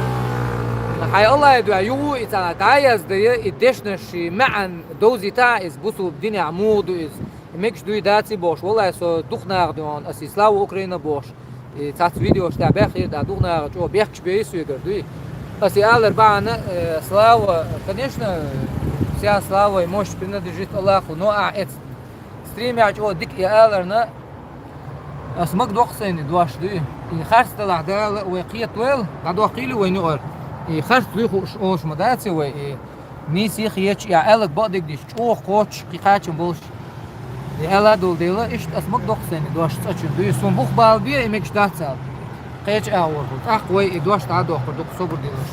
Хьайн Аллахь дуьхьа, юха и цхьа дӀа а яздайа, и дешнаш ши маьӀна довзийта иза, бусулба динехь муха ду иза. И мегаш дуй, даций бохуш, валлай, со дукха наха дуьхьа, аса и «Слава Украине» бохуш, и цхьацца видеош тӀехь баьхкира, тӀаккха дукха наха чӀогӀа бехкаш бен йиш вегар дуй. Аса и алар бахьана, э, слава, конечно, вся слава и мощь принадлежит Аллаху, но ахь эц стримехь чӀогӀа дика и аларна, аса мага доккху сайна и дош дуй. И харц делахь Дала вай кхетавойла, дӀадоккхийла вайн юкъара. И харц дуй хууш олуш ма даций вай, и нийса хеташ, и аьлларг бакъдерг деш, чӀогӀа кхочуш, кхин кхачам болуш. И аьлла долу дела, иштта аса мага доккху сайна и дош цӀа чу дуй. Суна бух бала бе, и мегаш дац ала. Кхечу агӀор хуьлу. ТӀаккха вай и дош дӀадоккхур ду-кх, собар делаш.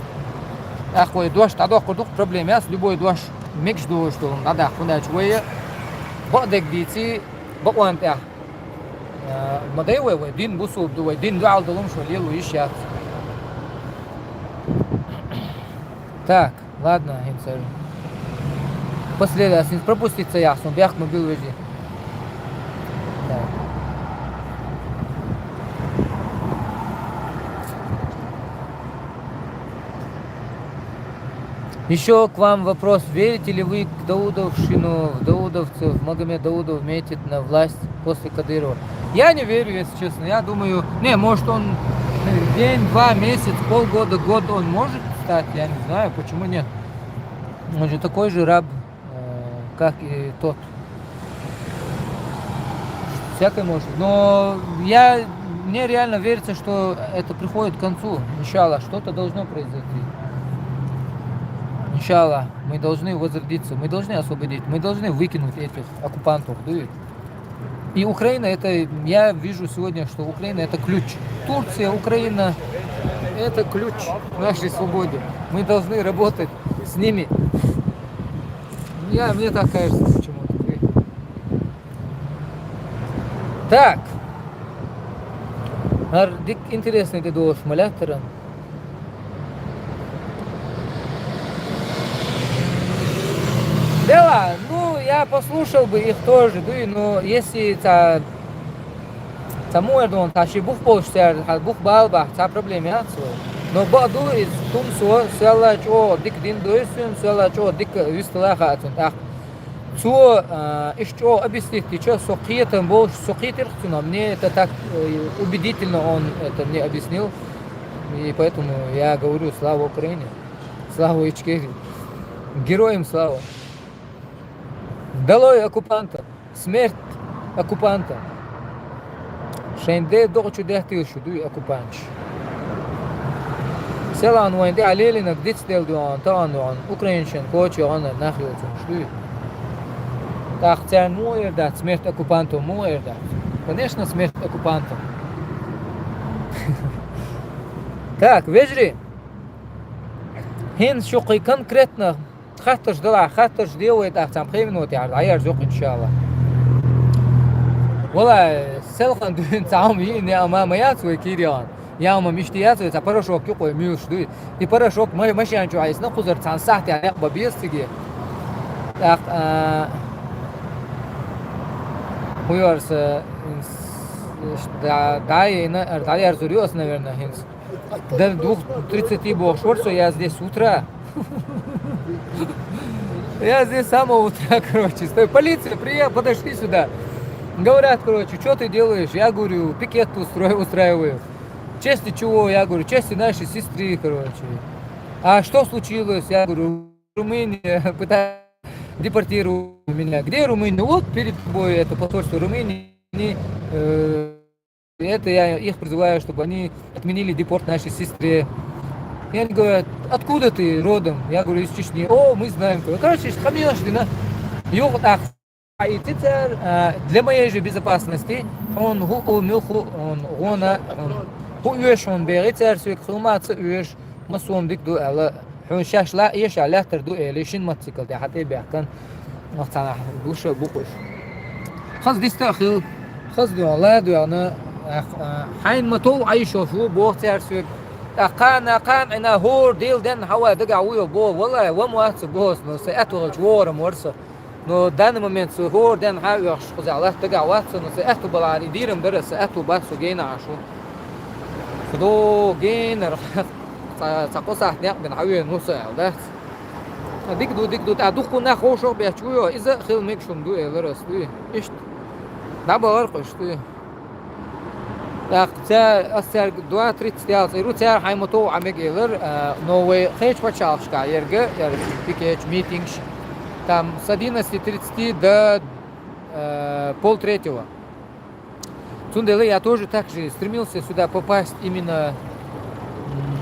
ТӀаккха вай дош дӀадоккхур ду-кх, проблема яц, любой дош мегаш долуш долу дӀадаккха, хӀунда аьлча вай бакъдерг дийций бакъонна тӀехь. Э, ма дай вай, вай дин бусулба ду, вай дин дуьхьал долу хӀумаш вай лело йиш яц. Так. Ладно, хӀинца. Последовательность пропустить ца яхь, суна бехк ма билла, вежарий. Так. Еще к вам вопрос. Верите ли вы к Даудовщину, в даудовцев, Магомед Даудов метит на власть после Кадырова? Я не верю, если честно. Я думаю, не, может, он день, два, месяц, полгода, год он может стать, я не знаю, почему нет. Он же такой же раб, э, как и тот. Всякое может. Но я, мне реально верится, что это приходит к концу. Иншаллах, что-то должно произойти. Иншаллах, мы должны возродиться, мы должны освободить, мы должны выкинуть этих оккупантов, да? И Украина, это, я вижу сегодня, что Украина — это ключ. Турция, Украина — это ключ к нашей свободе. Мы должны работать с ними. Я, мне так кажется почему-то. Так. Гьар дика интересный де долуш ма лаьттара. Дела, ну, я послушал бы их тоже, дуй, но если ца, ца муэр дон, ца ши бух болуш цар, ха бух бал бах, ца проблема яц. Но баду из тумсо, села чо дик дин дойсун, села чо дик вистала хацун. Так. Цо, а, иш чо объяснить, ты чё, со кхетам болуш, со кхетирх цуна. Мне это так, э, убедительно он это мне объяснил. И поэтому я говорю: слава Украине, слава Ичкерии, героям слава. Долой оккупантам, смерть оккупантам. Шайн де догӀу чу дехтийла шу дуй оккупанташ. Селан вайн де а лелинаг дицдел дуй он, таан дуй он, украинчен кочи он нах йолчун шу дуй. Так цян му эр дац, смерть оккупантам му эр дац. Конечно, смерть оккупантам. Так, вежри. Хин шукхи конкретно хаттарш дала, хаттарш де вай тӀаккха цхьан пхи минуте хьар дӀаярза юкъ, иншалла. Вала, селхан дуьйна цхьа хӀума йиъ неа ма, ма яц вай кийрян. Я хӀума мишта яц вай, цхьа порошок юкъ вай муьйлуш дуй. И порошок ма-, машен чу хьайсна кхузара цхьан сахьте хьекъа бан беза циге. ТӀаккха, а, хӀу йорса, ин с-, ш-, да-, даьйна, ар дӀаярзур ю ас, наверное, хӀинца. До двух тридцати бохуш вара со, я здесь с утра. Я здесь с самого утра, короче. Стой, полиция, приехал, подошли сюда. Говорят, короче: «Что ты делаешь?» Я говорю: «Пикет устроил, устраиваю». «В честь чего?» Я говорю: «В честь нашей сестры, короче». «А что случилось?» Я говорю: «Румыния пытается депортировать меня». «Где Румыния?» «Вот перед тобой это посольство Румынии». Они, э, Это я их призываю, чтобы они отменили депорт нашей сестре. И они говорят: «Откуда ты родом?» Я говорю: «Из Чечни». «О, мы знаем кого». Короче, хамилаш дина. Юх так. И цицер, а, для моей же безопасности, он ху, у, мюху, он гона, он ху уеш, он бегицер, суик хумаца уеш, масуом дик ду, ала. Хьуна шаьш ла эша лаьттар ду, элий шин мотоцикл тӀе хьатӀе баьхкан, нах цхьанахь гуша букъуш. Хаза диста а хила, хаза дуьхьа, ла дуьхьана, ах, а, хьайн ма тов Ӏайшо фу, боху цаьрга соьга. ТӀаккха кхана, кхана Ӏина хӀора дел денна хьава дагахь ву йо, бо, валлай, ван вац со, боху со, но са аьтто хилча вогӀурам вара со. Но данный момент со хӀора денна хьа а оьхуш, кхузахь латта дагахь вац со, но са аьтто балахьара и дийрам дара, са аьтто бац со гейна Ӏаш ву. Со до гейнара. Цхьа, цхьа кхо сахьт некъ бина хьан вена ву со аьлла дац. Дика ду, дика ду, тӀа дуккха нах ховшах а бетташ ву йо, иза а хила мегаш хӀума ду, элира ас, дуй. Иштта. ДӀабахара кхуьш, дуй. ТӀаккха ца, ас цаьрга два тридцать яла цӀе ру, цара хьайн ма тов Ӏа мега, элира, а, но вай кхечу пачхьалкхашкахь ерга, яра пикеташ, митингаш, там с одиннадцати тридцати до, э, полтретьего. Цундела я тоже так же стремился сюда попасть именно, м,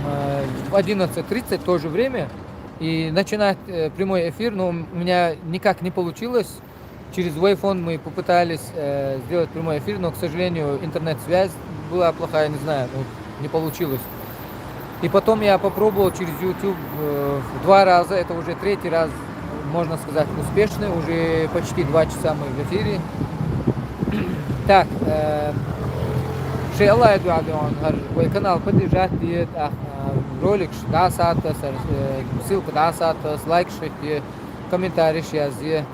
э, в одиннадцать тридцать, то же время, и начинать, э, прямой эфир, но у меня никак не получилось. Через Wayfon мы попытались, э, сделать прямой эфир, но, к сожалению, интернет-связь была плохая, не знаю, ну, не получилось. И потом я попробовал через YouTube, э, в два раза, это уже третий раз, можно сказать, успешный, уже почти два часа мы в эфире. Так, э, шей Аллах дуьхьа дуьхьал хӀара вай канал поддержать де, тӀаккха, э, роликаш дӀасатта, сар, э, ссылка дӀасатта, лайкаш хӀитте, комментарийш язъе.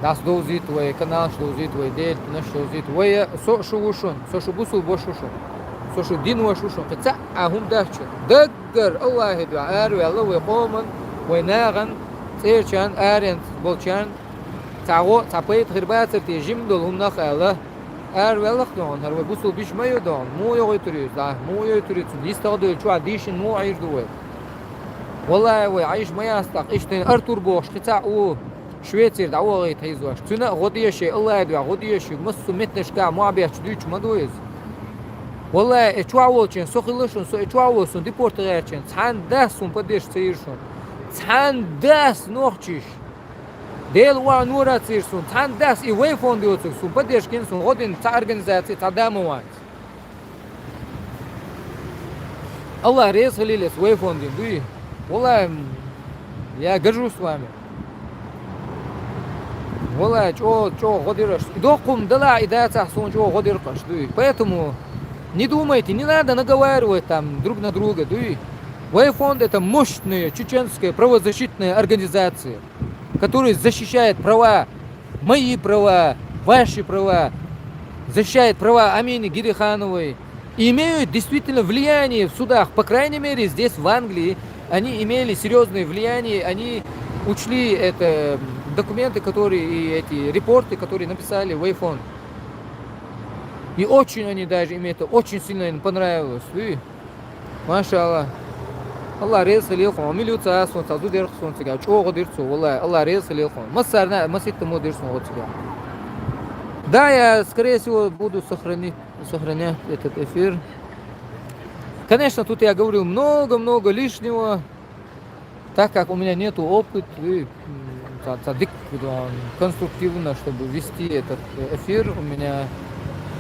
ДӀасадовзийта вай каналш, довзийта вай дертанаш, довзийта вай, со шу ву шун, со шу бусулба ваша ву шун, со шу дин ваша ву шун, кхин цхьа а хӀума дац шун. Даггара Аллахьа дуьхьа араваьлла вай къоман Вай нагӀан цӀерачарна, аренца болчарна цхьа гӀо, цхьа пайда хир бацар те жима долу хӀуманах аьлла, араваьлла-кх дохьуна, хӀара вай бусулба йиша ма ю дохьуна, муха йогӀуьйтур ю иза, муха йойтур ю цунна, йистагӀа девлла чохь дийшина муха Ӏийр ду вай? ВаллахӀи, вай Ӏийш ма яц тӀаккха, иштта Артур бохуш кхин цхьаъ ву Швецера дӀавахийта хьийзош. Цуьнан а гӀо деза шайн, АллахӀан дуьхьа гӀо деза шуьга, массо а меттанашкахь мохь бетташ дуьйцуш ма ду иза. ВаллахӀи, и чохь волчеран со хилла шуна, со и чохь волу, суна депорт гӀертачеран цхьанна дас суна поддержка ца йира шуна. Цхьанна дас нохчийша. Делан охьа нора ца йира суна. Цхьанна дас и вай фонд йоцург суна поддержка йина, суна гӀо дина цхьа организаци, цхьа да ма вац. АллахӀ реза хилийла аса вай фондина, дуй? ВаллахӀи, м, я горжусь вами. ВаллахӀи, чӀогӀа, чӀогӀа гӀо дира аша. И доккхум далахь, и дацахь, суна чӀогӀа гӀо дира-кх аша, дуй? Поэтому не думайте, не надо наговаривать там друг на друга, дуй? Вай фонд — это мощная чеченская правозащитная организация, которая защищает права, мои права, ваши права, защищает права Амины Герихановой, и имеют действительно влияние в судах, по крайней мере, здесь, в Англии, они имели серьёзное влияние, они учли это, м, документы, которые, и эти репорты, которые написали Wayfond. И очень они даже, им это очень сильно им понравилось. Видишь? Машалла. АллахӀ реза хилийла хьуна. Мила ю ца суна, цхьа зуда яра-кх суна цигахь. ЧӀогӀа дира цо, валлахӀи. АллахӀ реза хилийла хьуна. Массарна а, маситтаммо дира суна гӀо цигахь. Да, я, скорее всего, буду сохранить, сохранять этот эфир. Конечно, тут я говорил много-много лишнего, так как у меня нету опыта, и, м, ца, ца дика, м, конструктивно, чтобы вести этот эфир, у меня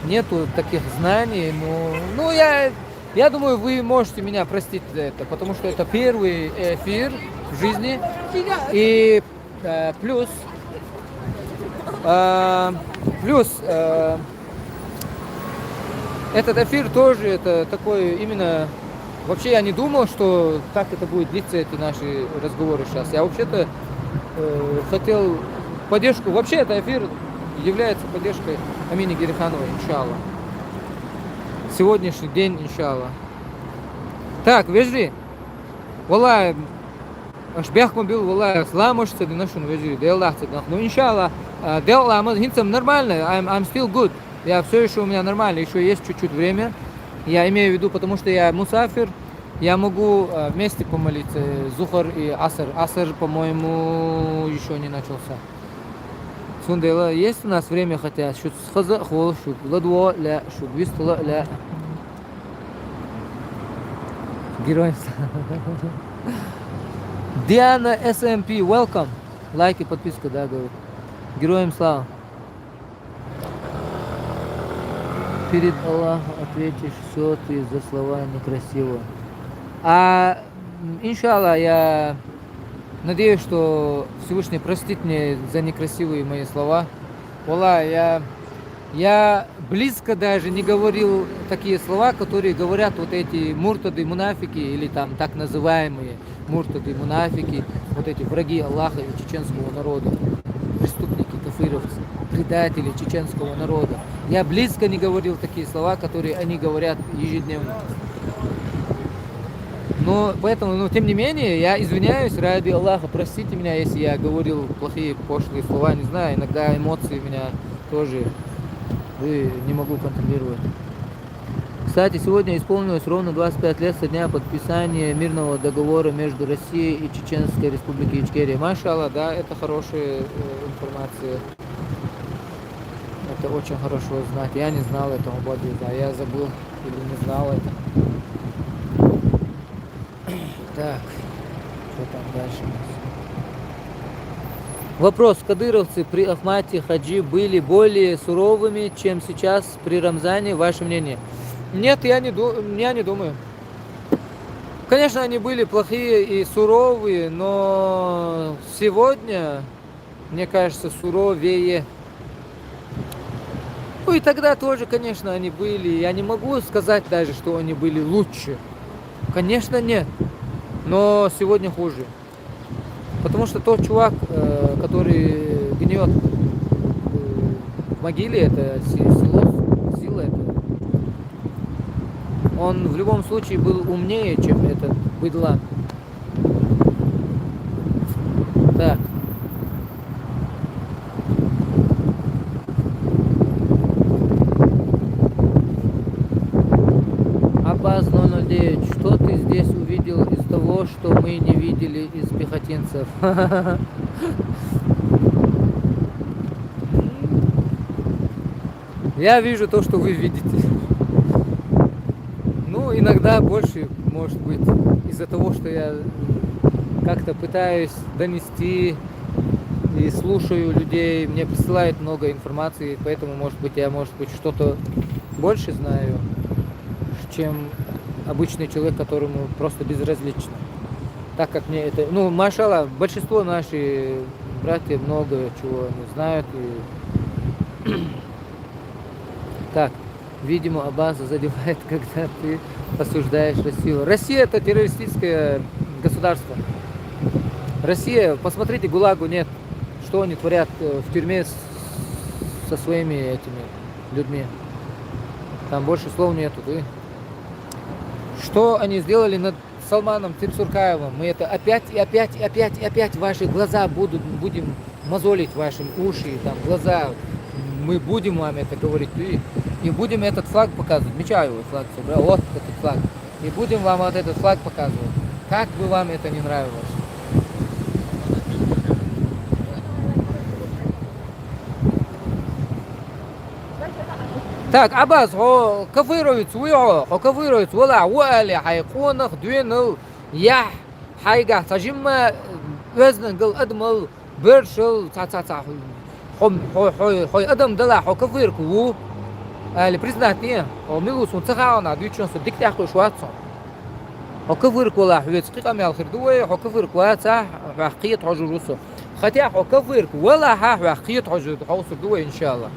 нету таких знаний, но, ну, я, я думаю, вы можете меня простить за это, потому что это первый эфир в жизни, и, э, плюс, э, плюс, э, этот эфир тоже, это такой именно... Вообще я не думал, что так это будет длиться, эти наши разговоры сейчас. Я вообще-то, э, хотел поддержку. Вообще, этот эфир является поддержкой Амины Герихановой, иншалла. Сегодняшний день, иншалла. Так, вежарий, валлахӀи, аша бехк ма билла, валлахӀи, аса ламаз ца дина шуна, вежарий, Делан дуьхьа ца дина. Ну, иншалла, а, Делан ламаз, хӀинца-м нормально, I'm, I'm still good. Я всё ещё, у меня нормально, ещё есть чуть-чуть время. Я имею в виду, потому что я мусафир, я могу, а, вместе помолиться, э, Зухр и Аср. Аср, по-моему, ещё не начался. Цундела, есть у нас время хотя, шу хаза а хьола шуьга, ладогӀа а лаьа шуьга, вистхила а лаьа. Героям слава. Диана эс эм пи, welcome. Лайк и подписка, да, говорит. Героям слава. Перед Аллахом ответишь, все ты за слова некрасиво. А, м, иншалла, я надеюсь, что Всевышний простит мне за некрасивые мои слова. Валлахи, я, я близко даже не говорил такие слова, которые говорят вот эти муртады, мунафики или там так называемые муртады, мунафики, вот эти враги Аллаха и чеченского народа, преступники, кафировцы, предатели чеченского народа. Я близко не говорил такие слова, которые они говорят ежедневно. Но поэтому, ну, тем не менее, я извиняюсь, ради Аллаха, простите меня, если я говорил плохие, пошлые слова, не знаю, иногда эмоции меня тоже, вы, не могу контролировать. Кстати, сегодня исполнилось ровно двадцать пять лет со дня подписания мирного договора между Россией и Чеченской Республикой Ичкерия. Машалла, да, это хорошая, э, информация. Это очень хорошо знать. Я не знал этого, Бадиза, я забыл или не знал это. Так, что там дальше у нас? Вопрос. Кадыровцы при Ахмате Хаджи были более суровыми, чем сейчас при Рамзане? Ваше мнение? Нет, я не ду-, я не думаю. Конечно, они были плохие и суровые, но сегодня, мне кажется, суровее. Ну и тогда тоже, конечно, они были. Я не могу сказать даже, что они были лучше. Конечно, нет. Но сегодня хуже. Потому что тот чувак, э, который гниёт, э, в могиле, это Си-, Силос, Сила это, он в любом случае был умнее, чем этот быдлан. Так. Абаз ноль ноль девять, что ты здесь увидел из того, что мы не видели из пехотинцев? Я вижу то, что вы видите. Ну, иногда больше, может быть, из-за того, что я как-то пытаюсь донести и слушаю людей, мне присылают много информации, поэтому, может быть, я, может быть, что-то больше знаю, чем обычный человек, которому просто безразлично. Так как мне это, ну, машалла, большинство наши братья много чего не знают. И так, видимо, Аббас задевает, когда ты осуждаешь Россию. Россия — это террористическое государство. Россия, посмотрите, ГУЛАГу нет. Что они творят э, в тюрьме с- со своими этими людьми? Там больше слов нету. Ты. Что они сделали над Салманом Цыбсуркаевым? Мы это опять и опять и опять и опять ваши глаза будут, будем мозолить, ваши уши, там, глаза. Мы будем вам это говорить. И, и будем этот флаг показывать. Мечаю флаг, всё, бра-, вот этот флаг. И будем вам вот этот флаг показывать. Как бы вам это не нравилось. Так, Абаз, хьо кафировец вуй хьо, хьо кафировец валахь ву али, хьай къонах дуьнал яхь, хьайгахь цхьа жимма оьздангалла адамал, боьршал, цхьа, цхьа, цхьа, хьо, хьо, хьо, хьо адам далахь, хьо кафирка ву, али признать де, хьо мила ву суна ца хаьа, нах дуьйцучунна со дика тӀехкхуьуш вац хьо. Хьо кафирка валахь, хьоьца кхин къамел хир ду вай, хьо кафирка вацахь, хьох кхета хьожур ву со. Хотя хьо кафирка валахь, хьох кхета хьожур, хьовсур ду вай, иншалла.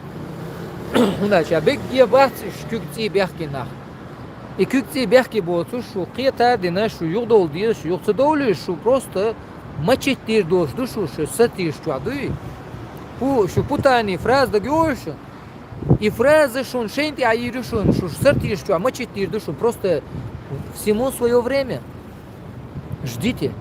ХӀунда аьлча берриге бац уьш куьг цӀий бехке нах. И куьг цӀий бехке боцуш, шу кхета а дина, шу юхадовла деза, шу юха ца довлийша, шу просто мачет дийр доцуш ду шу, шу сатийша чохь дуй. Пу-, шу путани фраза дагайогӀуш шу? И фраза шуна шайна тӀехь йийр ю шуна, шу сатийша чохь мачет дийр ду шуна. Просто всему своё время. Ждите.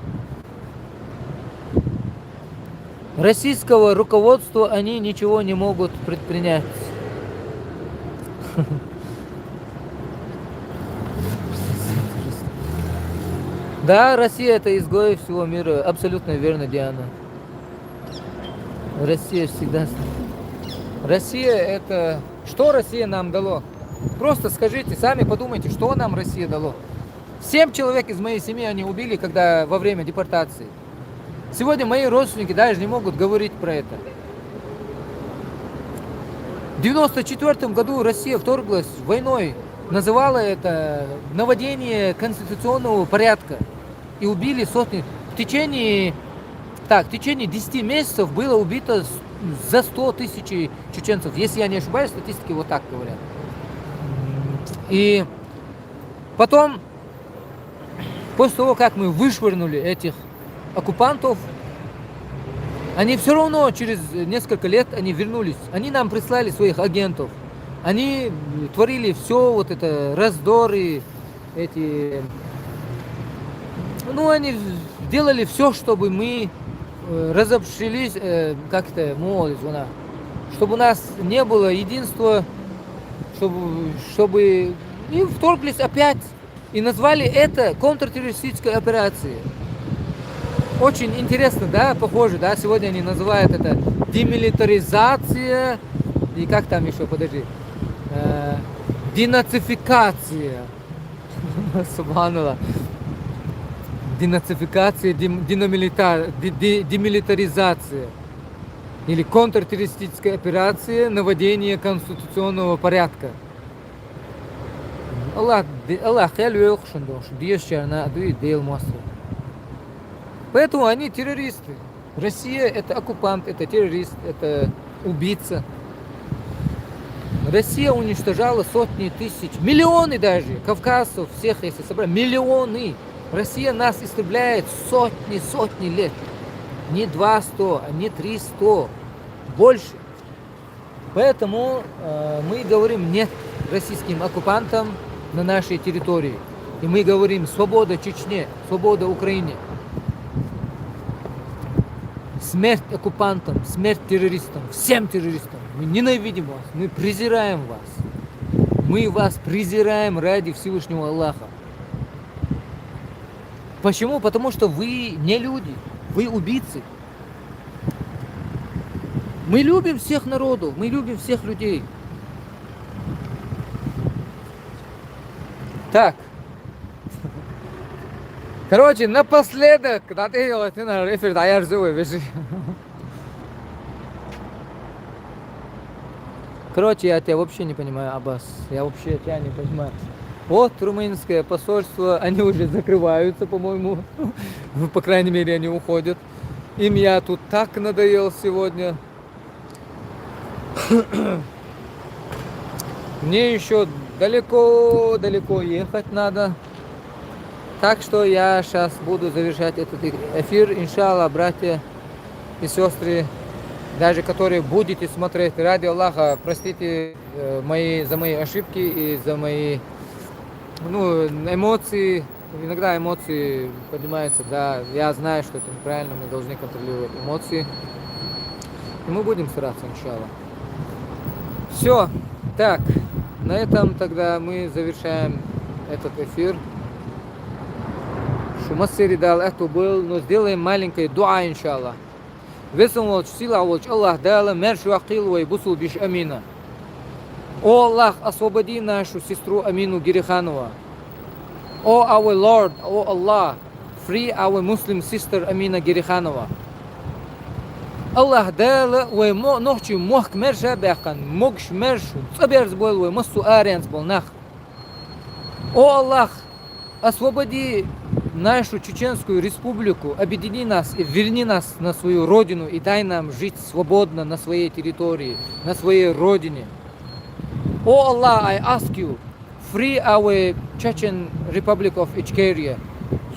Российского руководства они ничего не могут предпринять. Да, Россия — это изгои всего мира. Абсолютно верно, Диана. Россия всегда с- Россия — это... Что Россия нам дало? Просто скажите, сами подумайте, что нам Россия дало. Семь человек из моей семьи они убили, когда во время депортации. Сегодня мои родственники даже не могут говорить про это. В девяносто четвёртом году Россия вторглась войной, называла это наводнение конституционного порядка. И убили сотни. В течение, так, в течение десяти месяцев было убито с- за сто тысяч чеченцев. Если я не ошибаюсь, статистики вот так говорят. И потом, после того, как мы вышвырнули этих оккупантов, они все равно через несколько лет они вернулись. Они нам прислали своих агентов. Они творили все вот это, раздоры, эти... Ну, они делали все, чтобы мы э, разобщились, э, как это, молодец, вона, чтобы у нас не было единства, чтобы, чтобы и вторглись опять и назвали это контртеррористической операцией. Очень интересно, да, похоже, да, сегодня они называют это демилитаризация и как там еще, подожди, э, денацификация. Субханаллах. Денацификация, дем- деномилитар- де- де- демилитаризация или контртеррористическая операция, наводнение конституционного порядка. Аллах, де- Аллах хел вел хушан дохуш, дешчарна а дуй Дел мосту. Поэтому они террористы. Россия — это оккупант, это террорист, это убийца. Россия уничтожала сотни тысяч, миллионы даже кавказцев всех, если собрать, миллионы. Россия нас истребляет сотни, сотни лет. Не два сто, а не три сто, больше. Поэтому э, мы говорим нет российским оккупантам на нашей территории. И мы говорим свобода Чечне, свобода Украине. Смерть оккупантам, смерть террористам, всем террористам. Мы ненавидим вас, мы презираем вас. Мы вас презираем ради Всевышнего Аллаха. Почему? Потому что вы не люди, вы убийцы. Мы любим всех народов, мы любим всех людей. Так. Короче, напоследок, да ты его, ты на эфир, да я жду, бежи. Короче, я тебя вообще не понимаю, Аббас. Я вообще тебя не понимаю. Вот румынское посольство, они уже закрываются, по-моему. Ну, по крайней мере, они уходят. Им я тут так надоел сегодня. Мне еще далеко-далеко ехать надо. Так что я сейчас буду завершать этот эфир. Иншаллах, братья и сестры, даже которые будете смотреть, ради Аллаха, простите э, мои, за мои ошибки и за мои, ну, эмоции. Иногда эмоции поднимаются, да, я знаю, что это неправильно, мы должны контролировать эмоции. И мы будем стараться, иншаллах. Все. Так, на этом тогда мы завершаем этот эфир. Шумасери дал это был, но сделаем маленькое дуа, иншаллах. Весан волчу, сила волчу Аллах Дала мер шуахкил вай бусул биш Амина. О Аллах, освободи нашу сестру Амину Гериханова. О our Lord, о Аллах, free our Muslim sister Амина Гериханова. Аллах Дала вай мо нохчи мохк мерша бяхкан, могш мершу, цаберз бол вай массу аренц бол нах. О Аллах, освободи нашу Чеченскую Республику, объедини нас и верни нас на свою родину и дай нам жить свободно на своей территории, на своей родине. Oh Allah, I ask you, free our Chechen Republic of Ichkeria,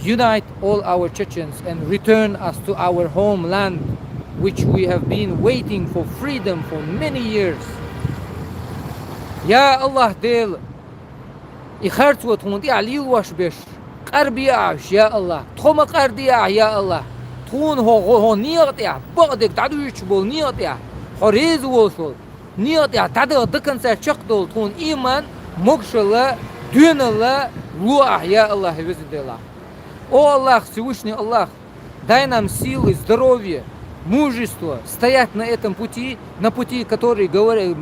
unite all our Chechens and return us to our homeland, which we have been waiting for freedom for many years. Я Аллах Дела, и харцо тхуна тӀехь лелош беш, къарбе ахьа, я Аллах, тхо ма къарде ахьа, я Аллах, тхуна хьо, хьо, хьо некъа тӀехь, бакъдерг дӀадуьйцуш болу некъа тӀехь, хьо реза волуш волу некъа тӀехь дӀадала до конца чекхдолу тхуна ийман, могушалла, доьналла ло ахьа, я Аллах, везан Дела. О Аллах, Всевышний Аллах, дай нам силы, здоровье, мужество стоять на этом пути, на пути, который говори-,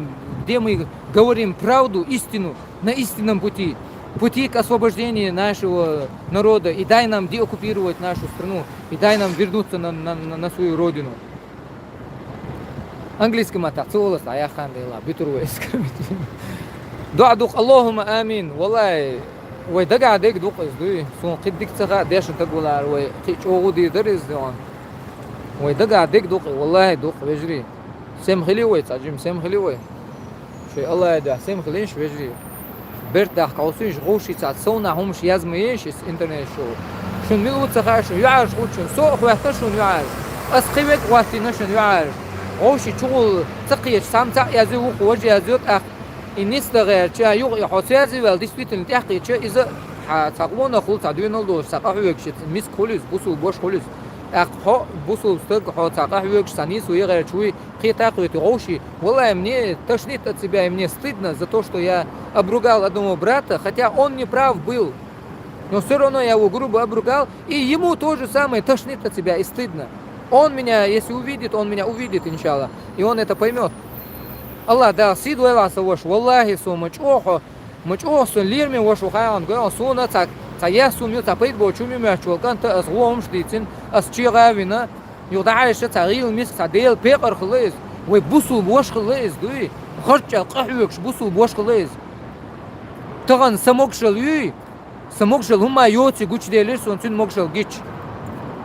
где мы говорим правду, истину, на истинном пути, пути к освобождению нашего народа, и дай нам деоккупировать нашу страну, и дай нам вернуться на, на, на, на свою родину. Английский маттахь ца воллас дӀаяххана дела, буьтур вай эскармити. ДоӀа ду-кх, Аллахумма амин. Валлай, вай дагахь дерг ду-кх иза дуй. Суна кхин дика ца хаьа, дешна таг валара вай кхин чӀогӀа дийр дара иза дуьйна. Вай дагахь дерг ду-кх, валлай, ду-кх, вежарий. Сема хили вай, цхьа жима сема хили вай. Шайн Аллахье дуьхьа сема хилийша, вежарий. Берт дахка хьовсийша, гӀовший цхьа совнах хӀумаш язма еш иза интернет чу. Шуна мила ву ца хаьа, шуна юьхьӀаьржа хӀуттучун со а хӀоьттина шуна юьхьӀаьржа. Ас кхин верг а хӀоттийна шуна юьхьӀаьржа. ГӀовший чугӀула ца кхеташ, цхьамма цхьаъ язйо, вукхо важа язйо, тӀаккха и ниста гӀертача, юха и хьо ца язйи ваьлла, действительно тӀехкхетча, иза хьан цхьа къонах хуьлу, цхьа доьналла долуш, цхьа къахьоьгуш, миска хуьлу иза, бусулба ваша хуьлу иза. ТӀаккха хьо, бусулба стаг, хьо цхьа къахьоьгуш, цхьа нийсо ян гӀерташ вуй, кхетахь а кхетий, гӀовший. Валлай, мне тошнит от тебя, и мне стыдно за то, что я обругал одного брата, хотя он не прав был. Но всё равно я его грубо обругал, и ему то же самое тошнит от тебя и стыдно. Он меня, если увидит, он меня увидит, иншаллах, и он это поймёт. Аллах Дала сий дойла сан ваша, валлахӀи, со ма чӀогӀа, ма чӀогӀа сан лераме ваша ву хьан гой, суна цхьа, цхьа яьсса хӀума ю, цхьа пайда боцу хӀума ю моьттуш волу кӀанта ас гӀо хӀумаш дийцина, ас чегӀа а вина, юха дӀахьаьжча цхьа гӀийла миска, цхьа Делан пекъар хилла иза. Вай бусулба ваша хилла иза дуй. ГӀарчӀ а къахьоьгуш бусулба ваша хилла иза. Тахана сан могушалла юй, сан могушалла хӀумма йоций гучуделира суна цуьнан могушалла гича.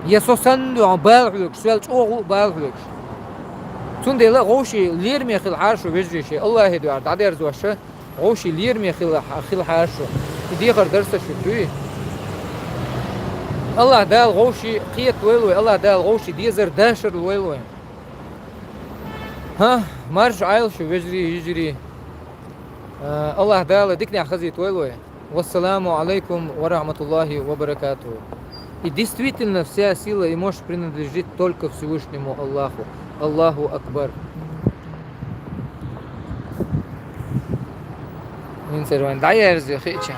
Я со санна дуьхьал бала хьоьгуш, соьл чӀогӀа а бала хьоьгуш. Цундела гӀовший лераме хила хьара шу, вежарий, шайн Аллахье дуьхьал дӀадерзош, гӀовший лераме хила, хила хьара шу. И дехар дара сан шуьга дуй. Аллах Дала гӀовший кхета войла вай, Аллах Дала гӀовший дезар дашар лойла вай. ХӀа, марша Ӏойла шу, вежарий, йижарий. А, Аллах Дала диканехь хазийта войла вай. Вассаламу Ӏалайкум ва рахьматуллахӀи ва баракатухӀу. И действительно, вся сила и мощь принадлежит только Всевышнему Аллаху. Аллаху Акбар. Ин церван даяр зе хича.